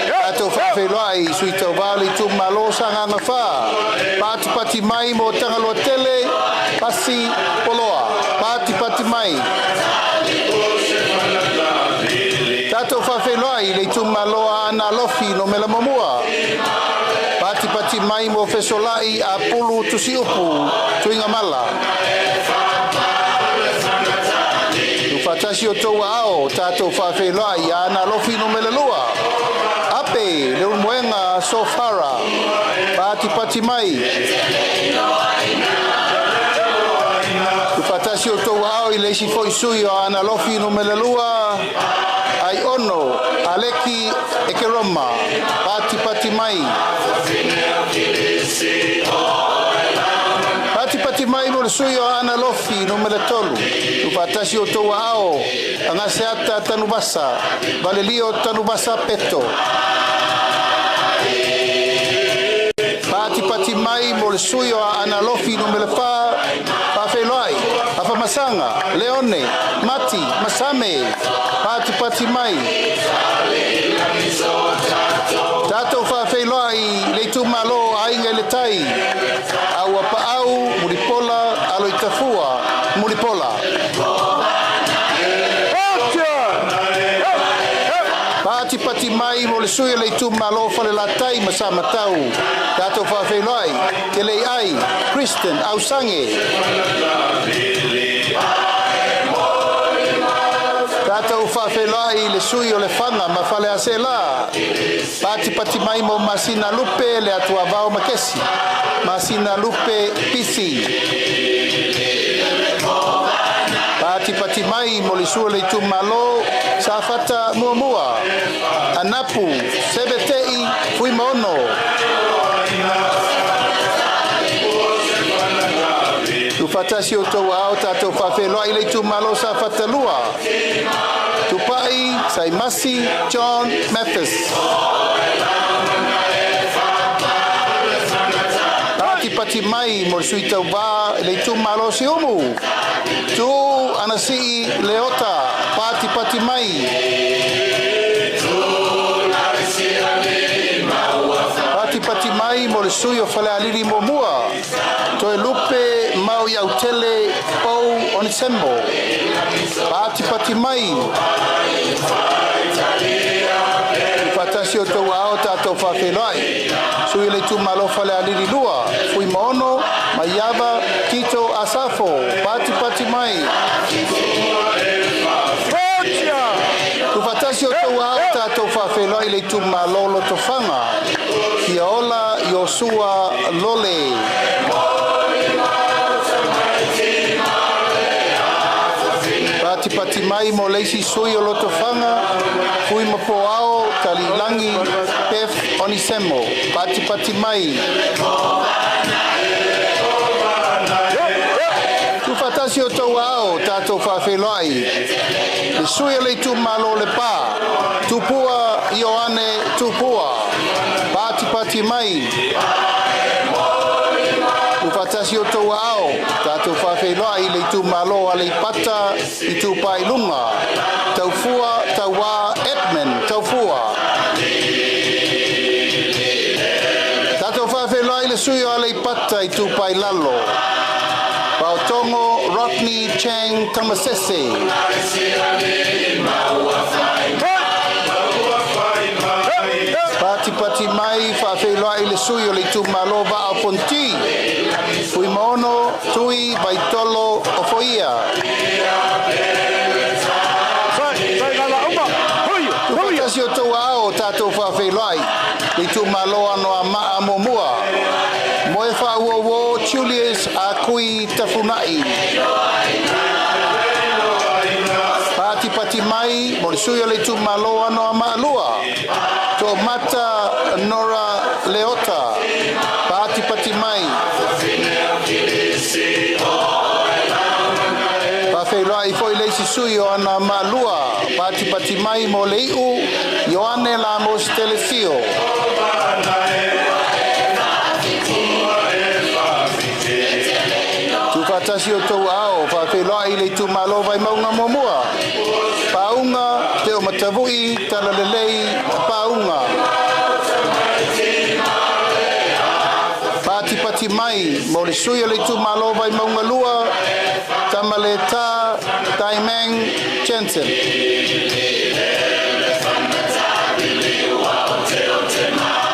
Tatou faafeiloai sui tauvā o le itumalo Sagaga 4, Patipati mai mo Tagaloa Tele, Pasi Poloa. Patipati mai. Tatou faafeiloai le itumalo Aana Alofi no Mela 1. Patipati mai mo Fesolai Apulu Tusiupu Tuigamala. Tufatasi o tou aao, tatou faafeiloai Aana Alofi no Mela 2. Ape Leulumoega Sofara. Patipati mai. Tufatasi o tou aao i le isi foi sui o Aana Alofi no Mela 2, Ai Ono Aleki Ekeroma. Patipati mai. Patipati mai mo le sui o Aana Alofi no Mela 3. Tufatasi o tou aao, Agaseata Tanuvasa, Valelio Tanuvasa Peto. Patipati mai mo le sui o Aana Alofi no Mela 4, Faafeiloai Afamasanga Leone Mati Masame. Patipati mai. Tatou faafeiloai le itumalo Aiga i le Tai, Aua Paau Mulipola Aloitafua Mulipola. Patipati mai mo le sui o le itumalo Falelatai ma Samatau. Tatou faafeiloai Kelei Ai Kristen Ausange. Tatou faafeiloai le sui o Lefaga ma Faleaseela, patipati mai mo Masina Lupe le Atuavao Makesi, Masina Lupe Pisi. Patipati mai mo le sui o le itumalo Safata Muamua, Anapu Sevetei Fuimaono. Tuufaatasi o outou aao, tatou faafeiloai le itumalo Safata 2, Tupai Saimasi John Mathis. Patipati mai mo le sui tauvā le itumalo Siumu, Tu Anasii Leota, patipati mai. Patipati mai mo le sui o Falealili Muamua, Toelupe Mau Iautele Pou Onisemo, patipati mai. Faatasi o outou aao, tatou faafeiloai sui le itumalo Falealili 2, Fuimaono Maiava Tito Asafo, patipati mai. Tuufaatasi o outou aao, tatou faafeiloai le itumalo Lotofaga, Fiaola Iosua Lole. Patipati mai mo le isi sui o Lotofaga, Fuimapoao Taliilagi Beth Onisemo, patipati mai. Tuufaatasi o outou aao, tatou faafeiloai le sui o le itumalo Lepa, Tupua Ioane Tupua, patipati mai. Tuufaatasi o outou aao, tatou faafeiloai le itumalo Aleipata Itupa i Luga, Taufua Tauā Edmund Taufua. Tatou faafeiloai le sui o Aleipata Itupa i Lalo, Paotogo Rodney Chang Tamasese. Patipati mai faafeiloai le sui o le itumalo Vaa o Fonoti, Fuimaono Tui Vaitolo Ofoia. Tuufaatasi o outou aao, tatou faafeiloai le itumalo Anoamaa Muamua, Moe Faauouo Julius Akui Tafunai. Patipati mai mo le sui o le itumalo Anoamaa 2, Toomata Nora Leota, patipati mai. Faafeiloai foi le isi sui o Anoamaa 2, patipati mai mo le iu Ioane Lamos Telesio. Tuufaatasi o outou aao, faafeiloai le itumalo Vaimauga Muamua, Pauga Te o Matavui Talalelei Pauga. Patipati mai mo le sui o le itumalo Vaimauga 2, Tamaleta Taimang Jensen.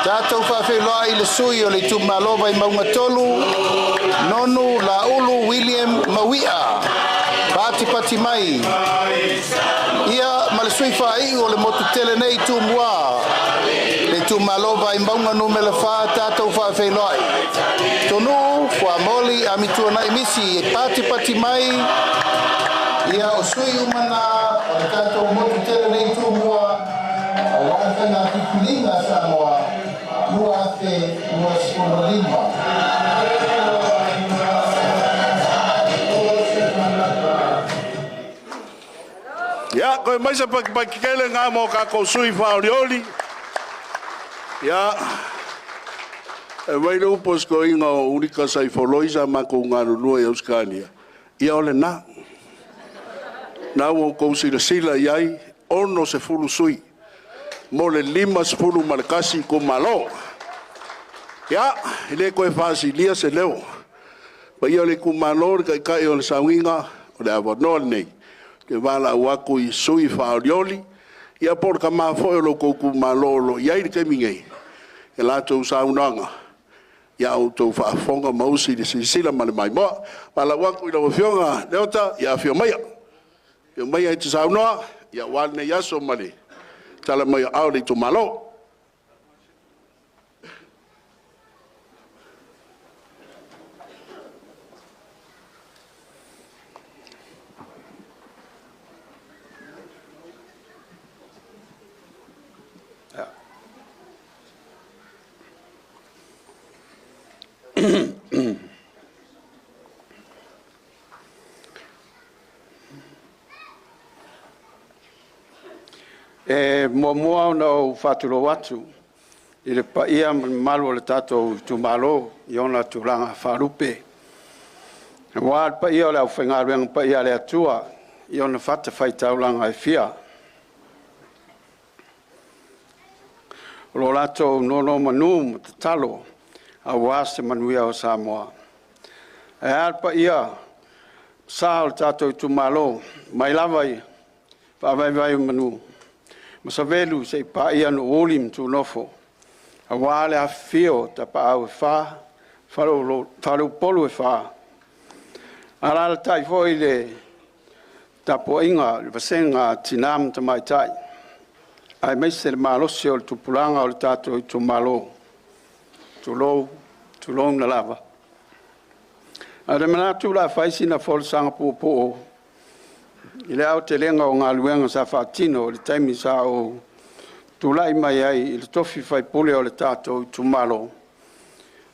Tatou faafeiloai le sui o le itumalo Vaimauga 3, Nonu Laulu William Mauia, patipati mai. Ia ma le sui faaiu o le motu tele nei Tumua, le itumalo Vaimauga 4, tatou faafeiloai Tonuu Fuamoli Amituanai Misi, e patipati mai. Ia o sui umana o le tatou motu tele nei Tumua, auā le faiga filifiliga a Samoa 2025. Ia, koe mai se pakipaki kele ngā mō kākou sui whaoriori. Ia, e mai le upo skoinga o Urika Saifoloi sa makou galulue i Ausetalia. Ia o lena. Na ua outou silasila i ai 60 sui mo le 51 itumalo. Ia, e le toe faasilia se leo. Paia o le itumalo, le taitai o le sauiga, o le avanoa lenei. Te valaau atu i sui faaolioli, ia po o le tama foi o lo outou itumalo o lo o i ai i le taimi nei, e latou saunoaga, ia outou faafofoga ma usi i le silasila ma le maimoa. Valaau atu i lau Afioga Leota, ia afio maia. Afio maia e te saunoa Ia aua lenei aso ma le tala mai o aao o le itumalo. E muamua ona ou faatulou atu i le paia ma le mamalu o le tatou itumalo i ona tulaga faalupe, aua le paia o le aufaigaluega paia a le Atua i ona fatafaitaulaga e fia, o lo o latou nonomanu ma tatalo aua se manuia o Samoa. Ae a le paia sa o le tatou itumalo mai lava i faavaevaeomanu ma Savelu seia paia Nuuuli ma Tuunofo, aua le afifio o Tapaau e Fa, Faleupolu e Fa, alaalatai foi le tapuaiga a le vasega a Tina ma Tamaitai, aemaise le malosi o le tupulaga o le tatou itumalo, tulou, tulouna lava. Ae ou te manatu o le a fai sina folasaga puupuu i le aotelega o galuega sa faatino i le taimi sa ou tulai mai ai i le tofi faipule o le tatou itumalo,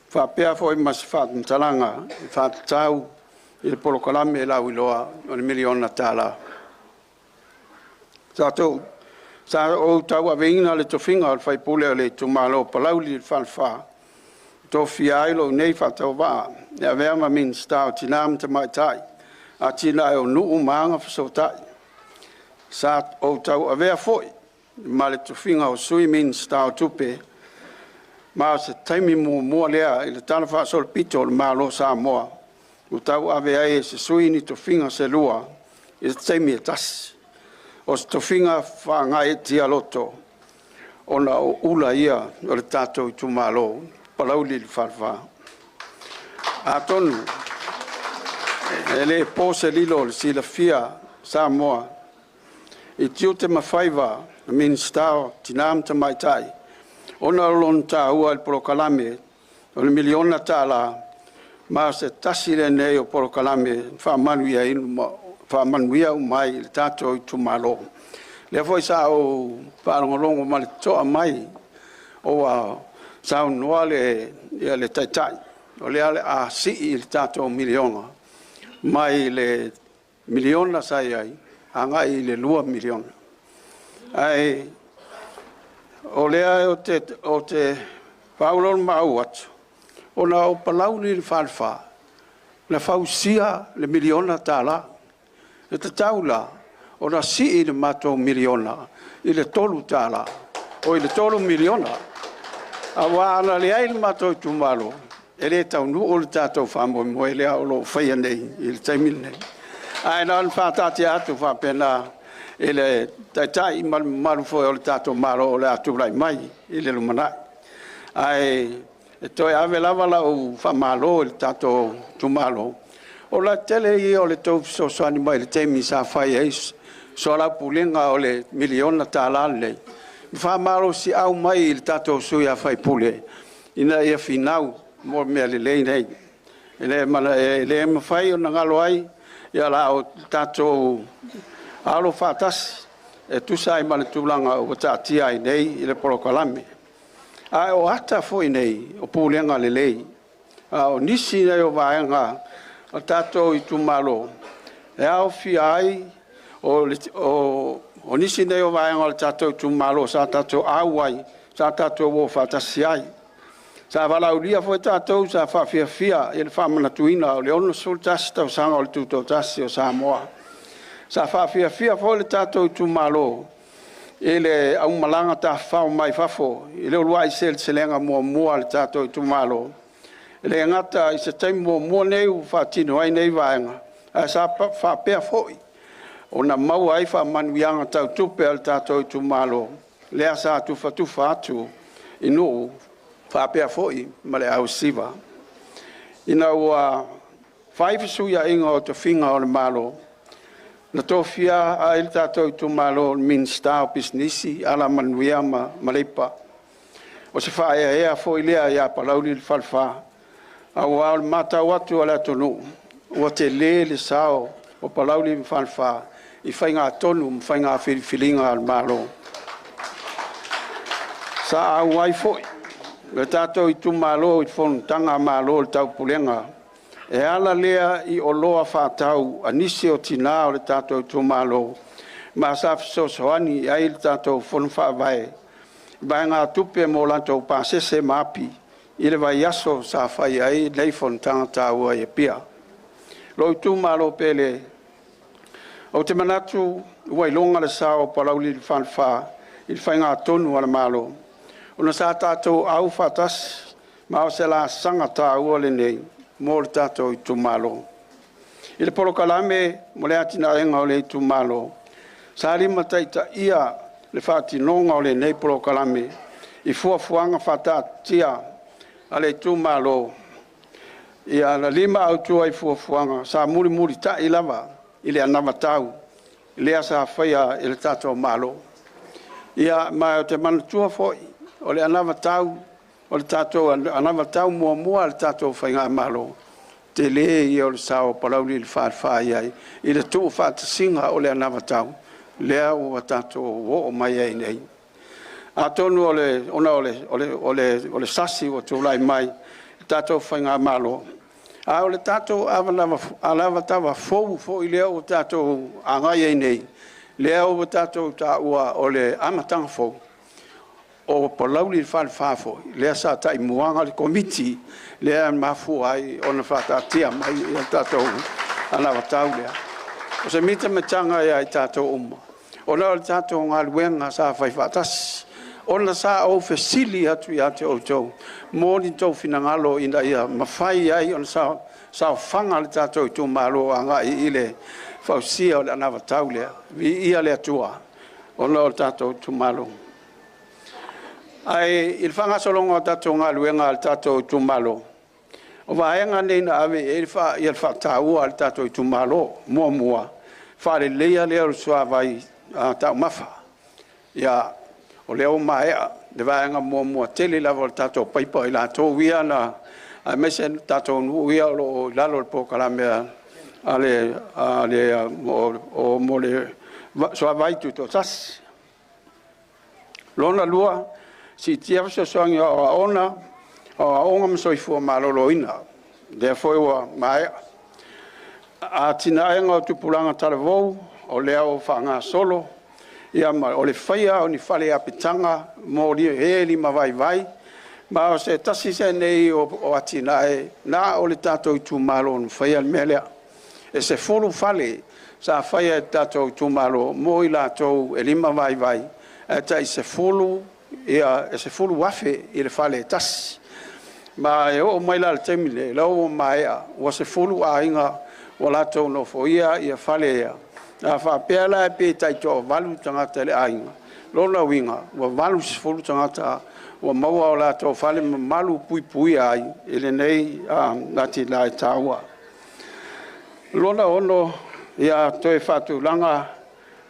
faapea foi ma se faamatalaga e faatatau i le polokalame lauiloa o le $1miliona. Sa ou tauaveina le tofiga o le faipule o le itumalo o Palauli le Falefa, na tofia ai lou nei faatauvaa e avea ma Minisita o Tina ma Tamaitai, Atinae o Nuu ma Agafesootai. Sa ou tauavea foi ma le tofiga o Sui Minisita o Tupe, ma o se taimi muamua lea i le talafaasolopito o le Malo o Samoa ua tauave ai e se sui ni tofiga se lua i le taimi e tasi. O se tofiga faagaeetia loto ona o ula ia o le tatou itumalo, Palauli le Falefa. Atonu e le po se lilo i le silafia Samoa i tiute ma faiva o Minisita o Tina ma Tamaitai ona o lona taua i le polokalame o le $1miliona, ma o se tasi lenei o polokalame faamanuia uma ai i le tatou itumalo. O lea foi sa ou faalogologo ma le totoa mai ua saunoa le Taitai, o lea o le a sii le tatou $1miliona mai le $1miliona sa i ai agai i le $2miliona. Ae o lea ou te faaoloolomaau atu, ona o Palauli le Falefa, na fausia le $1miliona. E tatau la ona sii le matou $1miliona i le $3, oi le $3miliona. Aua ana leai le matou itumalo, e le taunuu le tatou faamoemoe lea o lo o faia nei i le taimi lenei. Ae na ona faataatia atu faapena i le Taitai ma le mamalu foi o le tatou Malo o le a tulai mai i le lumanai. Ae toe ave lava lau faamalo i le tatou itumalo, o le tele ia o le tou fesoasoani mai i le taimi sa fai ai soalaupulega o le $1miliona lenei, ma faamalosiau mai i le tatou sui usufono ina ia finau mo mea lelei nei. E le mafai ona galo ai la tatou alo faatasi e tusa ai ma le tulaga ua taatia ai nei i le polokalame. Ae o ata foi nei o pulega lelei, a o nisi nei o vaega o tatou itumalo e aofia ai o nisi nei o vaega o le tatou itumalo sa tatou auai, sa tatou o faatasi ai. Sa valaaulia foi tatou sa faafiafia i le faamanatuina o le 61 tausaga o le Tutoatasi o Samoa. Sa faafiafia foi le tatou itumalo i le aumalaga tafafao mai fafo i le uluai seleselega muamua a le tatou itumalo. E le gata i se taimi muamua lenei ua faatino ai nei vaega, ae sa faapea foi ona maua ai faamanuiaga tau tupe a le tatou itumalo, lea sa tufatufa atu i nuu faapea foi ma le ausiva. Ina ua fai fesuiaiga o tofiga o le Malo, Na tofia ai le tatou itumalo o le Minisita o Pisinisi, Alamanuia ma Leipa. O se faaeaea foi lea ia Palauli le Falefa, aua o le matau atu a le atunuu, ua tele le sao o Palauli le Falefa i faigatonu ma faiga filifiliga a le Malo. Sa auai foi le tatou itumalo i fonotaga a Malo o le Taupulega, e ala lea i oloa faatau a nisi o tinā o le tatou itumalo, ma sa fesoasoani i ai le tatou Fono Faavae i vaegatupe mo latou pasese ma api i le vaiaso sa fai ai nei fonotaga taua i Apia. Lou itumalo pele, ou te manatu ua iloga le sao o Palauli le Falefa i le faigatonu a le Malo, ona sa tatou aufaatasi, ma o se laasaga taua lenei mo le tatou itumalo. I le polokalame mo le atinaeina o le itumalo, sa limataitaia le faatinoga o lenei polokalame i fuafuaga faataatitia a le itumalo, ia na lima autu ai i fuafuaga sa mulimulitai lava i le anavatau lea sa faia e le tatou Malo. Ia, ma ou te manatua foi, o le anavatau, o le tatou anavatau muamua a le tatou faigamalo, tele ia o le sao o Palauli le Falefa i ai i le tuufaatasiga o le anavatau lea ua tatou oo mai ai nei. Atonu o le, ona o le sasi ua tulai mai i le tatou faigamalo, a o le tatou anavatau fou foi lea ua tatou agai ai nei, lea ua tatou taua o le amataga fou, o Palauli le Falefa foi, lea sa taimuaga le Komiti lea e mafua ai ona faataatia mai le tatou anavatau lea. O se mitamitaga ia i tatou uma, ona o le tatou galuega sa fai faatasi, ona sa ou fesili atu ia te outou mo ni tou finagalo ina ia mafai ai ona saofaga le tatou itumalo agai i le fausia o le anavatau lea. Viia le Atua ona o le tatou itumalo. Ae i le faagasologa o tatou galuega a le tatou itumalo, o vaega nei na ave i ai le faataua a le tatou itumalo. Muamua, faaleleia lea o le suavai taumafa. Ia, o lea ua maea le vaega muamua tele lava o le tatou paipa i latou ia na, aemaise tatou nuu ia o lo o i lalo o le polokalame a le mo le suavai tutoatasi. Lona lua, siitia fesoasoani o aoaoga ma soifua maloloina, lea foi ua maea. Atinaega o tupulaga talavou, o lea ua faagasolo, ia ma o le faia o ni fale apitaga mo e limavaivai, ma o se tasi lenei o atinae na o le tatou itumalo na faia le mea lea. E 10 fale sa faia e le tatou itumalo mo i latou e limavaivai, ae tai 10, ia, e 10,000 i le fale e tasi. Ma e oo mai la i le taimi lenei, la ua maea, ua 10 aiga ua latou nofoia ia fale ia. A faapea la pe taitoa-8 tagata i le aiga, lona uiga ua 80 tagata ua maua o latou fale mamalu puipuia ai i lenei atinae taua. Lona ono, ia toe faatulaga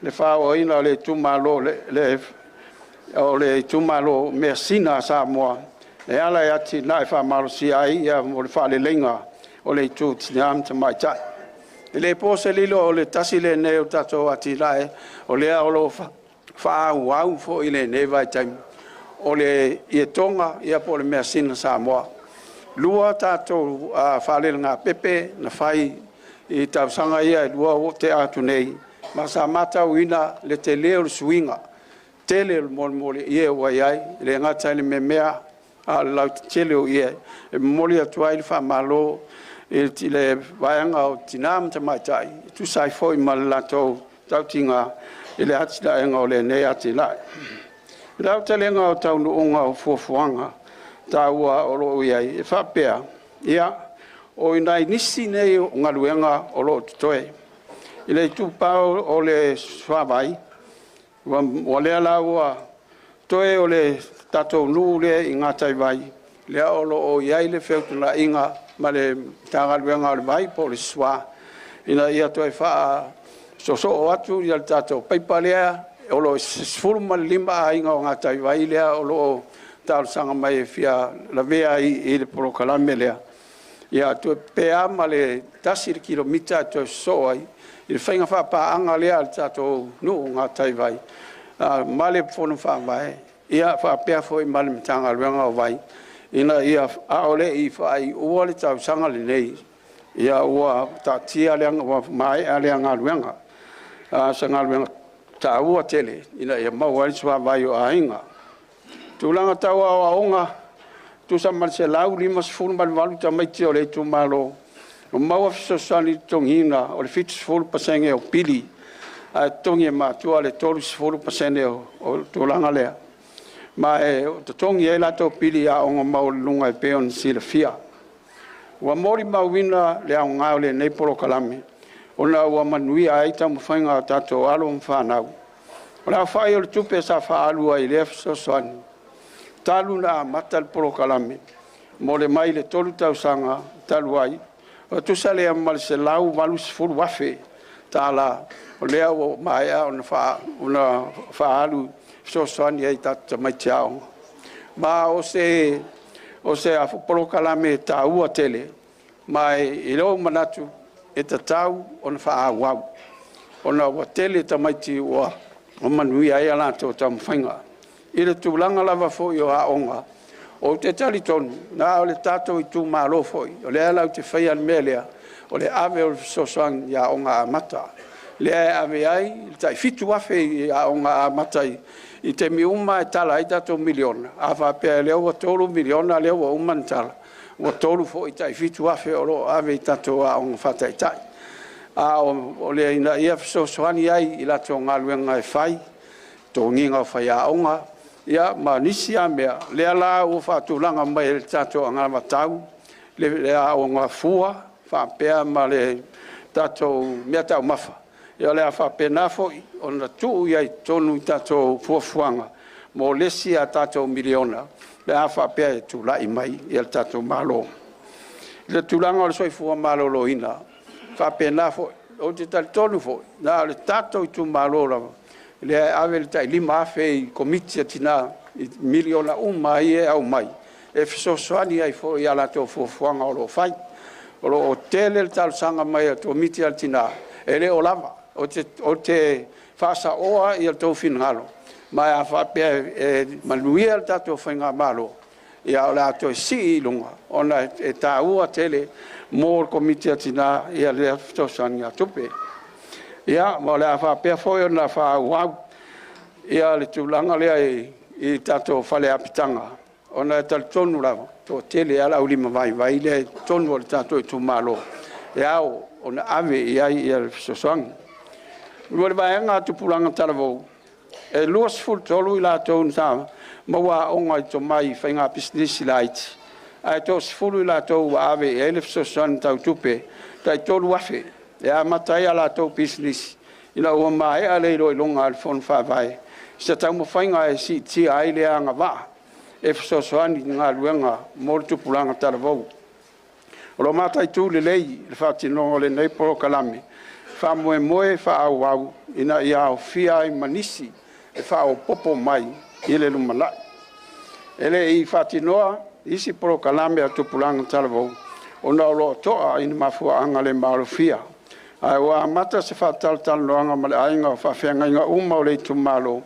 le faaoaina o le itumalo, o le itumalo measina a Samoa, e ala i atinae faamalosia ai ia mo le faaleleiga o le itu tina ma tamaitai. E le po se lilo o le tasi lenei o tatou atinae, o lea o lo o faaauau foi i lenei vaitaimi, o le ietoga ia po o le measina Samoa. 2 tatou faalelegapepe na fai i tausaga ia e 2 ua tea atu nei, ma sa matauina le tele o le suiga, tele o le molimoli ie ua i ai, e le gata i le memea, a o le lautetele o ie, e momoli atu ai le faamalo i le vaega o tina ma tamaitai, e tusa ai foi ma le latou tautiga i le atinaega o lenei atinae. I le aotelega o taunuuga o fuafuaga taua o lo o i ai, e faapea, ia, o nai nisi nei o galuega o lo o totoe. I le itupa o le suavai, ua lea la ua toe o le tatou nuu lea i Gataivai, lea o lo o i ai le feutanaiga ma le Matagaluega o le Vai po o le SWA, ina ia toe Soosoo atu ia le tatou paipa lea, o lo o 15 aiga o Gataivai lea o lo o talosaga mai e fia lavea i le polokalame lea. Ia toe pe a ma le 1 kilomita toe sosoo ai i le faiga faapaaga lea a le tatou nuu o Gataivai ma le Fono Faavae, ia faapea foi ma le Matagaluega o Vai, ina ia a o le i faaiua le tausaga lenei, ia ua taatia lea, ua maea lea galuega. Se galuega taua tele ina ia maua ai le suavai o aiga. Tulaga tau aoaoga, tusa ma le 158 tamaiti o le itumalo ua maua fesoasoani i le totogiina o le 70% o pili, ae totogi e matua le 30% o le tulaga lea. Ma e totogi ai latou pili i aoga maualuluga e pei ona silafia. Ua molimauina le aoga o lenei polokalame, ona ua manuia ai taumafaiga a tatou alo ma fanau. O le aofai o le tupe sa faaalu ai i lea fesoasoani, talu ona amata le polokalame mo le mai le 3 tausaga talu ai, o tusa lea ma le $180,000 tala, o lea ua maea ona faaalu fesoasoani ai i tatou tamaiti aoga. Ma o se polokalame taua tele, ma i lou manatu e tatau ona faaauau, ona ua tele tamaiti ua manuia ai a latou taumafaiga. I le tulaga lava foi o aoga, ou te talitonu na o le tatou itumalo foi, o lea latou te faia le mea lea, o le ave o le fesoasoani i aoga amata. Lea e ave ai le tai 7,000 i aoga amata i taimi uma e tala ai tatou miliona, a faapea lea ua 3 miliona lea ua uma ona tala, ua 3 foi tai 7,000 o lo o ave i tatou aoga faataitai. A o le ina ia fesoasoani ai i latou galuega e fai, totogiina o faiaoga, ia ma nisi lava mea, lea la ua faatulaga mai e le tatou anavatau, le aoga fua faapea ma le tatou mea taumafa, ia o le a faapena foi ona tuu i ai i totonu i tatou fuafuaga mo le isi a tatou miliona, pe a faapea e tulai mai le tatou Malo. I le tulaga o le soifua maloloina, faapena foi, ou te talitonu foi, na o le tatou itumalo lava, lea e ave le tai 5,000 i komiti a tina, i miliona uma ai e aumai, e fesoasoani ai foi i a latou fuafuaga o lo o fai. O lo o tele le talosaga mai a komiti a tina, e le o lava. Ou te faasaoa i le tou finagalo, ma a faapea e manuia le tatou faigamalo, ia o le a toe sii i luga, ona e taua tele mo le komiti a tina ia lea fesoasoani tupe. Ia, ma o le a faapea foi ona faaauau ia le tulaga lea i tatou fale apitaga, ona e talitonu lava, toatele lava le aulima vaivai lea i totonu o le tatou itumalo, e ao ona ave i ai le fesoasoani. O le vaega a Tupulaga Talavou, e 23 i latou sa maua aoga i tomai i faiga pisinisi laiti, ae 30 i latou ua ave i ai le fesoasoani tau tupe tai 3,000 e amata ai a latou pisinisi ina ua maea le iloiloga a le Fono Faavae se taumafaiga e siitia ai le agavaa e fesoasoani i galuega mo le tupulaga talavou. O lo o mataitu lelei le faatinoga o lenei polokalame, faamoemoe faaauau ina ia aofia ai ma nisi e faaopoopo mai i le lumanai. E le i faatinoa isi polokalame a tupulaga talavou ona o lo o to'a i ni mafuaaga le maalofia, ae ua amata se faatalatalanoaga ma le aiga o faafeagaiga uma o le itumalo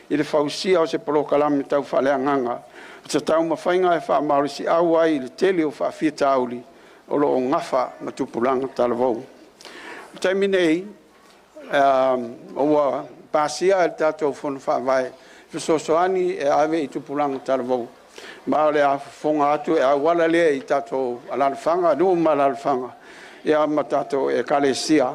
i le fausia o se polokalame tau faaleagaga o se taumafaiga e faamalosiau ai i le tele o faafitauli o lo o gafa ma tupulaga talavou. O le taimi nei, ua pasia e le tatou Fono Faavae fesoasoani e ave i tupulaga talavou, ma o le a fofoga atu e auala lea i tatou alaalafaga, nuu ma alaalafaga, ia ma tatou ekalesia,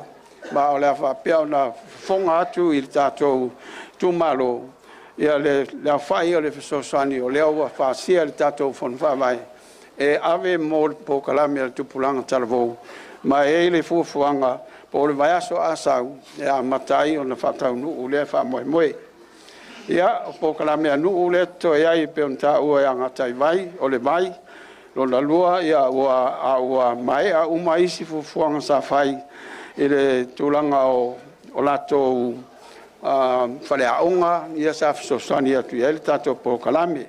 ma o le a faapea ona fofoga atu i le tatou itumalo ia le aofai o le fesoasoani o lea ua pasia e le tatou Fono Faavae e ave mo le polokalame a le tupulaga talavou, ma e i ai le fuafuaga po o le vaiaso a sau e amata ai ona faataunuu lea faamoemoe. Ia, o polokalame a nuu lea e totoe ai e pei ona taua ia Gataivai, o le vai, lona lua ua maea uma isi fuafuaga sa fai i le tulaga o o latou faleaoga ia sa fesoasoani atu i ai le tatou polokalame.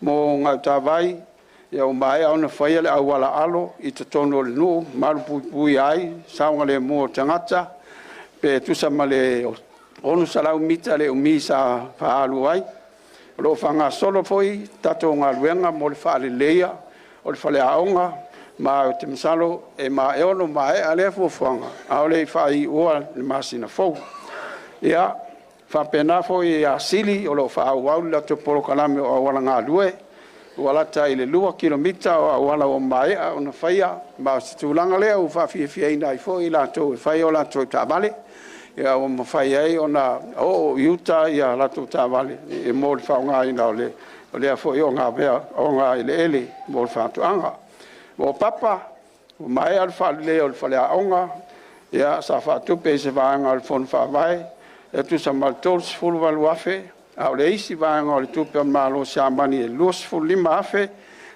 Mo Gautavai, ia ua maea ona faia le auala alo i totonu o le nuu, malupuipuia ai saogalemu o tagata, pe tusa ma le 600 mita le umi sa faaalu ai. O lo o faagasolo foi tatou galuega mo le faaleleia o le faleaoga, ma ou te masalo e ono maea lea fuafuaga a o le i faaiua le masina fou. Ia faapena foi ia Asili, o lo o faaauau le latou polokalame o auala galue, ua lata i le 2 kilomita o auala ua maea ona faia, ma o se tulaga lea ua faafiafiaina ai foi i latou e fai o latou taavale, ia ua mafai ai ona oo i uta a latou taavale mo le faaaogaina o lea foi ogaeleele mo le faatoaga. O Papa, ua maea le faaleleia o le faleaoga, ia sa faatupe i se vaega o le Fono Faavae e tusa ma le $38,000, a o le isi vaega o le tupe a le Malo Siamani e $25,000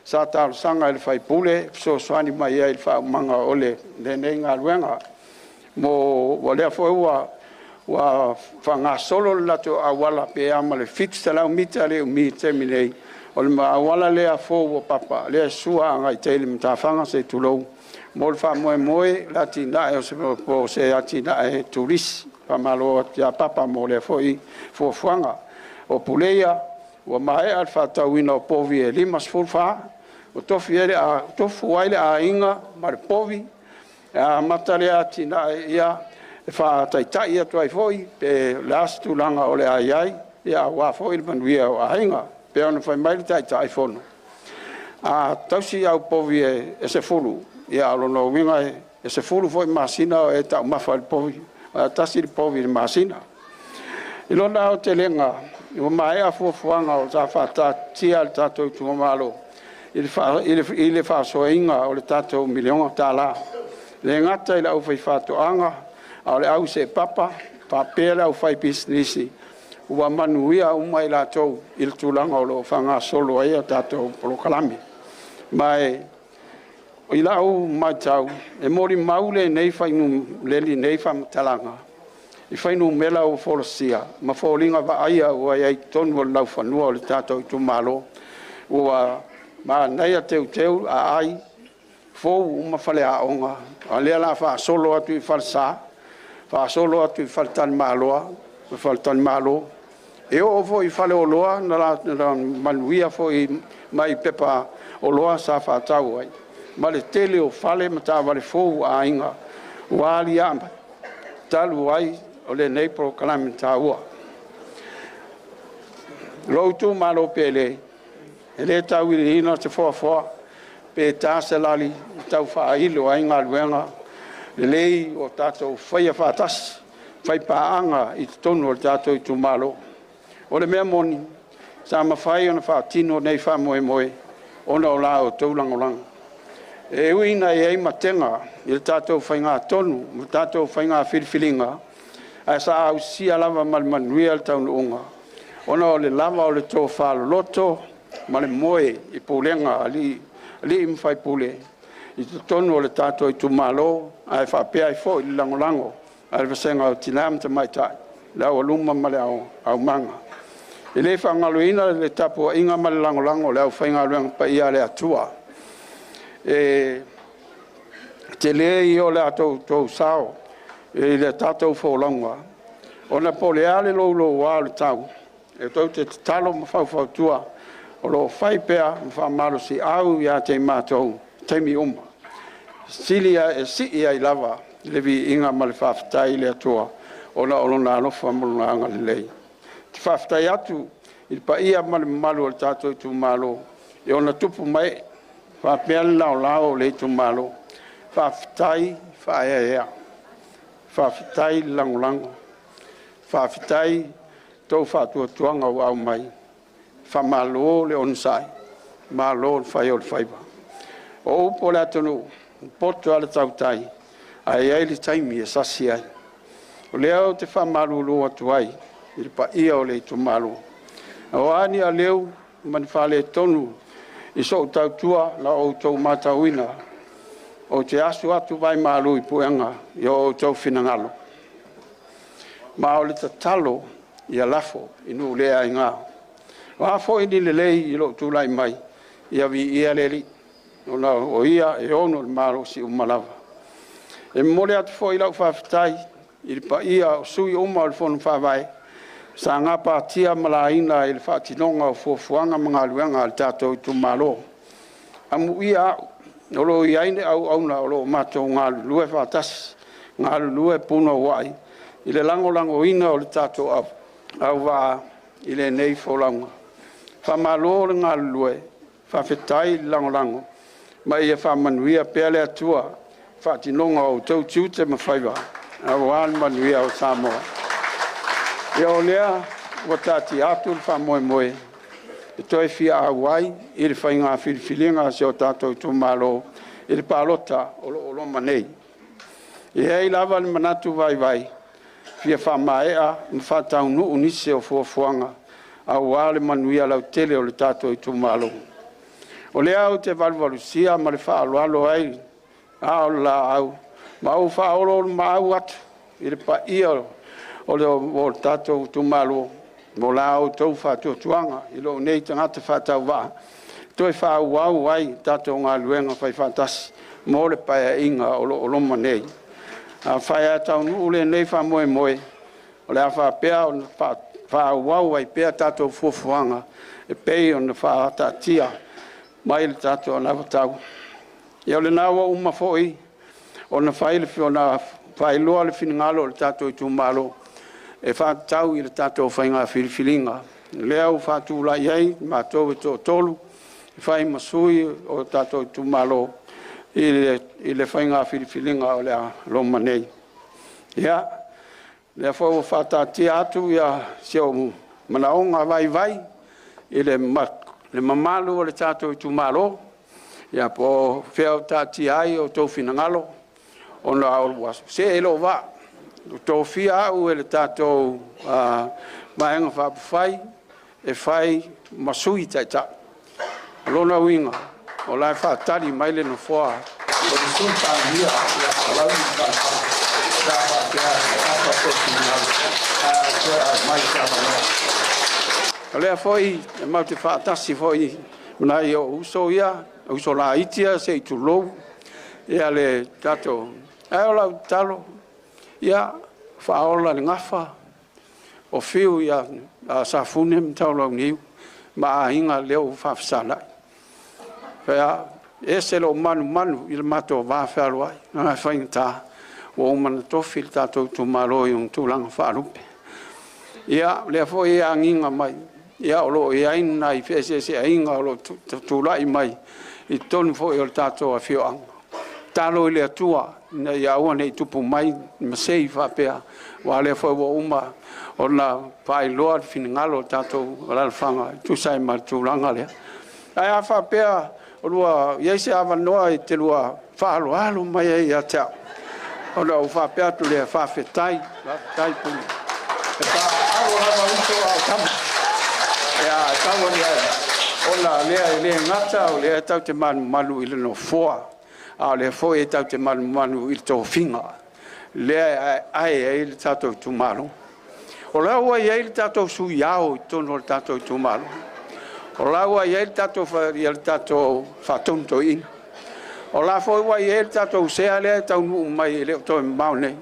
sa talosaga i le sui usufono e fesoasoani mai ai i le faaumaga o lenei galuega. O lea foi ua faagasolo le latou auala pe a ma le 700 mita le umi i le taimi nei, o le auala lea fou o Papa, lea e sua agai i tai i le matafaga se i tulou, mo le faamoemoe o le atinae o se atinae turisi. Faamalo atu ia Papa mo lea foi fuafuaga. O Puleia, ua maea le faatauina o povi e 54, ua tofu ai le aiga ma le povi, e amata lea atinae e faataitai atu ai foi pe o le a se tulaga o le a i ai, aua foi le manuia o aiga. E pei ona fai mai le Taitaifono, a tausi au povi e 10, ia o lona uiga e 10 foi masina o e taumafa i le povi, aua e tasi le povi i le masina. I lona aotelega, ua maea fuafuaga sa faataatitia e le tatou itumalo i le faasoaina o le tatou $1 miliona. E le gata i le aufaifaatoaga, a o le au seepapa faapea le aufaipisinisi, ua manuia uma i latou i le tulaga o lo o faagasolo ai a tatou polokalame. Ma i lau matau, e molimau lenei faamatalaga i fuainumera ua folasia ma foliga vaaia ua i ai i totonu o le laufanua o le tatou itumalo, ua manaia teuteu aai, fou uma faleaoga, a o lea o le a faasolo atu i falesa, faasolo atu i faletalimalo, e oo foi i faleoloa na manuia foi mai pepa oloa sa faatau ai, ma le tele o fale ma taavale fou a aiga ua aliae mai talu ai o lenei polokalame taua. Lou itumalo pele, e le tauiliina se foafoa pe ta se lali e tau faailo ai galuega lelei ua tatou faia faatasi, faipaaga i totonu o le tatou itumalo. O le mea moni, sa mafai ona faatino nei faamoemoe ona o la outou lagolago. E ui ina i ai matega i le tatou faigatonu ma tatou faiga filifiliga, ae sa ausia lava ma le manuia le taunuuga, ona o le lava o le tofa loloto ma le moe i pulega a alii ma faipule i totonu o le tatou itumalo, ae faapea ai foi le lagolago a le Vasega o Tina ma Tamaitai, le Aualuma ma le Aumaga. E le faagaloina le tapuaiga ma le lagolago a le aufaigaluega paia a le Atua. E tele ia o le tou sao i le tatou folauga, ona po o le a le louloua o le tau, e tou te tatalo ma faufautua, o lo o fai pea ma faamalosiau ia te matou i taimi uma. E sii ai lava le viiga ma le faafetai i le Atua ona o lona alofa ma lona agalelei. Ou te faafetai atu i le paia ma le mamalu o le tatou itumalo i ona tupu ma ee, faapea le laolao o le itumalo. Faafetai faaeaea, faafetai le lagolago, faafetai tou faatuatuaga ua aumai, faamalo le onosai, malo le fai o le faiva. O upu a le atunuu, e poto lava le tautai, ae i ai le taimi e sasi ai. O lea ou te faamalulu atu ai i le paia o le itumalo. O a ni aleu ma ni faaletonu i sou tautua na outou matauina, ou te asu atu vaimalu i puega i o outou finagalo. Ma o le tatalo ia lafo i nuu le aigā. O a foi ni lelei i lou tulai mai, ia viia le Alii, ona o Ia e ono le malosi uma lava. E momoli atu foi lau faafetai i le paia o sui uma o le Fono Faavae sa gapatia ma laina i le faatinoga o fuafuaga ma galuega a le tatou itumalo. Amuia au o lo o i ai le auauna o lo o matou galulue faatasi, galulue punouai i le lagolagoina o le tatou auvaa i lenei folauga. Faamalo le galulue, faafetai le lagolago, ma ia faamanuia pea le Atua i faatinoga o outou tiute ma faiva aua le manuia o Samoa. Ia o lea ua taatia atu le faamoemoe e toe fia auai i le faiga filifiliga a si o tatou itumalo i le palota o lo o loma nei. E i ai lava le manatu vaivai, fia faamaea ma faataunuu nisi o fuafuaga aua le manuia lautele o le tatou itumalo. O lea ou te valuvalusia ma le faaaloalo ai aa o le laau ma ou faaoloolomaau atu i le paia o le tatou itumalo mo la outou faatuatuaga i lou nei tagata faatauvaa, toe faaauau ai tatou galuega faifaatasi mo le Paeaiga o lo o loma nei. Afai ae taunuu lenei faamoemoe, o le a faapea ona faaauau ai pea tatou fuafuaga e pei ona faataatia mai le tatou anavatau. Ia o lena ua uma foi ona faailoa le finagalo o le tatou itumalo e faatatau i le tatou faiga filifiliga, lea ua faatulai ai matou e toatolu e fai ma sui o tatou itumalo i le faiga filifiliga o le a loma nei. Ia, lea foi ua faataatia atu si ou manaoga vaivai i le mamalu o le tatou itumalo, ia po o fea o taatia ai outou finagalo, ona ua see lou vaa, ua tofia au e le tatou Vaega Faaupufai e fai ma Sui Taitai. O lona uiga, o la e faatali mai le nofoa o le Sui Palemia ia Palauli le Falefa, pe a faapea e afa sou finagalo ae toe aumai se avanoa. O lea foi e matou te faatasi foi ma nai ou uso ia, uso laiti ia se i tulou le tatou. Ae o lau tatalo, ia faaola le gafa o Fiu ia Safune ma Taulauniu ma aiga lea ua faafesalai. E ese lou manumanu i le matou va fealoai, ae faigata ua uma ona tofi le tatou itumalo i ona tulaga faalupe. Ia, o lea foi e agiga mai, ia o lo o i ai nai feeseeseaiga o lo o tulai mai i totonu foi o le tatou afioaga. Tatalo i le Atua ina ia aua ne i tupu mai ma sei faapea, aua o lea foi ua uma ona faailoa le finagalo o le tatou alaalafaga e tusa ai ma le tulaga lea. Ae a faapea o lua i ai se avanoa e te lua faaaloalo mai ai ia te au, ona ou faapea atu lea, faafetai, faafetai Pule. E taaalo lava uso a o tama. Ia tau ane ai, ona lea e le gata o lea e tatou te manumanu i le nofoa, a o lea foi e tatou te manumanu i le tofiga lea e aeae ai le tatou itumalo. O la ua i ai le tatou sui ao i totonu o le tatou itumalo. O la ua i ai le tatou faatonu toeaina. O la foi ua i ai le tatou sea lea e taunuu mai e le o toe mamao nei.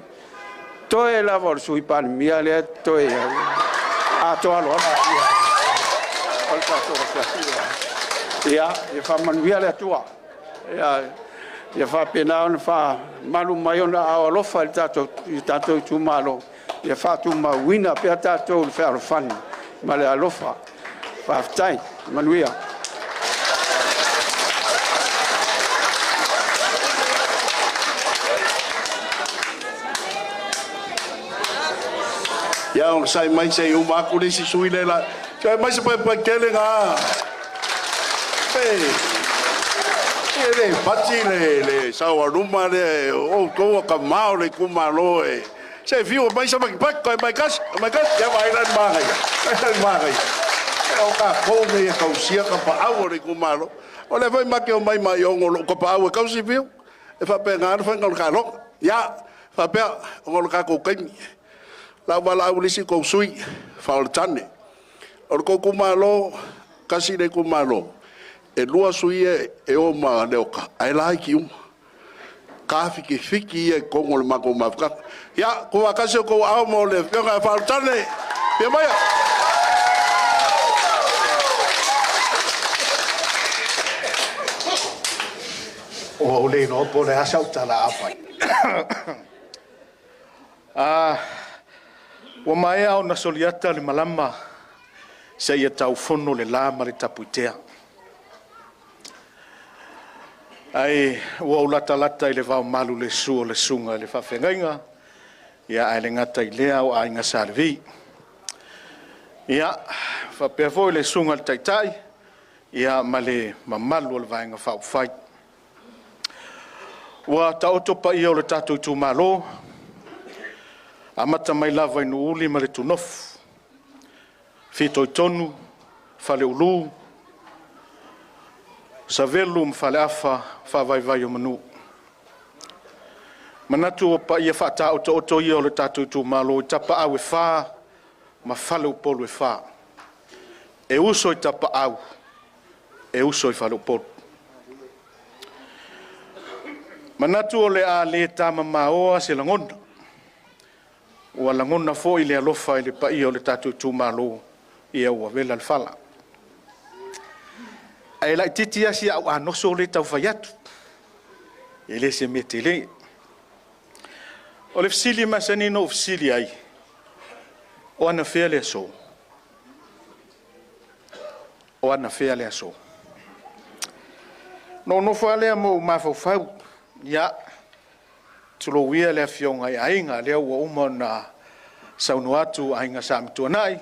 Toe lava o le Sui Palemia lea e toe atoa loa. O le tatou ia faamanuia le Atua. Ia faapena ona faamalu mai ona aao alofa i le tatou itumalo, ia faatumauina pea tatou i le fealofani ma le alofa. Faafetai, manuia. Ia onosai mai se i uma atu le isi sui le la. Toe mai se paepae tele na. E le pati le saualuma le o outou o tama o le itumalo e. Se fiu mai sa patipati, mai kasi, mai kasi, ia vaai la le manaia. Vaai la le manaia. O tatou nei e tausia tapaau o le itumalo. O lea foi ma te omai ma Iono o lou tapaau e tausi Fiu. E faapena le faiga o le taaloga. Ia, faapea, ona o le tatou taimi. Le a ou valaau i le isi tou sui usufono, Faaolotane. O le tou itumalo, tasi lenei itumalo, e 2 sui usufono ia e o ma Leota, ae laiti uma. Tafitifiti ia i totonu o le matou mafutaga. Ia, tuufaatasi o outou aao mo le afioga ia Faaolotane. Afio maia. Ua ou le iloa po o le a sau tala a fai. Ua maea ona soliata le malama seia taufono le la ma le tapuitea. Ae ua ou latalata i le vao malu le susu o le susuga i le faafeagaiga, ia ae le gata i lea o Aiga Sa Levi. Ia, faapea foi le susuga i le Taitai, ia ma le mamalu o le Vaega Faaupufai. Ua taoto paia o le tatou itumalo, amata mai lava i Nuuuli ma le Tunofu, fitoitonu Faleulu, Savelu ma Faleafa, faavaivai o manu. Manatu o paia faataotooto ia o le tatou itumalo i tapaau e fa ma faleupolu e fa. E uso i tapaau, e uso i faleupolu. Manatu o le a le tamamaoa se lagona, ua lagona foi le alofa i le paia o le tatou itumalo, ia ua vela le fala. Ae laitiiti lava si au anoso lea e tau fai atu, e le se mea tele. O le fesili masani ona ou fesili ai, o anafea le aso? O anafea le aso? Na ou nofo lava lea ma ou mafaufau, ia, tulou ia le afioga i aiga, lea ua uma ona saunoa atu Aiga Sa Amituanai,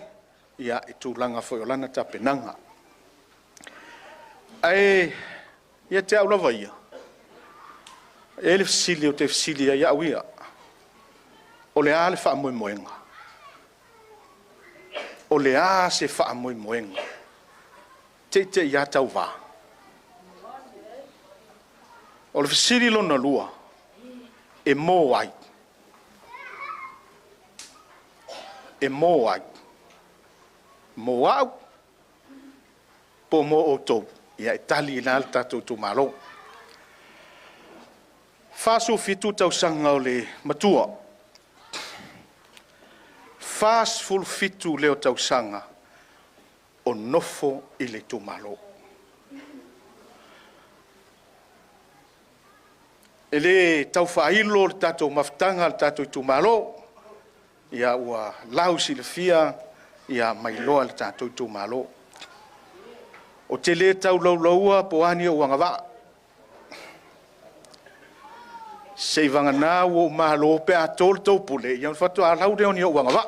ia, i tulaga foi o lana tapenaga. Ae ia te au lava ia, e i ai le fesili ou te fesili ai au ia, o le a le faamoemoega? O le a se faamoemoega? Teitei lava tauva. O le fesili lona lua, e mo ai? E mo ai? Mo au, po mo outou? Ia e tali i ina le tatou itumalo. 47 tausaga o le matua, 47 lea o tausaga o nofo i le itumalo. E le tau faailo le tatou mafutaga le tatou itumalo, ia ua lausilafia ia mailoa le tatou itumalo. Ou te le taulaulaua po o a ni ou agavaa, seivagana ua ou malo pe a to le tou pule, ia ona faatoa lau lea o ni ou agavaa.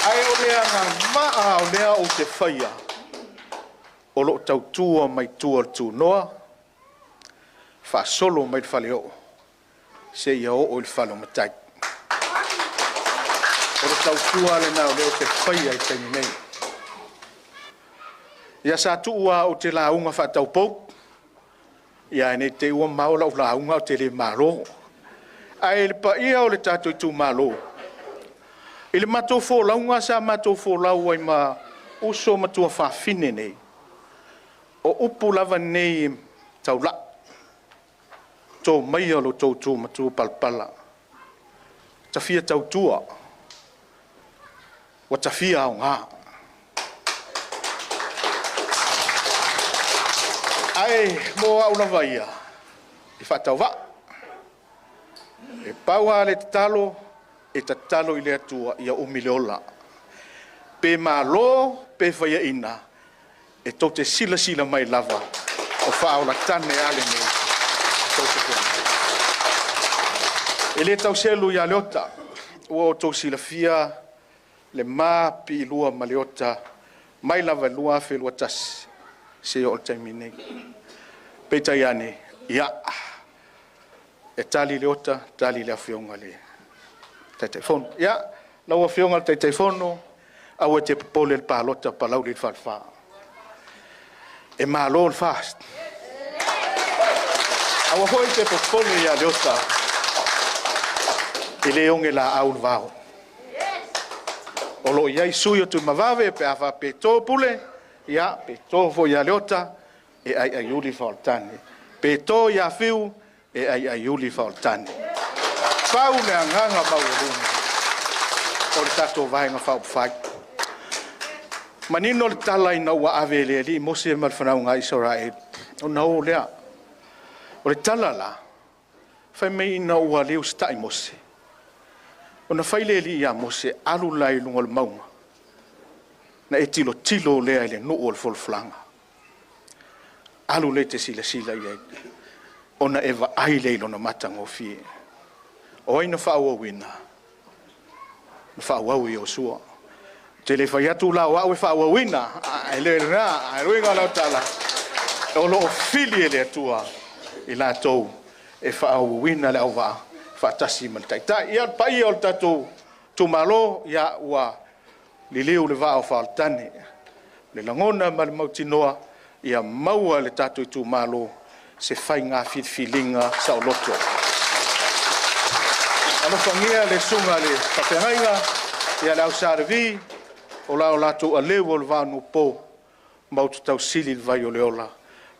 Ae o le agavaa o lea ou te faia, o loo tautua mai tua o le tunoa, faasolo mai le faleoo, seia oo i le fale o matai. O le tautua lena o lea ou te faia i le taimi nei. Ia sa tuu lava ou te lauga faataupou, ia ae ne i te i ua mamao lau lauga ou te le malo. Ae i le paia o le tatou itumalo, i le matou folauga sa matou folau ai ma uso ma tuafafine nei, o upu lava nei taulai, to maia lo outou tu matupalapala, tafia tautua, ua tafia aoga. Ae mo au lava ia, e faatauvaa. E pau lava le tatalo, e tatalo i le Atua ia umi le ola. Pe malo, pe faiaina, e tou te silasila mai lava, o faaolatane a lenei. Tou te E le tau selu ia Leota, ua outou silafia le ma piilua ma Leota mai lava i le 2021 seia oo i le taimi nei. Peitai ane, ia, e tali Leota, tali le afioga i le Taitaifono. Ia, lau afioga i le Taitaifono, aua e te popole i le palota Palauli le Falefa. E malo le FAST. Aua foi e te popole ia Leota. E lē oge laau le vao. O loo i ai sui o Tuimavave pe a faapea e to Pule, ia pe to foi ia Leota, e aiaiuli faaoletane. Pe to ia Fiu, e aiaiuli faaoletane. Pau le agaga maualuga o le tatou Vaega Faaupufai. Manino le tala ina ua ave e le Alii Mose ma le fanauga a Isaraelu, ona o lea. O le tala la, fai mai ina ua le usitai Mose, ona fai le Alii ia Mose, alu la i luga o le mauga, na e tilotilo lea i le nuu o le folafolaga. Alu lea e te silasila i ai, ona e vaai lea i lona matagofie. O ai na faaauauina? Na faaauau e Iosua. Ou te le fai atu la o au e faaauauina, e le lena, ae uiga o lau tala, o lo o fili e le Atua i latou e faaauauina le auvaa faatasi ma le Taitai. Ia, le paia o le tatou itumalo, ia ua liliu le vaa o Faaoletane. Le lagona ma le mautinoa, ia maua e le tatou itumalo se faiga filifiliga saoloto. Alofagia le susuga i le faafeagaiga, ia le au Sa Levi, o la latou aleu o le vaonupo matou te tausili le vai o le ola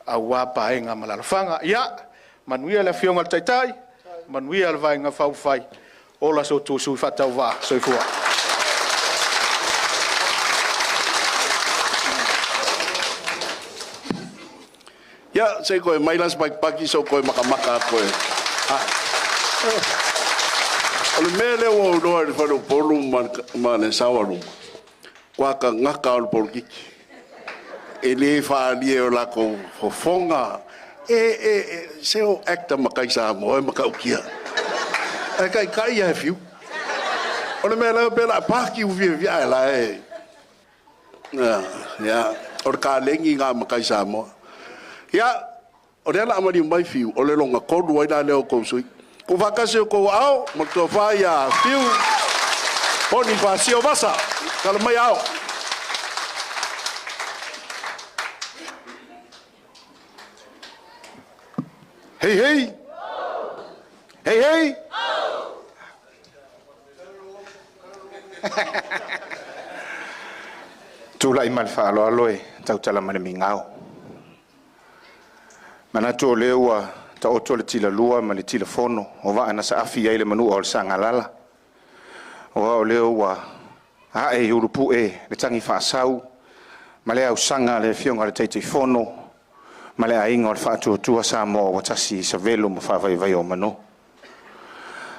aua paega ma lalofaga. Ia manuia le afioga i le Taitai, manuia le Vaega Faaupufai, ola so outou sui faatauvaa. Soifua. Ia, se i toe mai la se pakipaki se i ou toe matamata atu e... O le mea lea ua ou iloa i le fale o Upolu ma le Saoaluma, matua tagata lava o le polokiki. E le faaalia i o latou fofoga. Se o actor matai Samoa e matautia. Ae taitai lava e fiu. O le mea la e pei o le a pati ua fiafia ae la e... Ia, o le taleni lena a matai Samoa. Ia, o lea o le a maliu mai Fiu, o le lona tolu ai la lea o tou sui. Tuufaatasi i outou aao ma le tofa ia Fiu Ponifasio Vasa. Tala mai ao. Hei hei! Hei hei! Tulai ma le faaaloalo e tautala ma le migao. Manatu o lea ua taoto le tilalua ma le tilafono o vaa na saafi ai le manua o le Sagalala, aua o lea ua ae i Ulupue le tagi faasau ma le ausaga a le Afioga i le Taitaifono ma le aiga o le Faatuatua Samoa ua tasi i savelu ma faavaivai o manu.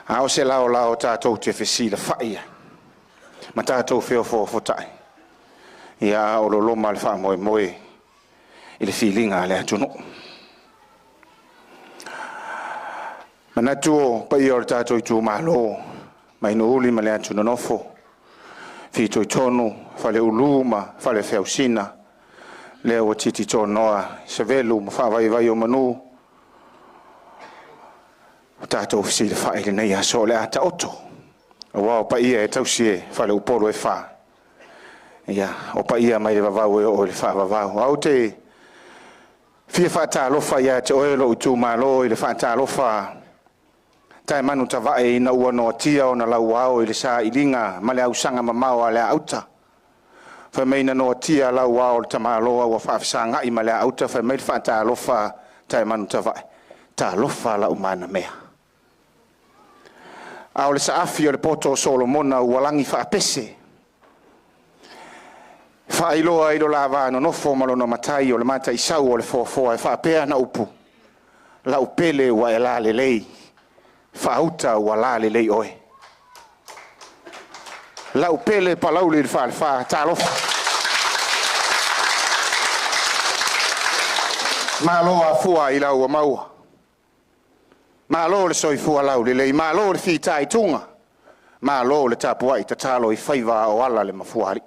A o se laolao tatou te fesilafai ai ma tatou feofoofotai, ia a o loloma le faamoemoe i le filiga a le atunuu. Manatu o paia o le tatou itumalo mai Nuuuli ma le atu nonofo, fitoitonu Faleulu ma Falefeausina, lea ua titi tonoa i savelu ma faavaivai o manu, o tatou fesilafai i lenei aso o le a taoto, aua o paia e tausi e Faleupolu e fa, ia, o paia mai le vavau e oo i le faavavau. Ae ou te fia faatalofa ia te oe lou itumalo i le faatalofa taemanu tavae ina ua noatia ona lauao i le sailiga ma le ausaga mamao a le aauta. Fai mai na noatia lauao o le tamaloa ua faafesagai ma le aauta, fai mai le faatalofa taemanu tavae, talofa lau manamea. A o le saafi o le poto o Solomona ua lagi faapese, faailoa i lo lava nonofo ma lona matai o le mataisau o le foafoa e faapea na upu, lau pele ua e lalelei, faauta ua lalelei oe. Lau pele palauli le falefa, talofa. Malo afua i lau ua maua. Malo le soifua laulelei, malo le fitaituga, malo le tapuai tatalo i faiva o ala le mafuaalii.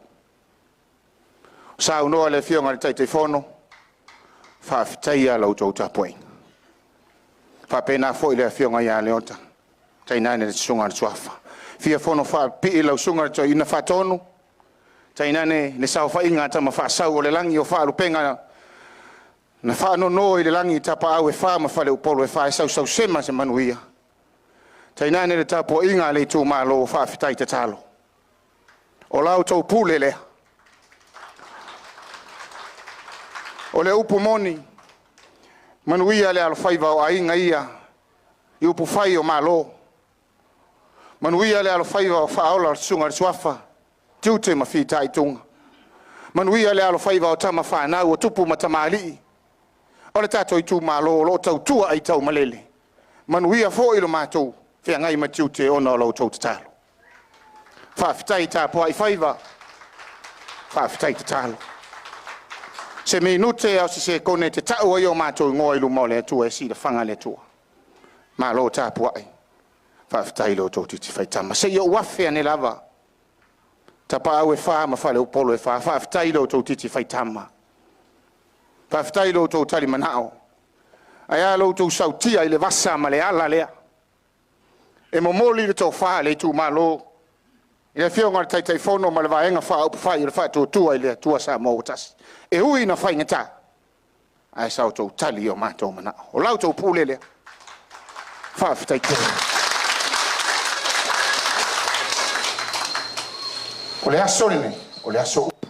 Saunoa le afioga i le Taitaifono, faafetaia la outou tapuaiga. Faapena foi le afioga ia Leota, tainane le susuga i le Suafa. Fia fono faapipii lau susuga i le Toeaina Faatonu, tainane le saofaiga a tama faasau o le lagi o faalupega na faanono i le lagi tapaau e fa ma faleupolu e fa e sausausema se manuia. Tainane le tapuaiga a le itumalo, faafetai tatalo. O la outou pule lea. O le upu moni, manuia le alofaiva o aiga ia i upufai o Malo, manuia le alofaiva o faaola o le Susuga i le Suafa, tiute ma fitaituga, manuia le alofaiva o tama fanau o tupu ma tamalii o le tatou itumalo o lo o tautua aitaumalele, manuia foi lo matou feagai ma tiute ona o la outou tatalo. Faafetai tapuai faiva, faafetai tatalo. Se minute a o se sekone te tau ai o matou igoa i luma o le Atua e silafaga le Atua. Malo tapuai, faafetai lo outou titi faitama. Se i ou afe ane lava, tapaau e fa ma faleupolu e fa, faafetai lo outou titi faitama. Faafetai lo outou talimanao. Ae a lo outou sautia i le vasa ma le ala lea. E momoli le tofa a le itumalo i le afioga i le Taitaifono ma le Vaega Faaupufai o le Faatuatua i le Atua Samoa ua tasi. E ui ina faigata, ae sa outou tali i o matou manao. O la outou pule lea. Faafetai tele. O le aso lenei, o le aso upu.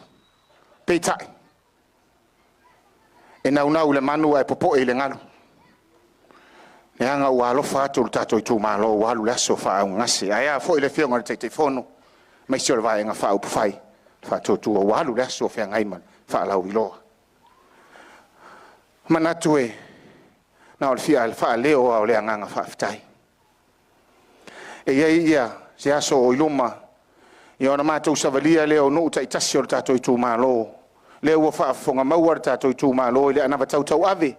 Peitai, e naunau i le manu ae popoe i le galu. Leaga ua alofa atu le tatou itumalo ua alu le aso faaaaogagase. Ae a foi le afioga i le Taitaifono, aemaise o le Vaega Faaupufai Faatuatua, ua alu le aso feagai ma faalauiloa. Manatu e na o le fia faaleo o le agaga faafetai. E i ai ia se aso o i luma, ia ona matou savalia lea o nuu taitasi o le tatou itumalo, lea ua faafofoga maua le tatou itumalo i le anava tautauave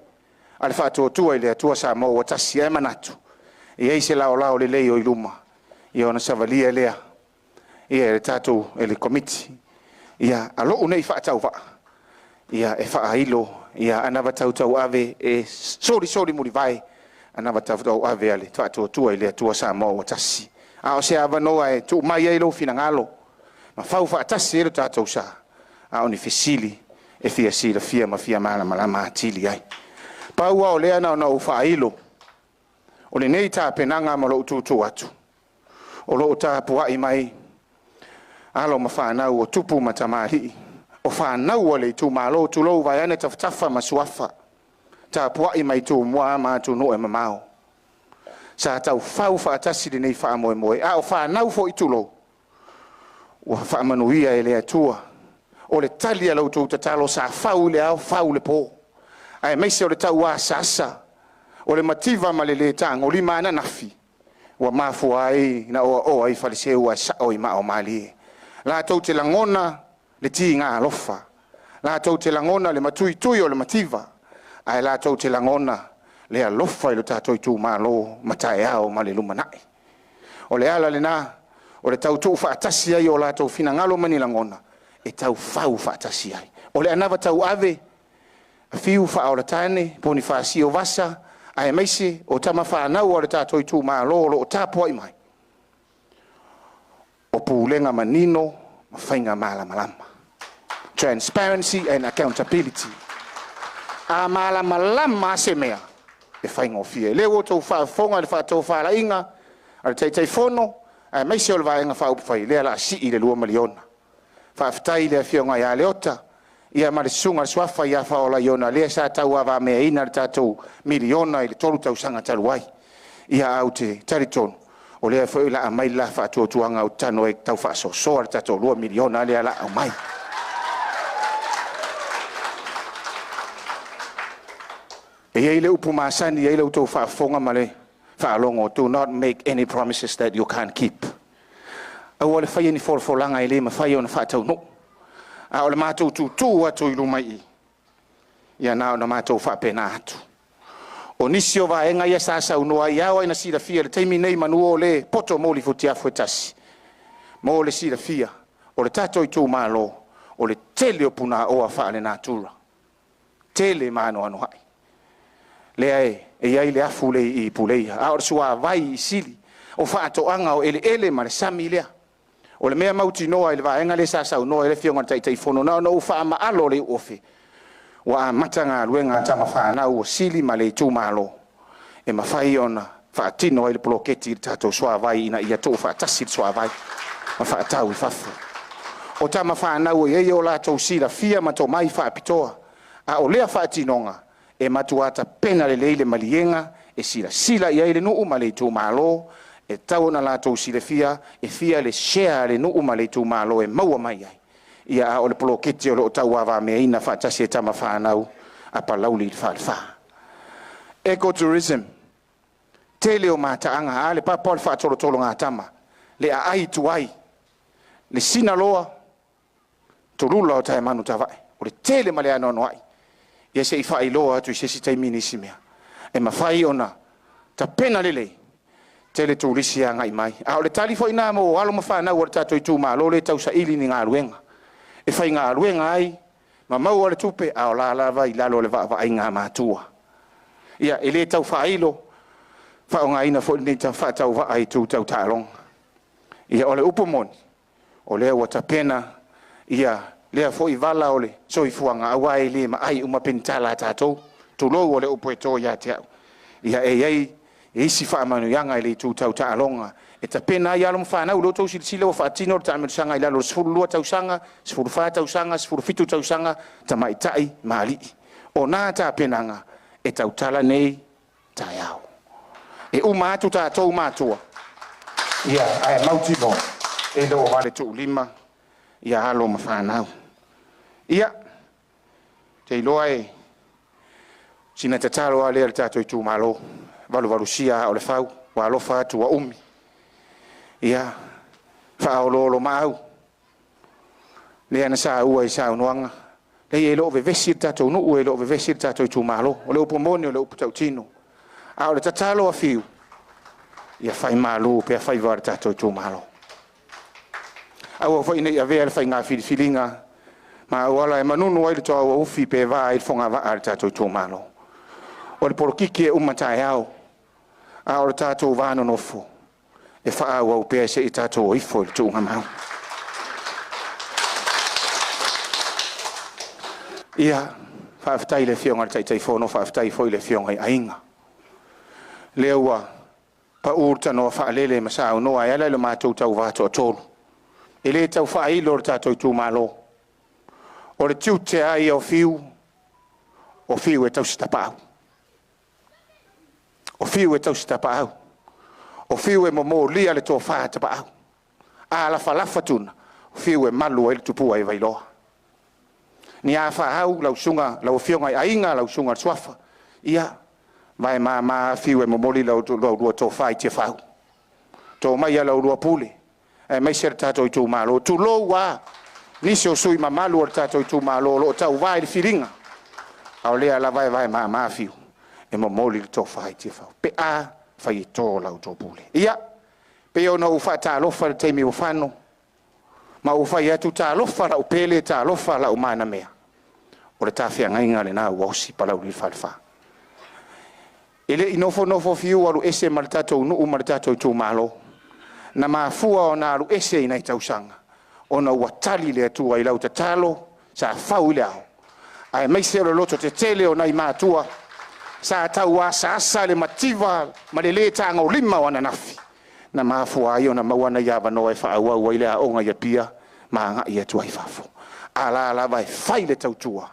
a le Faatuatua i le Atua Samoa ua tasi. Ae manatu, e i ai se laolao lelei o i luma, ia ona savalia lea ia le tatou e le komiti. Ia alou nei faatauvaa, ia e faailo, ia anava tautauave e solisoli mulivae, anava tautauave a le Faatuatua i le Atua Samoa ua tasi. A o se avanoa e tuu mai ai lou finagalo, ma fau faatasi ai le tatou sa, a o ni fesili e fia silafia ma fia malamalama atili ai. Pau lava o lea na ona ou faailo, o lenei tapenaga ma lou tutu atu, o loo tapuai mai alo ma fanau o tupu ma tamalii, o fanau a le itumalo, tulou vaeane tafatafa ma suafa, tapuai mai Tumua ma atunuu e mamao. Sa taufau faatasi lenei faamoemoe, a o fanau foi tulou, ua faamanuia e le Atua. O le tali a la outou tatalo sa fau i le ao fau le po, aemaise o le tauasaasa o le mativa ma le le tagolima ananafi, ua mafua ai na oaoa i faleseu ae sao i maa o malie. Latou te lagona le tiga alofa, latou te lagona le matuitui o le mativa, ae latou te lagona le alofa i lo tatou itumalo ma taeao ma le lumanai. O le ala lena o le tautuu faatasi ai o latou finagalo ma ni lagona e taufau faatasi ai. O le anava tauave fiu faaolatane Ponifasio Vasa, aemaise o tama fanau o le tatou itumalo o loo tapuai mai. O pulega manino ma faiga malamalama. Transparency and accountability. A malamalama se mea e faigofie. Lea ua outou faafofoga i le faatofalaiga a le Taitaifono aemaise o le Vaega Faaupufai, lea o le a sii le 2 miliona. Faafetai i le afioga ia Leota ia ma le susuga i le Suafa ia Faaola Iona, lea sa tauavameaina le tatou miliona i le 3 tausaga talu ai. Ia au te talitonu, o lea foi o le a aumai le la faatuatuaga o tano e tau faasoasoa le tatou 2 miliona lea o le a aumai. E i ai le upu masani, e i ai la outou faafofoga ma le faalogo, do not make any promises that you can't keep. Aua le faia ni folafolaga e le mafai ona faataunuu. A o le matou tutu atu i luma i i, ia na ona matou faapena atu. O nisi o vaega ia sa saunoa ai, ao ai na silafia le taimi nei manu o le poto moli futiafu e tasi. Mo le silafia, o le tatou itumalo, o le tele o punaoa faalenatura. Tele ma anoanoai. Lea e i ai le afu le i Puleia, a o le suavai i Sili, o faatoaga o eleele ma le sami lea. O le mea mautinoa i le vaega lea sa saunoa i le afioga i le Taitaifono, na ona ou faamaalo le iuofe, ua amata galuega a tama fanau o Sili ma le itumalo, e mafai ona Faatino ai le poloketi i le tatou suavai ina ia tuufaatasi le suavai ma faatau i fafo. O tama fanau e i ai o latou silafia ma tomai faapitoa, a o lea faatinoga e matua tapena lelei le maliega e silasila i ai le nuu ma le itumalo, e tatau ona latou silafia e fia le share a le nuu ma le itumalo e maua mai ai. Ia, a o le poloketi o lo o tauavameaina faatasi e tama fanau a Palauli le Falefa. Ecotourism, tele o mataaga a le papa o le faatolotologatama, le aai tuai, le sinaloa, tolula o taemanu tavae, o le tele ma le anoanoai. Ia se i faailoa atu i se isi taimi nisi mea. E mafai ona tapena lelei, tele turisi e agai mai. A o le tali foi na mo alo ma fanau o le tatou itumalo le tausaili ni galuega. E faigaluega ai ma maua le tupe, a o la lava i lalo o le vaavaaiga a matua. Ia, e le tau faailo, faaaogaina foi lenei faatauvaa i itu tau taaloga. Ia, o le upu moni, o lea ua tapena ia lea foi vala o le soifuaga, aua e le maai uma penitala a tatou, tulou o le upu e to ia te au. Ia, e i ai isi faamanuiaga i le itu tau taaloga e tapena ai alo ma fanau. Lo tou silasila ua faatino le taamilosaga i lalo o le 12 tausaga, 14 tausaga, 17 tausaga, tamaitai ma alii. O na tapenaga e tautala nei taeao. E uma atu tatou matua, ia, ae mautinoa e le o vale tuulima ia alo ma fanau. Ia, te iloa e sina tatalo a lea le tatou itumalo, valuvalusia o le fau, ua alofa atu ua umi. Ia, faaoloolo maau, lea na saua i saunoaga, lea e loo vevesi le tatou nuu, e loo vevesi le tatou itumalo. O le upu moni, o le upu tautino. A o le tatalo a Fiu, ia fai malu pea faiva o le tatou itumalo. Aua foi nei avea le faiga filifiliga ma auala e manunu ai le toa ufi pe va ai le fogavaa a le tatou itumalo. O le polokiki e uma taeao, a o le tatou va nonofo e faaauau pea se i tatou o ifo i le tuugamau. Ia, faafetai i le Afioga i le Taitaifono, faafetai foi i le Afioga i Aiga. Lea ua pau le tanoa faalele ma saunoa e ala i le matou tauva toatolu. E le tau faailo le tatou itumalo. O le tiute lava ia o Fiu, o Fiu e tausi tapaau. O Fiu e tausi tapaau. O Fiu e momolia le tofa tapaau. A lafalafa tuna, o Fiu e malu ai le tupua i Vailoa. Ni a faau lau susuga, lau afioga i Aiga, lau susuga i le Suafa. Ia, vae mama Fiu e momoli lau lua tofa i Tiafau. To mai a lau lua pule, aemaise le tatou itumalo. Tulou a nisi o sui mamalu o le tatou itumalo o lo o tauvā i le filiga, a o lea lava e vae mama Fiu e momoli le tofa i Tiafau. Pe a fai e to lau outou pule. Ia, pei ona ou faatalofa i le taimi ua fano, ma ou fai atu talofa lau pele, talofa lau manamea. O le tafeagaiga lena ua osi Palauli le Falefa. E le i nofonofo Fiu alu ese ma le tatou nuu ma le tatou itumalo. Na mafua ona alu ese i nai tausaga, ona ua tali le Atua i lau tatalo sa fau i le ao. Aemaise o le loto tetele o nai matua sa tau asaasa le mativa ma le le tagolima o ananafi. Na mafua ai ona maua nai avanoa e faaauau ai le aoga i Apia ma agai atu ai fafo. A la lava e fai le tautua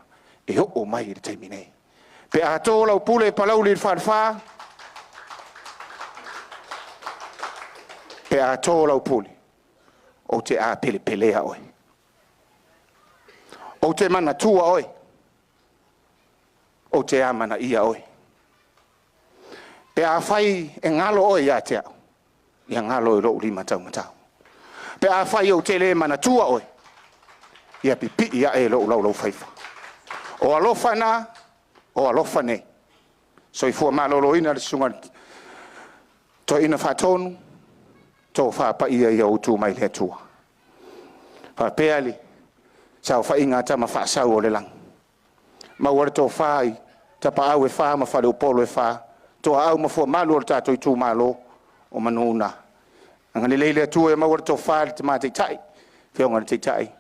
e oo mai i le taimi nei. Pe a to lau pule Palauli le Falefa, pe a to lau pule, ou te apelepelea oe. Ou te manatua oe. Ou te amanaia oe. Pe a fai e galo oe ia te au, ia galo i lou lima taumatau. Pe a fai ou te le manatua oe, ia pipii ae i lou laulaufaiva. O alofa na, o alofa nei. Soifua maloloina le susuga toeaina faatonu, tofa paia ia outou mai le Atua. Faapea le saofaiga a tama faasau o le lagi. Maua le tofa i tapaau e fa ma faleupolu e fa, toaau ma fuamalu o le tatou itumalo o Manuuna. Agalelei le Atua e maua le tofa i le tama Taitai, afioga i le Taitai,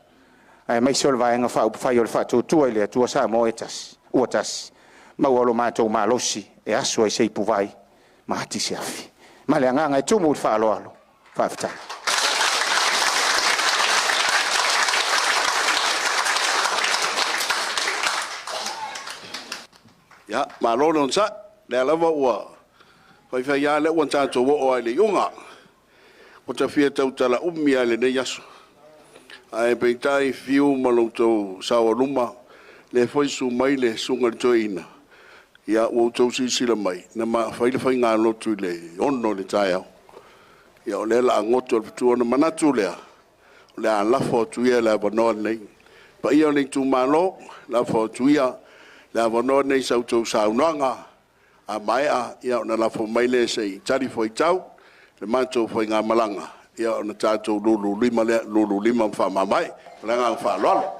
aemaise o le vaega faaupufai o le Faatuatua i le Atua Samoa e tasi, ua tasi, maua lo matou malosi e aso ai se ipuvai. Ma ati se afi. Ma le agaga e tumu i le faaaloalo. Faafetai. Ia, malo le onosai, lea lava ua faifai lava lea ua tatou oo lava i le iuga. Ua ta fia tautala umi lava i lenei aso, ae peitai fiu ma lo outou saoaluma, lea foi susu mai le susuga i le toeaina, ia ua outou silasila mai, na ma fai le faigalotu i le 6:00 i le taeao. Ia o lea o le a goto le fetu. Ona manatu lea, o le a lafo atu ia le avanoa lenei. Paia o le itumalo, lafo atu ia le avanoa lenei i sa outou saunoaga. A maea ona lafo mai lea se i talifuaitau le matou faigamalaga, ia ona tatou lulu lima lea, lulu lima ma faamamae. Ma le agaga faaaloalo.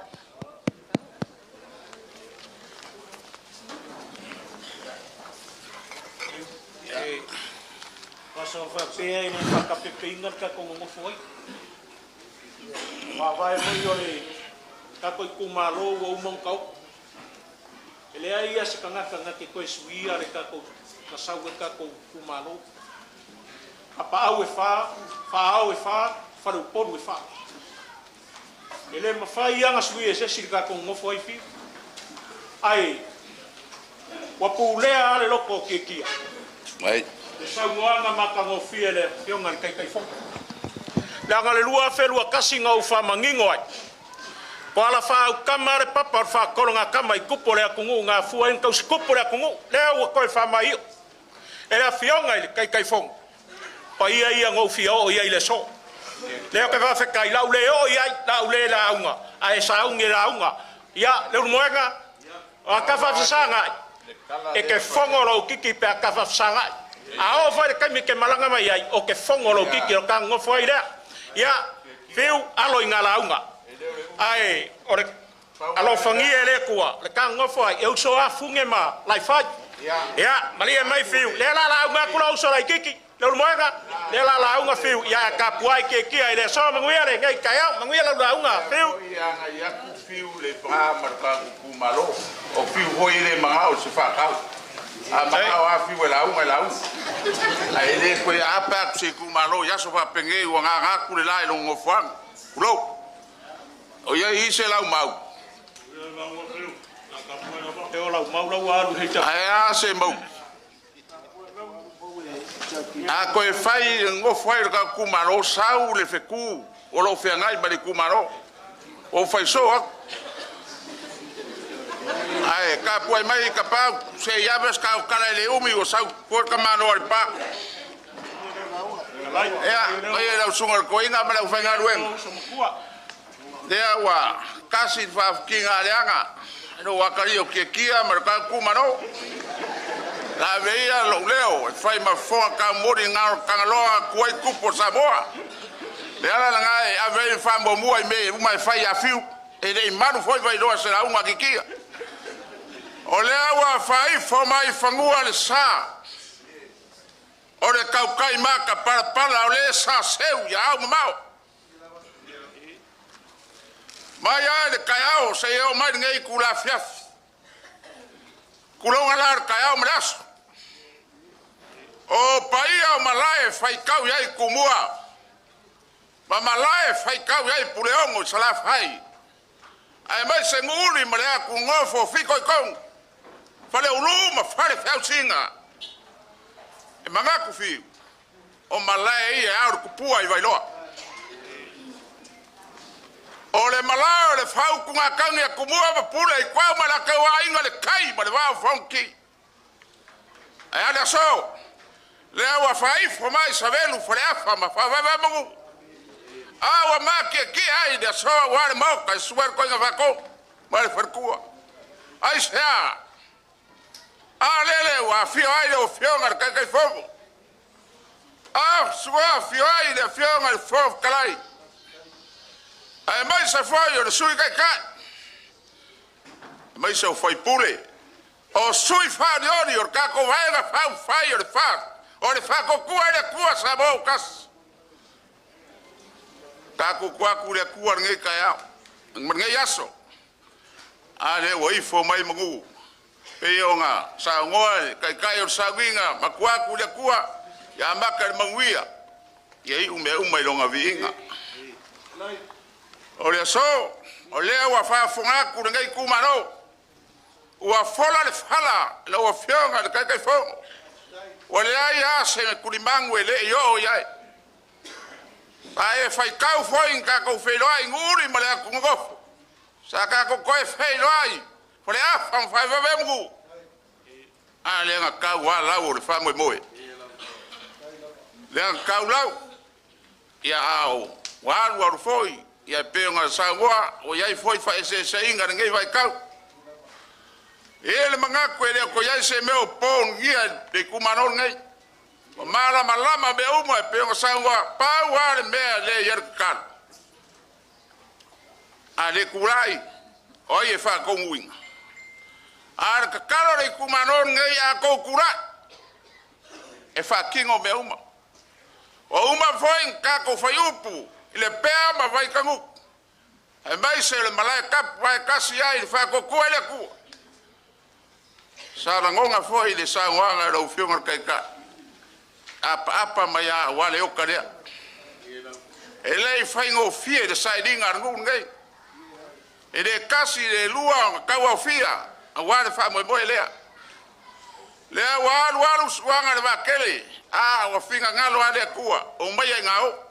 Pei ona saunoa le taitai o le sauiga matua atu i le Atua ia amata i le manuia ia iu mea uma i lona viiga. O le aso, o lea ua faafofoga atu lenei itumalo, ua fola le fala i lau Afioga i le Taitaifono, ua leai lava se tulimanu e le i oo i ai. Sa e faitau foi na tatou feiloai i Nuuuli ma le Atunonofo, sa tatou toe feiloai i Faleafa ma Faevavemu, a lea na tau lava lau o le faamoemoe. Lea na tau lau, ia a ua alu alu foi, ia e pei ona saunoa, ua i ai foi faaeseeseaiga i lenei vaitau. E i ai le manatu e le o toe i ai se mea o pogia i le itumalo lenei. Ua malamalama mea uma e pei ona saunoa, pau lava le mea lea e i ai le tatalo. A le tulai, o ai e faatonuina? A o le tatalo a le itumalo lenei, a outou tulai, e faatino mea uma. Ua uma foi ona tatou faiupu i Lepea ma Vaitagutu, aemaise o le malae tapuvae tasi ai i le Faatuatua i le Atua. Sa lagona foi le saunoaga i lau Afioga i le Taitai, apaapa mai lava aua le ota lea. E le i faigofie le sailiga a le nuu lenei. E le tasi, le lua ona tauaofia aua le faamoemoe lea. Lea ua alu alu suaga i le vaatele, a ua finagalo lava le Atua, o mai ai gao.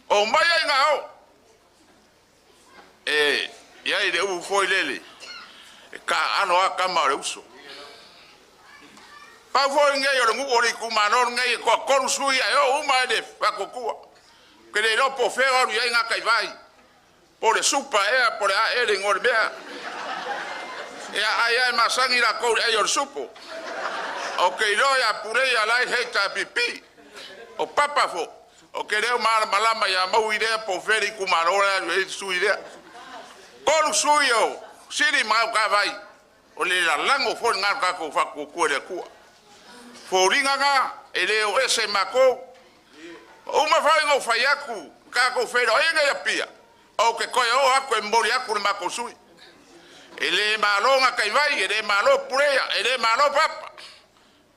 O mai ai gao. E i ai le upu foi lele, e taaalo lava tama o le uso. Pau foi lenei o le nuu o le itumalo lenei e toatolu sui ae oo uma i le Faatuatua. Ou te le iloa po o fea o alu i ai gataivai, po o le supa ea po o le a ea le igoa o le mea. Ia ai lava e masani latou i le ai o le supo. Ou te iloa ia Pulei ia la e HRPP. O Papa foi, ou te le o malamalama ia Maui lea po o fea le itumalo la e alu i ai le sui lea. Tolu sui o Sili ma Gautavai, o le lalago foi lena o le tatou Faatuatua i le Atua. Foliga na, e le o ese matou. Ua uma foi ona ou fai atu, tatou feiloaiga i Apia, ou te toe oo atu e momoli atu le matou sui. E le malo Gataivai, e le malo Puleia, e le malo Papa,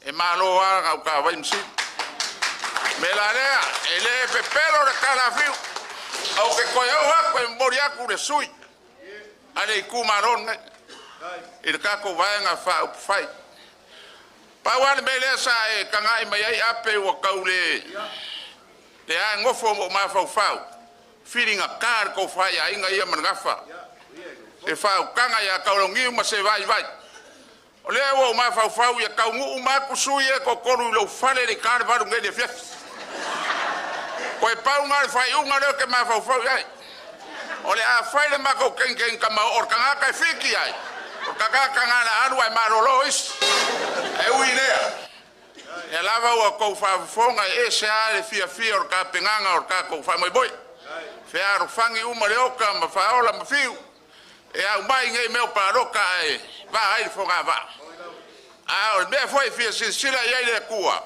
e malo lava Gautavai ma Sili. O le mea la lea, e le pepelo le talafiu, ou te toe oo atu e momoli atu le sui a le itumalo lenei i le tatou Vaega Faaupufai. Pau lava le mea lea sa e tagai mai ai Ape ua tau le ae nofo ma ou mafaufau, filigata le tofa i aiga ia ma le gafa. Se faautaga ia Taulauniu ma se vaivai. O lea ua ou mafaufau ia taunuu ma atu sui e toatolu i lou fale i le ita le 8 nei le afiafi. Toe pau na o le faaiuga lea ou te mafaufau i ai. O le a fai le matou kenkeni tamaoo o le tagata e fiki ai, o le tagata na la alu ae malolo isi. E ui lea, ia lava ua tou faafofoga e ese lava le fiafia o le tapenaga o le tatou faamoemoe. Fealofani uma le oka ma faaola ma fiu, e aumai nei mea o palota ae vaa ai le fogavaa. A o le mea foi e fia silasila i ai le Atua,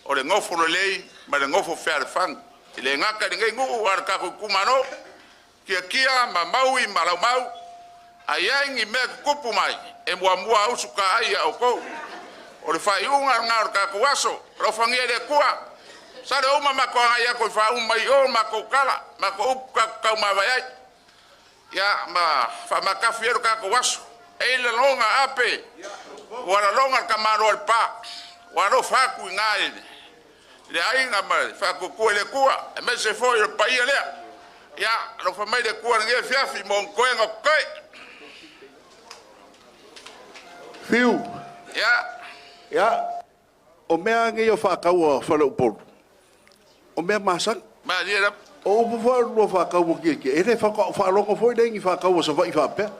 o le nofo lelei ma le nofo fealofani. E le gata i lenei nuu a o le tatou itumalo, Tiakia ma Maui ma Laumau, a i ai ni mea tutupu mai, e muamua usu taai ia outou. O le faaiuga lena o le tatou aso, alofagia e le Atua. Sale uma matou agai atu e faauma mai i o matou tala, matou upu tatou taumavae ai. Ia ma faamatafi ai lo tatou aso. E i laloga Ape, ua laloga le tamaloa i le pa, ua alofa atu i ina i le aiga ma le Faatuatua i le Atua, aemaise foi o le paia lea. Ia, alofa mai le Atua i lenei afiafi mo ona toega o totoe. Fiu. Ia. Ia, o mea nei o faataua faleupolu, o mea masani. Malie lava. O upu foi o lua faataua Tiakia, e le faalogo foi lea i ni faataua Savaii faapea.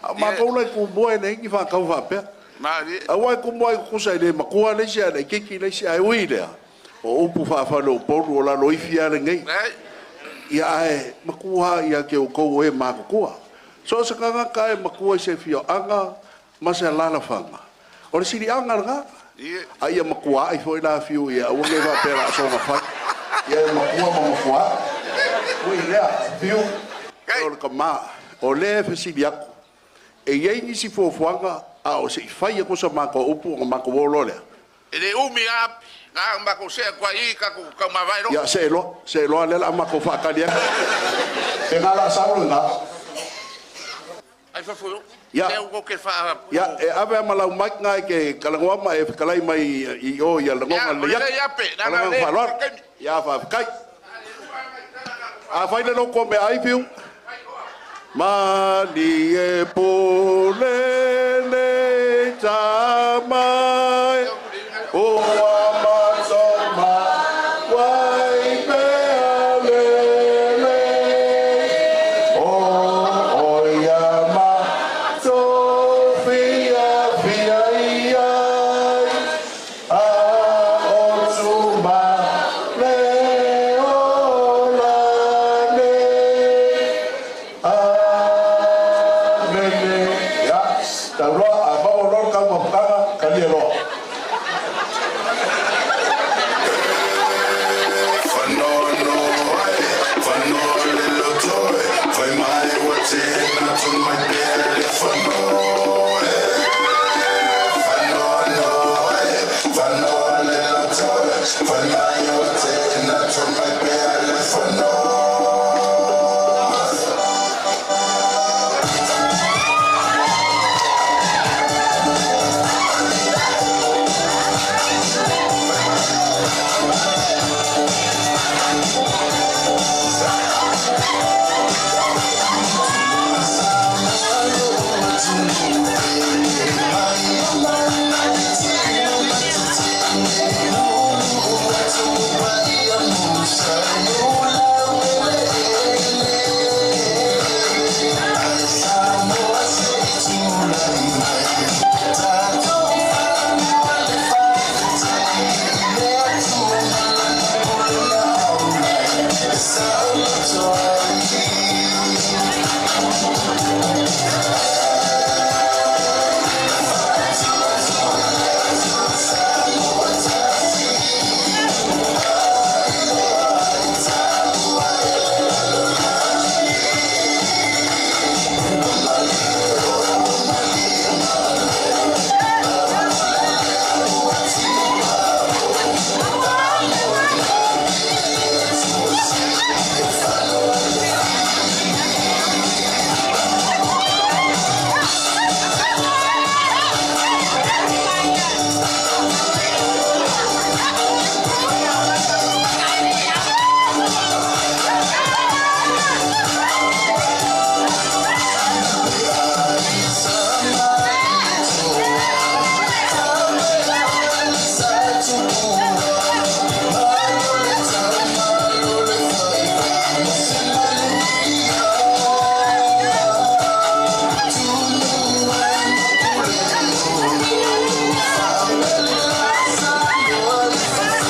A o matou la i Tumua e leai ni faataua faapea. Malie. Aua e tumu ai tutusa e le matua le isi ae laitiiti le isi, ae ui lea, o upu faafaleupolu o laloifi lava lenei. Ia ae matua ia te outou o e matutua. So o se tagata e matua i se afioaga ma se alaalafaga, o le siliaga lena. A ia matua ai foi la fiu ia aua ne i faapea o le a soona fai. Ia e matua ma matua. Ui lea, fiu, o le tama, o lea e fesili atu, e i ai nisi fuafuaga A o se i fai aku sa matou upu ona matou o loa lea. E le umi a na matou see atu ai i tatou taumavae loa. Ia, see loa, see loa lea o le a matou faatali atu. Pe na o le a sau lena. Ai fafo i o. Ia. Lea ua tou te faa. Ia, e ave lava ma lau mic lena e te talanoa ma e fetalai mai i o ia lagoga Ia, o lelei atu. lelei ape, Ma leaga le agaga le faaaloalo. taimi. Ia, faafetai. A fai le loto o meaai Fiu. Malie pule le tama e, ua mato ma wai pea lele. O oia ma to fia fia iai, a o tuma le ola nei. Amene. Ia, tauloa, a maua loa le taumafataga, talia loa.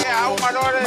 Ia, uma loa le.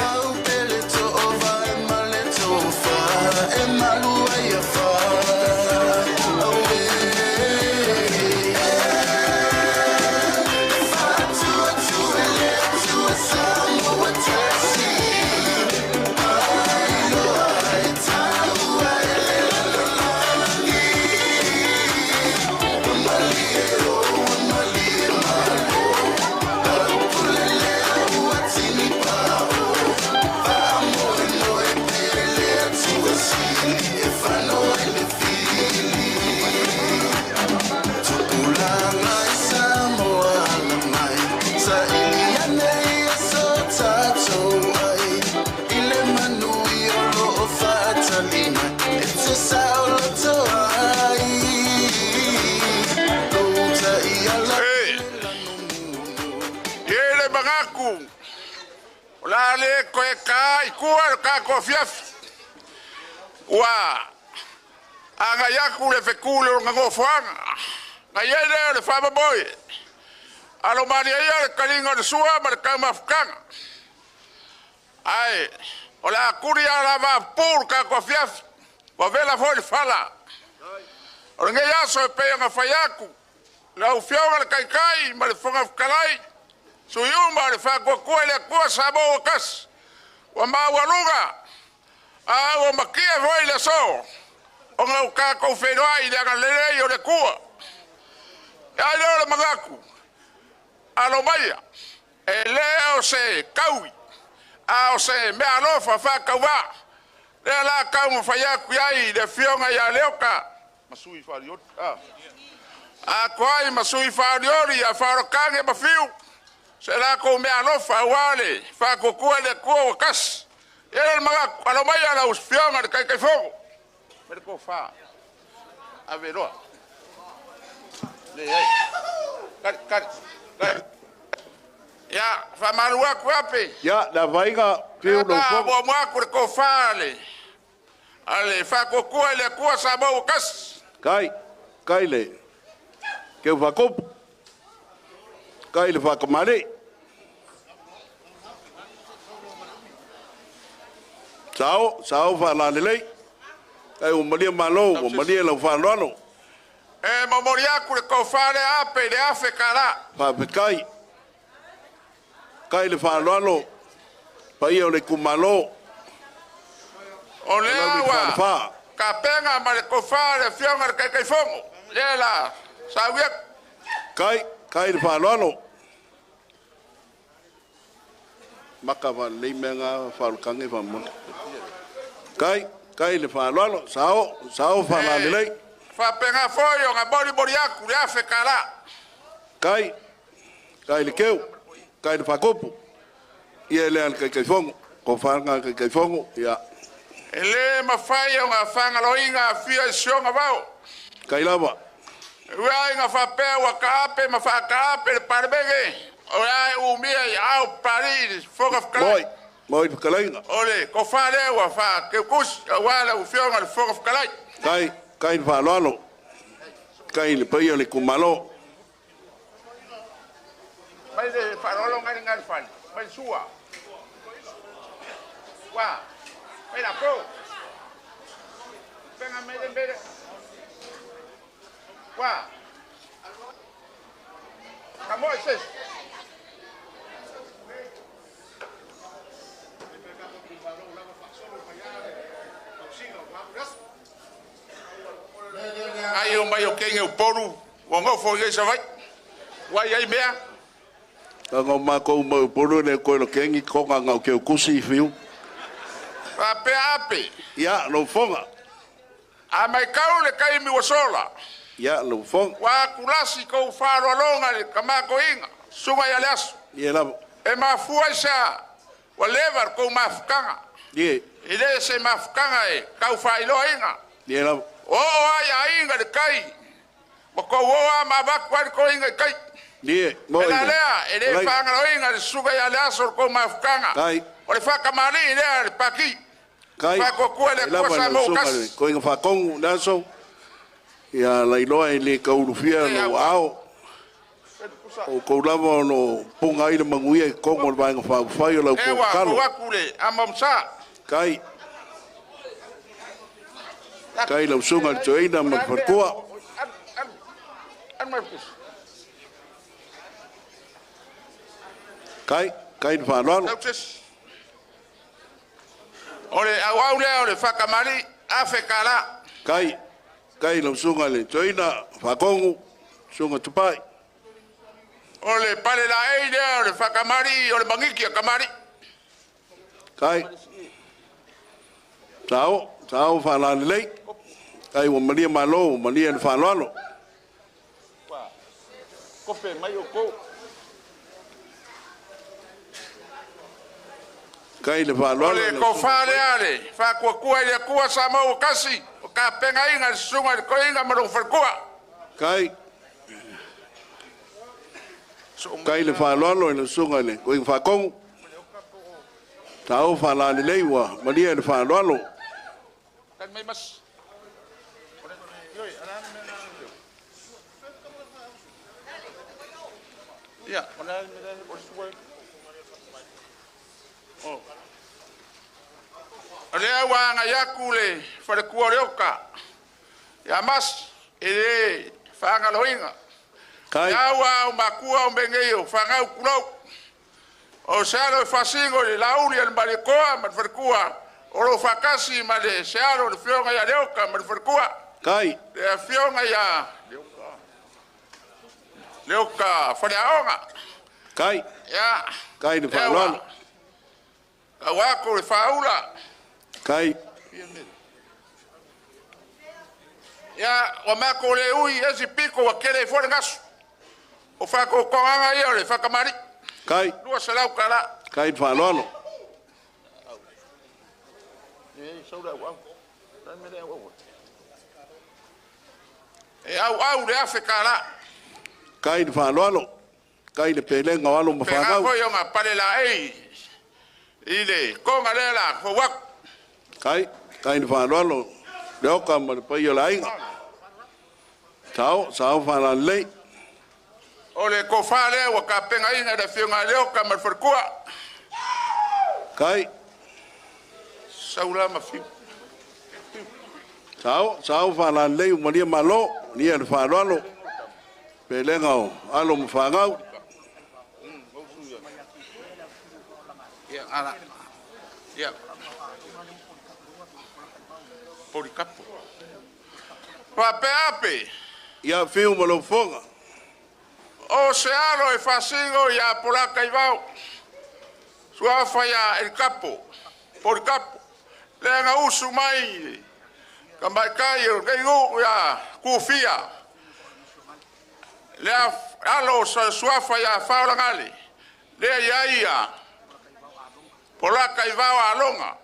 E i ai le manatu, o le a le toe taā i tua le tatou afiafi. Ua agai atu le fetu i lona nofoaga. Na i ai lea o le faamoemoe. Alo malie ia le taliga o le sua ma le taumafutaga. Ae o le a tuli lava lava pupuu le tatou afiafi. Ua vela foi le fala. O lenei aso e pei ona fai atu, lau Afioga i le Taitai ma le Fofoga Fetalai, sui uma o le Faatuatua i le Atua Samoa ua tasi, ua maualuga a ua matia foi le aso ona ua tatou feiloai i le agalelei o le Atua. Ia ai lea o le manatu, alo maia, e le o se kaui, a o se mea alofa faatauvā. Lea la taumafai atu i ai le Afioga ia Leota ma sui faalioli, atoa ai ma sui faolioli ia Faalautane ma Fiu, se latou mea alofa aua le faatuatua i le Atua ua tasi. Ia le manatu, alo maia lau Afioga i le Taitaifono ma le tofa, ave loa. Leai. Kali, kali, kali. Ia, faamalu atu ape. Ia, le avaiga Fiu lau Ta fono. muamua atu le tofa a le faatuatua i le Atua Samoa ua tasi. Kai, kai le keu whakopu. Kai le whakamale. Sao, sao whaalalelei. Kai o malia malo, o malia lau whaaloalo. E momoli atu le tofa le ape i le afe kala. Whawhekai. Kai le whaaloalo. Paia o le kumalo. O lea Lau ua whaalawha. kapenga ma le tofa le Afioga i le Taitaifono. Lea la saui atu. Kai, kai le whaaloalo. Maka wha lei mea ngā whaalokange whamona. Kai, kai le whaaloalo. Sao, sao whaalalelei. Faapena foi o ga molimoli atu le afe kala. Kai, kai le keu, kai le whakopu. Ia le al kai kai fongo. Ko whaanga kai kai fongo, ia. E le mafai o ga fagaloiga afia i sioga vao. Kai lava. Ua aiga faapea ua kaape ma faakaape le Palemene. O le ai umia i ao pali i le Fofoga Fetalai. Moi, moi whakalainga. O le tofa lea ua faakeukusi aua lau Afioga i le Fofoga Fetalai. Kai, kai le whaaloalo. Kai le paia le kumalo. Mai le faaaloalo ngai le ngai le fale. Mai le sua. Ua. Mai la po. Penga mai le mbele. Ua. Ka moi se. Ai o mai o kenge o polu, o ngofo i sa vai. Wai ai mea. Ka ngau mākou mau polu le koe lo kengi konga ngau keu kusi i whiu. Faapea ape. Ia, lau fonga. A mai kau le kaimi ua sola. Ia, lau fonga. Ua kulasi kou faaaloaloga le kamakoiga, suga ia le aso. Ia lava. E mafua i sea, ua leva le kou mafukaga. Ie. I le se mafukaga e kau faailoaina. Ia lava. O o ai aiga le kai. Ma kou o a ma avaku ai le koiga i kai. Ie, mo E la i. lea, e le Alai. faagaloiga le suga ia le aso le kou mafukaga. Kai. O le faakamalii lea le paki. Kai. Faatuatua le Kai lava Atua lau Samoa sunga kasi. le koinga whakongu le aso. Ia lailoa i le kaulufia lau ao. O kou lava o no punga ai le manguia i kongo le vaenga whaufai o lau E ua kalo. kou aku le amamsa. Kai. Kai lau sunga le toeina ma le wharkua. Anu mai pusi. Kai, kai le whaaloalo. Tau sesi. O le auau lea o le whakamali, afe kala. Kai, kai lau sunga le toeina whakongu, sunga tupai. O le pale la ei lea o le whakamali, o le mangiki a kamari. Kai. Tao, tao whaalalelei. Kai ua malia malo, ua malia le whaaloalo. Kope mai o kou. Kai le O whaaloalo. le kofa lea le whakuakua i le akua sa mau kasi. O ka penga inga le sunga le koinga ma lou whalekua. Kai. Kai le whaaloalo i le sunga le koinga whakongu. Tao whaalalelei ua malia le whaaloalo. Kai mai mas. Ia, o le mea o le sua. O. O lea ua agai aku le falekua o le oka. Ia mas, e le faagaloiga. Kai. Ia ua o makua o mengei o fagau kulou. O se alo e fasigo le lauli a le malekoa ma le falekua. O lo faakasi ma le se alo le fioga ia Leoka ma le falekua. Kai. Le afioga ia Leoka faleaoga. Kai. Ia. Kai le faaaloalo. Tau aku le faaula. Kai. Ia, ua matou le ui e isi piko ua tele ai foi le gasu. O faatotogaga ia o le faakamali'i. Kai. $200. Kai le faaaloalo. E auau le $1,000. Kai le faaaloalo. Kai le pelega o alo ma Pena fanau. foi o ngā pale la ei i le konga lea la fou aku. Kai, kai le faaaloalo. Le oka ma le paia o le aiga. Sao, sao faalalelei. O le tofa lea ua tapenaina e le Afioga a Leoka ma le faletua. Kai. Sau la ma fiu. Sao, sao faalalelei ua malia malo. Malia le faaaloalo. Pelega o alo ma fanau. Ia, ala. Ia. Polikapo. Faapea ape. Ia fiu ma lou fofoga. O se alo e faasigo ia Polaka i vao. Suafa ia Elikapo. Polikapo. Lea na usu mai ka maikai o lenei nuu ia Kufia. Lea alo o suafa ia Faolagale. Lea ia ia Polaka i vao aloga.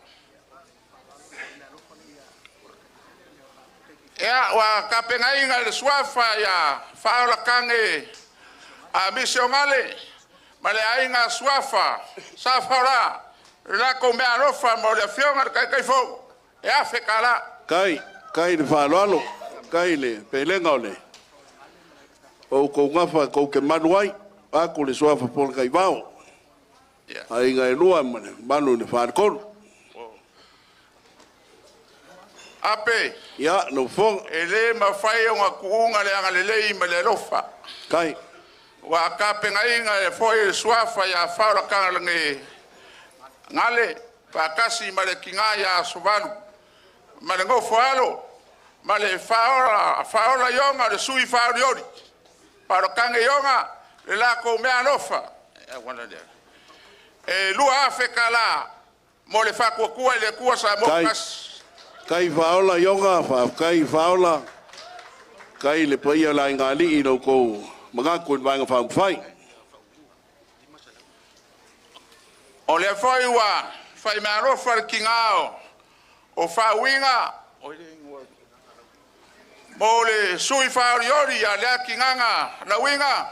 Ea, ua tapenaina i le suafa ia Faolakage a Misiogale ma le aiga suafa sa Faola le latou meaalofa mo le Afioga i le Taitaifono e $1,000. Kai, kai le faaaloalo, kai le pelega o le outou gafa tou te malu ai, vaeatu le suafa Polataivao. Aiga e lua ma le mamalu i le faletolu. Ape. Ia, lau fofoga. E le mafai ona tuuga le agalelei ma le alofa. Kai. Ua tapenaina e foi le suafa ia Faolakage Gale faatasi ma le tiga ia Sovalu ma le nofo alo ma le faaola faaola ioga o le sui faaolioli Faolakage ioga le latou mea alofa e $2,000 mo le faatuatua i le Atua Samoa Kai. tasi. Kai faaola ioga, faafetai faaola. Kai le paia o le aiga alii i lo outou manatu i le Vaega Faaupufai. O lea foi ua faimeaalofa le tiga o faauiga mo le sui faaolioli ia lea tigaga lauiga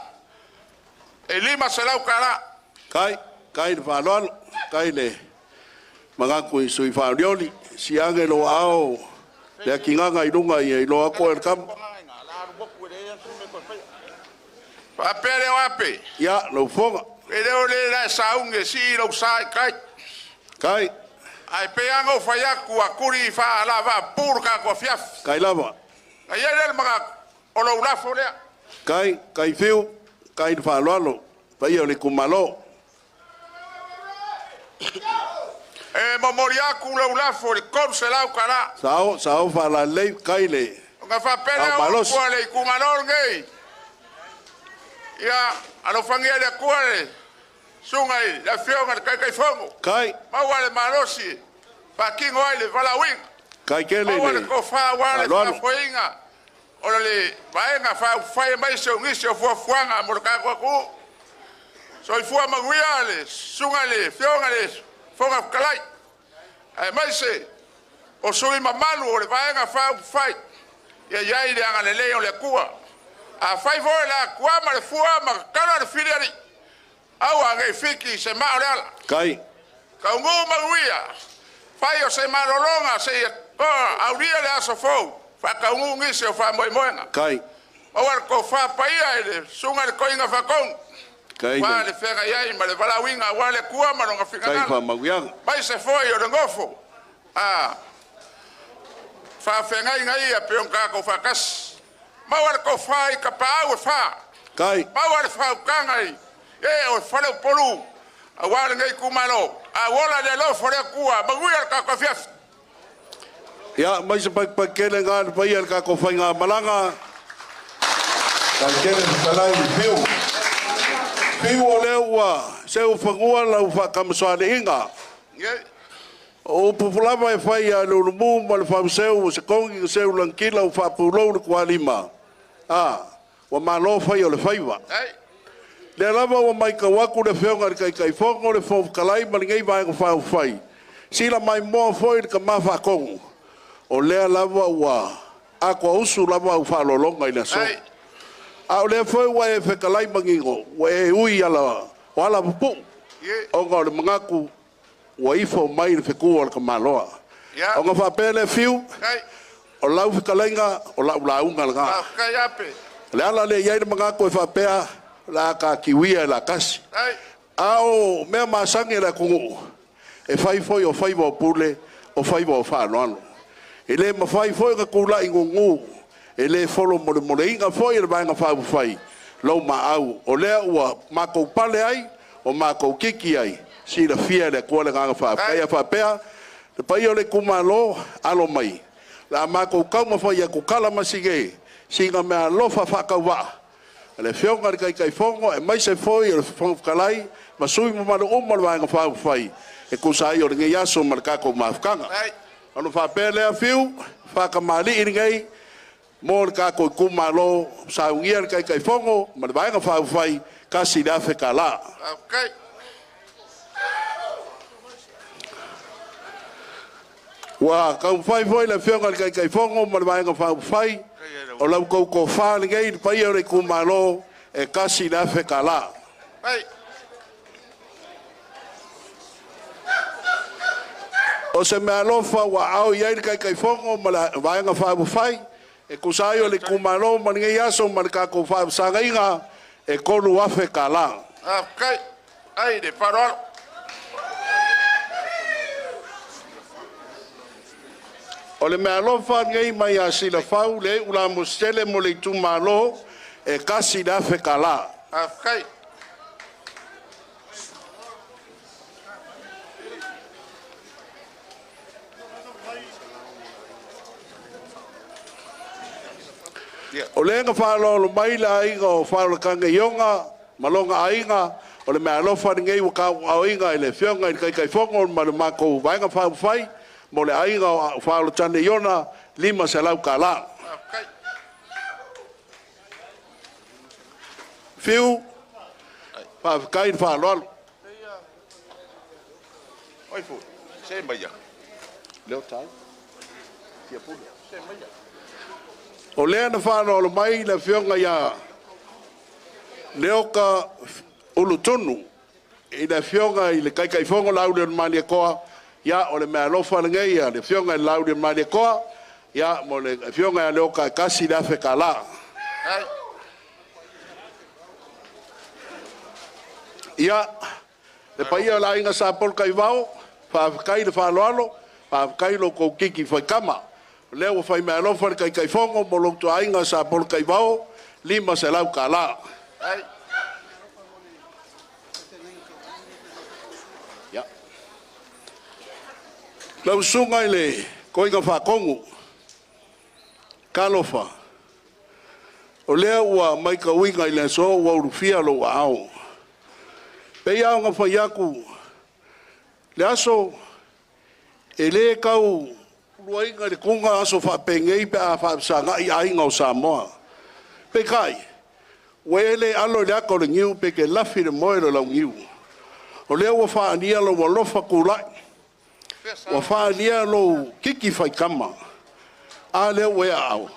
e $500. Kai, kai le faaaloalo, kai le manatu i sui faaolioli. Siage lou aao le atigaga i luga ia iloa atu oe le kama. Faapea lea o ape. Ia, lau fofoga. E le o le la e saugi e sii lou sa i kai. Kai. Ae pei lava ona ou fai atu a tuli faalavapapū le tatou afiafi. Kai lava. Na i ai lea le manatu, o lou lafo lea. Kai, kai fiu, kai le faaaloalo, paia o le itumalo. E momoli atu lou lafo i le $300. Sao, sao faalalelei, kai le Ona faapea lea ao o malosi. upu a le itumalo lenei. Ia, alofagia e le Atua le susuga i le Afioga i le Taitaifono. Kai. Maua le malosi e faatino ai le valaauina. Kai tele Maua le le tofa aua le faaaloalo. faafoeina o le Vaega Faaupufai aemaise o nisi o fuafuaga mo le tatou atunuu. Soifua manuia le susuga i le Afioga i le Fofoga Fetalai, aemaise o sui mamalu o le Vaega Faaupufai. Ia i ai le agalelei o le Atua. Afai foi o le a tuama le fua ma tatala le filialii, aua ne i fiki se maa o le ala. Kai. Tauguu manuia, fai o se malologa seia aulia le aso fou, faatauguu nisi o faamoemoega. Kai. Maua le tofa paia i le susuga i le Toeaina Faatonu, Kai aua le. le feagai ai ma le valaauina aua le Atua ma lona Kai finagalo. faamauiaga. Aemaise foi o le nofo a faafeagaiga ia pei ona tatou faatasi. Maua le tofa i tapaau e fa. Kai. Maua le faautaga i e o faleupolu aua lenei itumalo. A ola le alofa o le Atua, manuia le tatou afiafi. Ia, mai se pakipaki tele ngā le paia i le tatou faigamalaga. Faafetai tele fetalai i Fiu. Fiu o lea ua seufanua lau faatamasoaliiga. O upu lava e fai ia Leulumu ma le Fauseu, ua se togi na seu langakila ua faapulou le tualima, a ua malo fai o le faiva. Lea lava ua matau atu le Afioga i le Taitaifono, le Fofoga Fetalai ma lenei Vaega Faaupufai, sila maimoa foi le tama faatonu, o lea lava ua atoausu lava au faaaloaloga i le aso. A o lea foi ua e fetalai manino, ua e ui ala o alapupuu, ona o le manatu ua ifo mai le fetu a le tamaloa. Ona faapea lea Fiu, o lau fetalaiga, o lau lauga lena. O le ala lea e i ai le manatu e faapea, o le a ta tiuia e latasi. A o mea masani a le atunuu, e fai foi o faiva o pule, o faiva o faaaloalo. E le mafai foi ona tulai gugu, e le folomolemoleina foi e le Vaega Faaupufai lou maau, o lea ua matou pale ai, ua matou kiki ai, silafia e le Atua le agaga faafetai. A faapea, le paia o le itumalo, alo mai, o le a matou taumafai atu kalamasine, sina meaalofa faatauvaa a le Afioga i le Taitaifono aemaise foi o le Fofoga Fetalai ma sui usufono mamalu uma o le Vaega Faaupufai e tusa ai o lenei aso ma le tatou mafutaga. Ona faapea lea, Fiu, faatamalii lenei mo le tatou itumalo, saunia le Taitaifono ma le Vaega Faaupufai, $1,000. Ua taumafai foi le Afioga i le Taitaifono ma le Vaega Faaupufai, o lau tou tofa lenei, le paia o le itumalo, e $1,000. O se meaalofa ua aao i ai le Taitaifono ma le Vaega Faaupufai, e tusa ai o le itumalo ma lenei aso ma le tatou faafesagaiga, e $3,000. O le meaalofa lenei mai ia Silafau le iu lamositele mo le itumalo, e $1,000. O lea na faaaloalo mai le aiga o Fauletane Ioga ma lona aiga, o le meaalofa lenei ua tauaaoina e le Afioga i le Taitaifono ma le matou Vaega Faaupufai mo le aiga o Fauletane Iona, $500. Fiu, faafetai le faaaloalo. O lea na faaaloalo mai le Afioga ia Leota Ulutunu i le Afioga i le Taitaifono Laaulialemalietoa, ia o le meaalofa lenei a le Afioga i le Laaulialemalietoa, ia mo le Afioga ia Leota e $1,000. Ia, le paia o le aiga Sapolotaivao, faafetai le faaaloalo, faafetai lo outou kiki faitama. O lea ua fai meaalofa le Taitaifono mo lo outou aiga Sapolotaivao, $500. Ia. Lau susuga i le Toeaina Faatonu, talofa, o lea ua matauina i le aso ua ulufia lou aao. Pei lava ona fai atu le aso, e le tau luaina i le tuga aso faapenei pe a faafesagai aiga o Samoa. Peitai, ua e le alo i le ata o le niu pe te lafi i le moe o le launiu. O lea ua faaalia lou alofa tulai, ua faaalia lou kiki faitama. A lea ua e aao,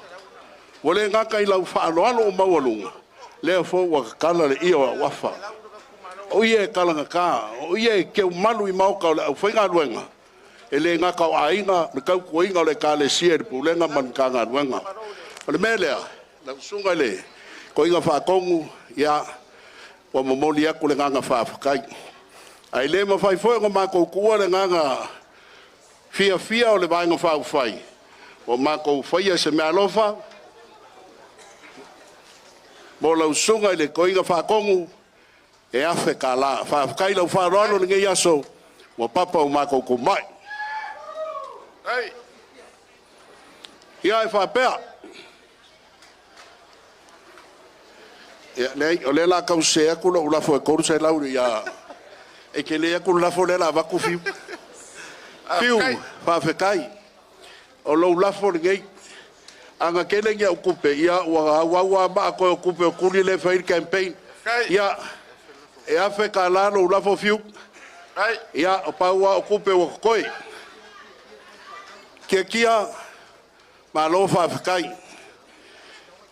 ua le gata i lau faaaloalo ua maualuga, lea foi ua tatala le ie o au afa. O ia e talagata, o ia e teumalu i maota o le aufaigaluega, e le gata o aiga, le tautuaina o le Ekalesia i le pulega ma le Matagaluega. O le mea lea, lau susuga i le Toeaina Faatonu, ia, ua momoli atu le agaga faafetai. Ae le mafai foi ona matou tuua le agaga fiafia o le Vaega Faaupufai, ua matou faia se meaalofa mo lau susuga i le Toeaina Faatonu e $1,000. Faafetai i lau faaaloalo i lenei aso, ua papa ua matou tumai. Ia e faapea, Ia, leai, o lea o le a tau sese atu lou lafo e $300 ia... E tele atu le lafo lea o le a avatu Fiu. Fiu, faafetai. O lou lafo lenei. A na tele ni au tupe, ia ua auau lava maa toe o tupe o Tuli lea e fai ai le campaign. Ia, e $1,000 lou lafo Fiu. Ia, o pau lava o tupe ua totoe. Tiatia, malo faafetai.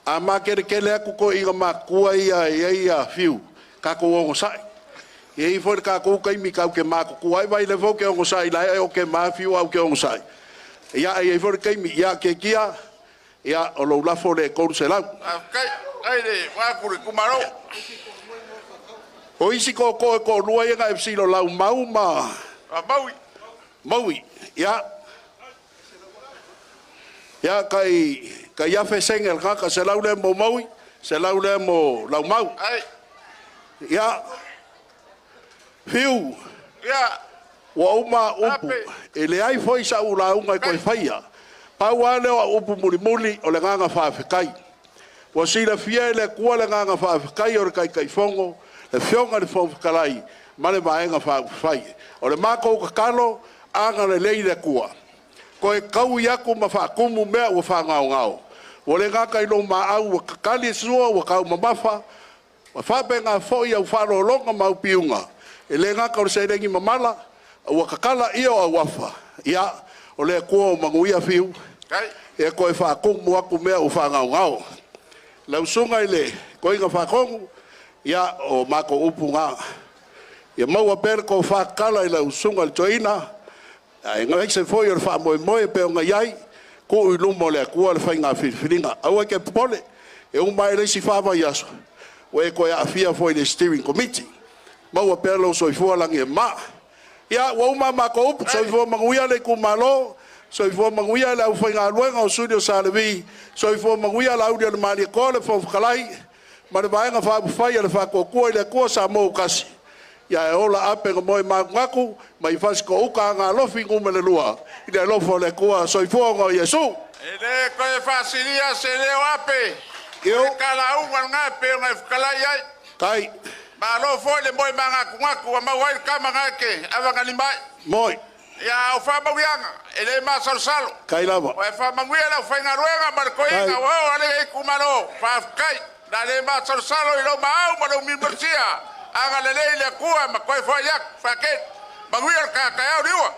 A mateletele atu toeaiina matutua ia e i ai Fiu, tatou onosai. E i ai foi le tatou taimi tatou te matutua ai. Vaai o lea foi ou te onosai, o la e oke ma Fiu ae ou te onosai. Ia, ae i ai foi le taimi. Ia, Tiatia, ia, o lou lafo lea e $300. O isi tootoo e toalua ia na e fesili o Laumau ma Maui. Ia, ia tai 1,000 sene a le tagata, 100 lea mo Maui, 100 lea mo Laumau. Ia, Fiu, ua uma upu, e leai foi sau lauga e toe faia. Pau lava lea o au upu mulimuli o le agaga faafetai. Ua silafia e le Atua le agaga faafetai o le Taitaifono, le Afioga i le Fofoga Fetalai ma le Vaega Faaupufai. O le matou tatalo, agalelei le Atua, toe taui atu ma faatumu mea ua faagaogao. Ua le gata i lou maau ua tatali le sua ua taumamafa, ua faapena foi au faaaloaloga ma au piuga, e le gata o le seleni mamala, a ua tatala ia o auafa. Ia, o le Atua o manuia Fiu, ia toe faatumu atu mea ua faagaogao. Lau Susuga i le Toeaina Faatonu, ia, o matou upu na. Ia maua pea le tofa tatala i lau Susuga i le Toeaina, aemaise foi o le faamoemoe e pei ona i ai, tuu i luma o le Atua le faiga filifiliga. Aua e te popole, e uma ae le isi 4 vaiaso, ua e toe aafia foi i le steering committee. Maua pea lou soifua lagi e mama. Ia, ua uma a matou upu, soifua manuia le itumalo, soifua manuia le aufaigaluega o Suli o Sa Levi, soifua manuia Laauli o le Malietoa, le Fofoga Fetalai, ma le Vaega Faaupufai a le Faatuatua i le Atua Samoa ua Tasi, ae ola ape na moematunatu mai Fasitoo-uta agai Alofi 2 i le alofa o le Atua. Soifua ona o Iesu. E le toe faasilia se leo Ape. O le talauga lena e pei ona e fetalai ai. Tai. Malo foi le moe magatunatu ua maua ai le tama na e te avagalima ai. Moi. Ia, o faamauiaga, e le masalosalo. Tai lava. Ua e faamanuia le aufaigaluega ma le toeaina ua oo ale itumalo. Faafetai. Na le masalosalo i lou maau ma lou mimolasia. Agalelei le Atua ma toe foai atu. Faatele. Manuia le taeao liua.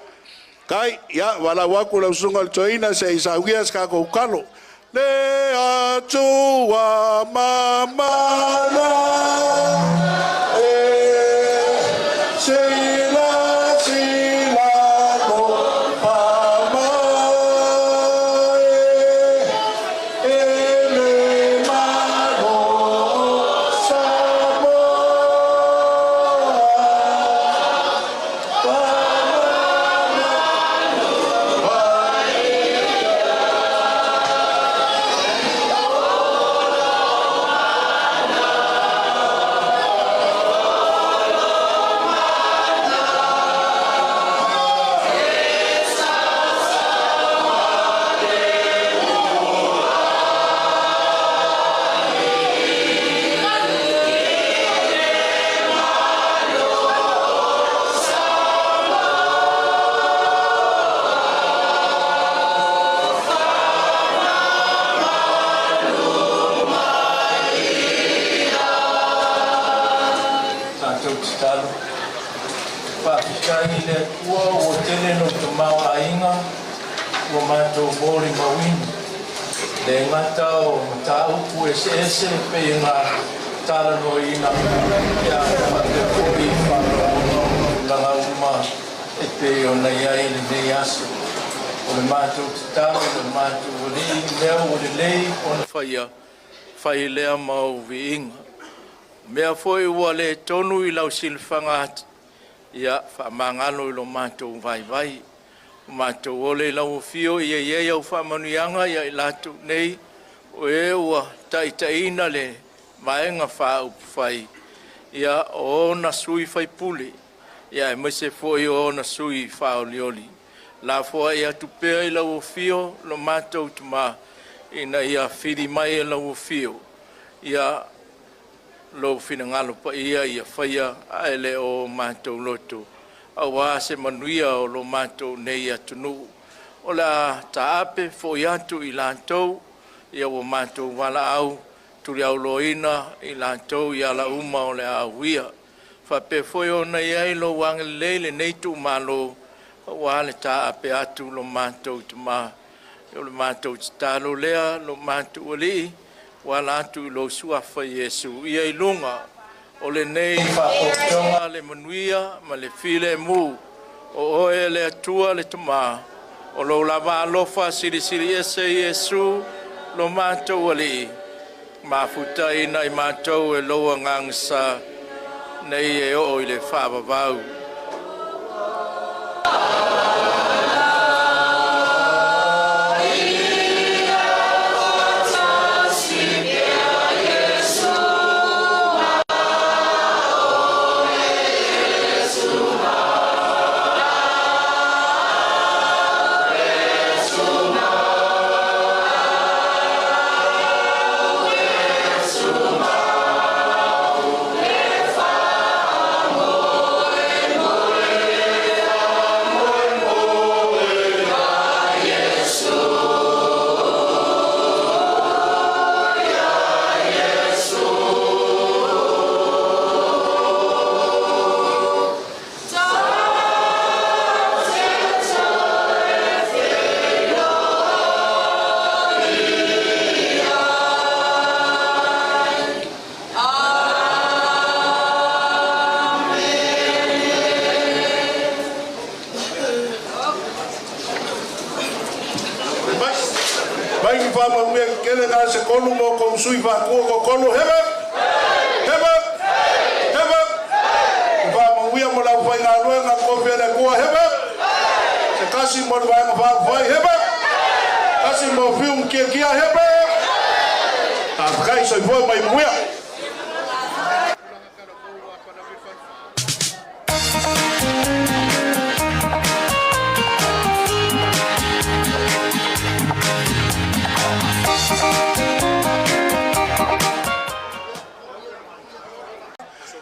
Tai, ia, valaau atu lau susuga i le toeaina se i saunia se tatou talo. Le Atua mamana e silasila tofa mai e le Malo Samoa. Tatou tatalo. Faafetai i le Atua ua tele lou tamaoaiga ua matou molimauina. Le gata o mataupu eseese e pei ona talanoaina ia faapea foi faaaloaloga o tulaga uma e pei ona i ai lenei aso. O le matou tatalo i lo matou Alii, mea ua lelei ona faia, fai lea ma ou viiga. O mea foi ua le tonu i lau silafaga atu, ia faamagalo i lo matou vaivai. O matou ole i lau afio ia i ai au faamanuiaga ia i latou nei, o e ua taitaiina le Vaega Faaupufai, ia o ona sui faipule, ia aemaise foi o ona sui faaolioli. Lafoai atu pea i lau afio lo matou tama, ina ia fili mai e lau afio, ia lou finagalo paia ia faia ae le o matou loto, aua se manuia o lo matou nei atunuu. O le a taape foi atu i latou ia ua matou valaau tuliauloaina i latou i ala uma o le a uia. Faapea foi ona i ai lou agalelei i lenei itumalo, aua le taape atu lo matou tama. O le matou tatalo lea lo matou Alii, ua ala atu i lou suafa Iesu, ia i luga o lenei faapotopotoga le manuia ma le filemu o oe le Atua le Tama, o lou lava alofa silisili ese Iesu lo matou Alii, mafutaina i matou e lou Agaga Sa, nei e oo i le faavavau. Mai ni faamanuia tetele na se tolu mo kou sui faatua toatolu. Hip hip! Hip hip! Hip hip! Faamanuia mo le aufaigaluega tofi a le Atua. Hip hip! Se tasi mo le Vaega Faaupufai. Hip hip! Tasi mo Fiu ma Tiatia. Hip hip! Faafetai, soifua ma ia manuia.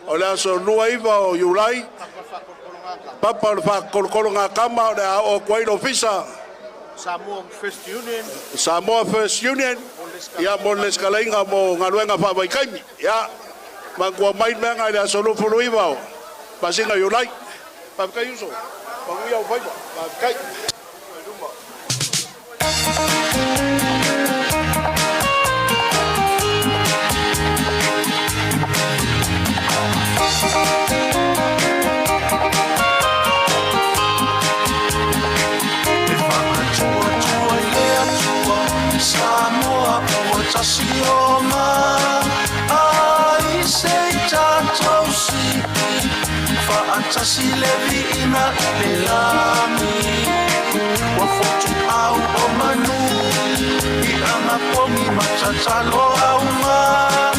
O le aso 29 o Iulai, papa o le faatolotologatama o le a oo atu ai le ofisa Samoa First Union ia mo le resitalaina mo galuega faavaitaimi. Ia manatua mai le mea lena i le aso 29 o masina o Iulai. Faafetai uso, manuia ou faiva. Faafetai. E faatuatua i le Atua Samoa ua tasi ona ai se i tatou sii faatasi le viiga i le lagi ua fotuau o manu i agapogi ma tatalo auga.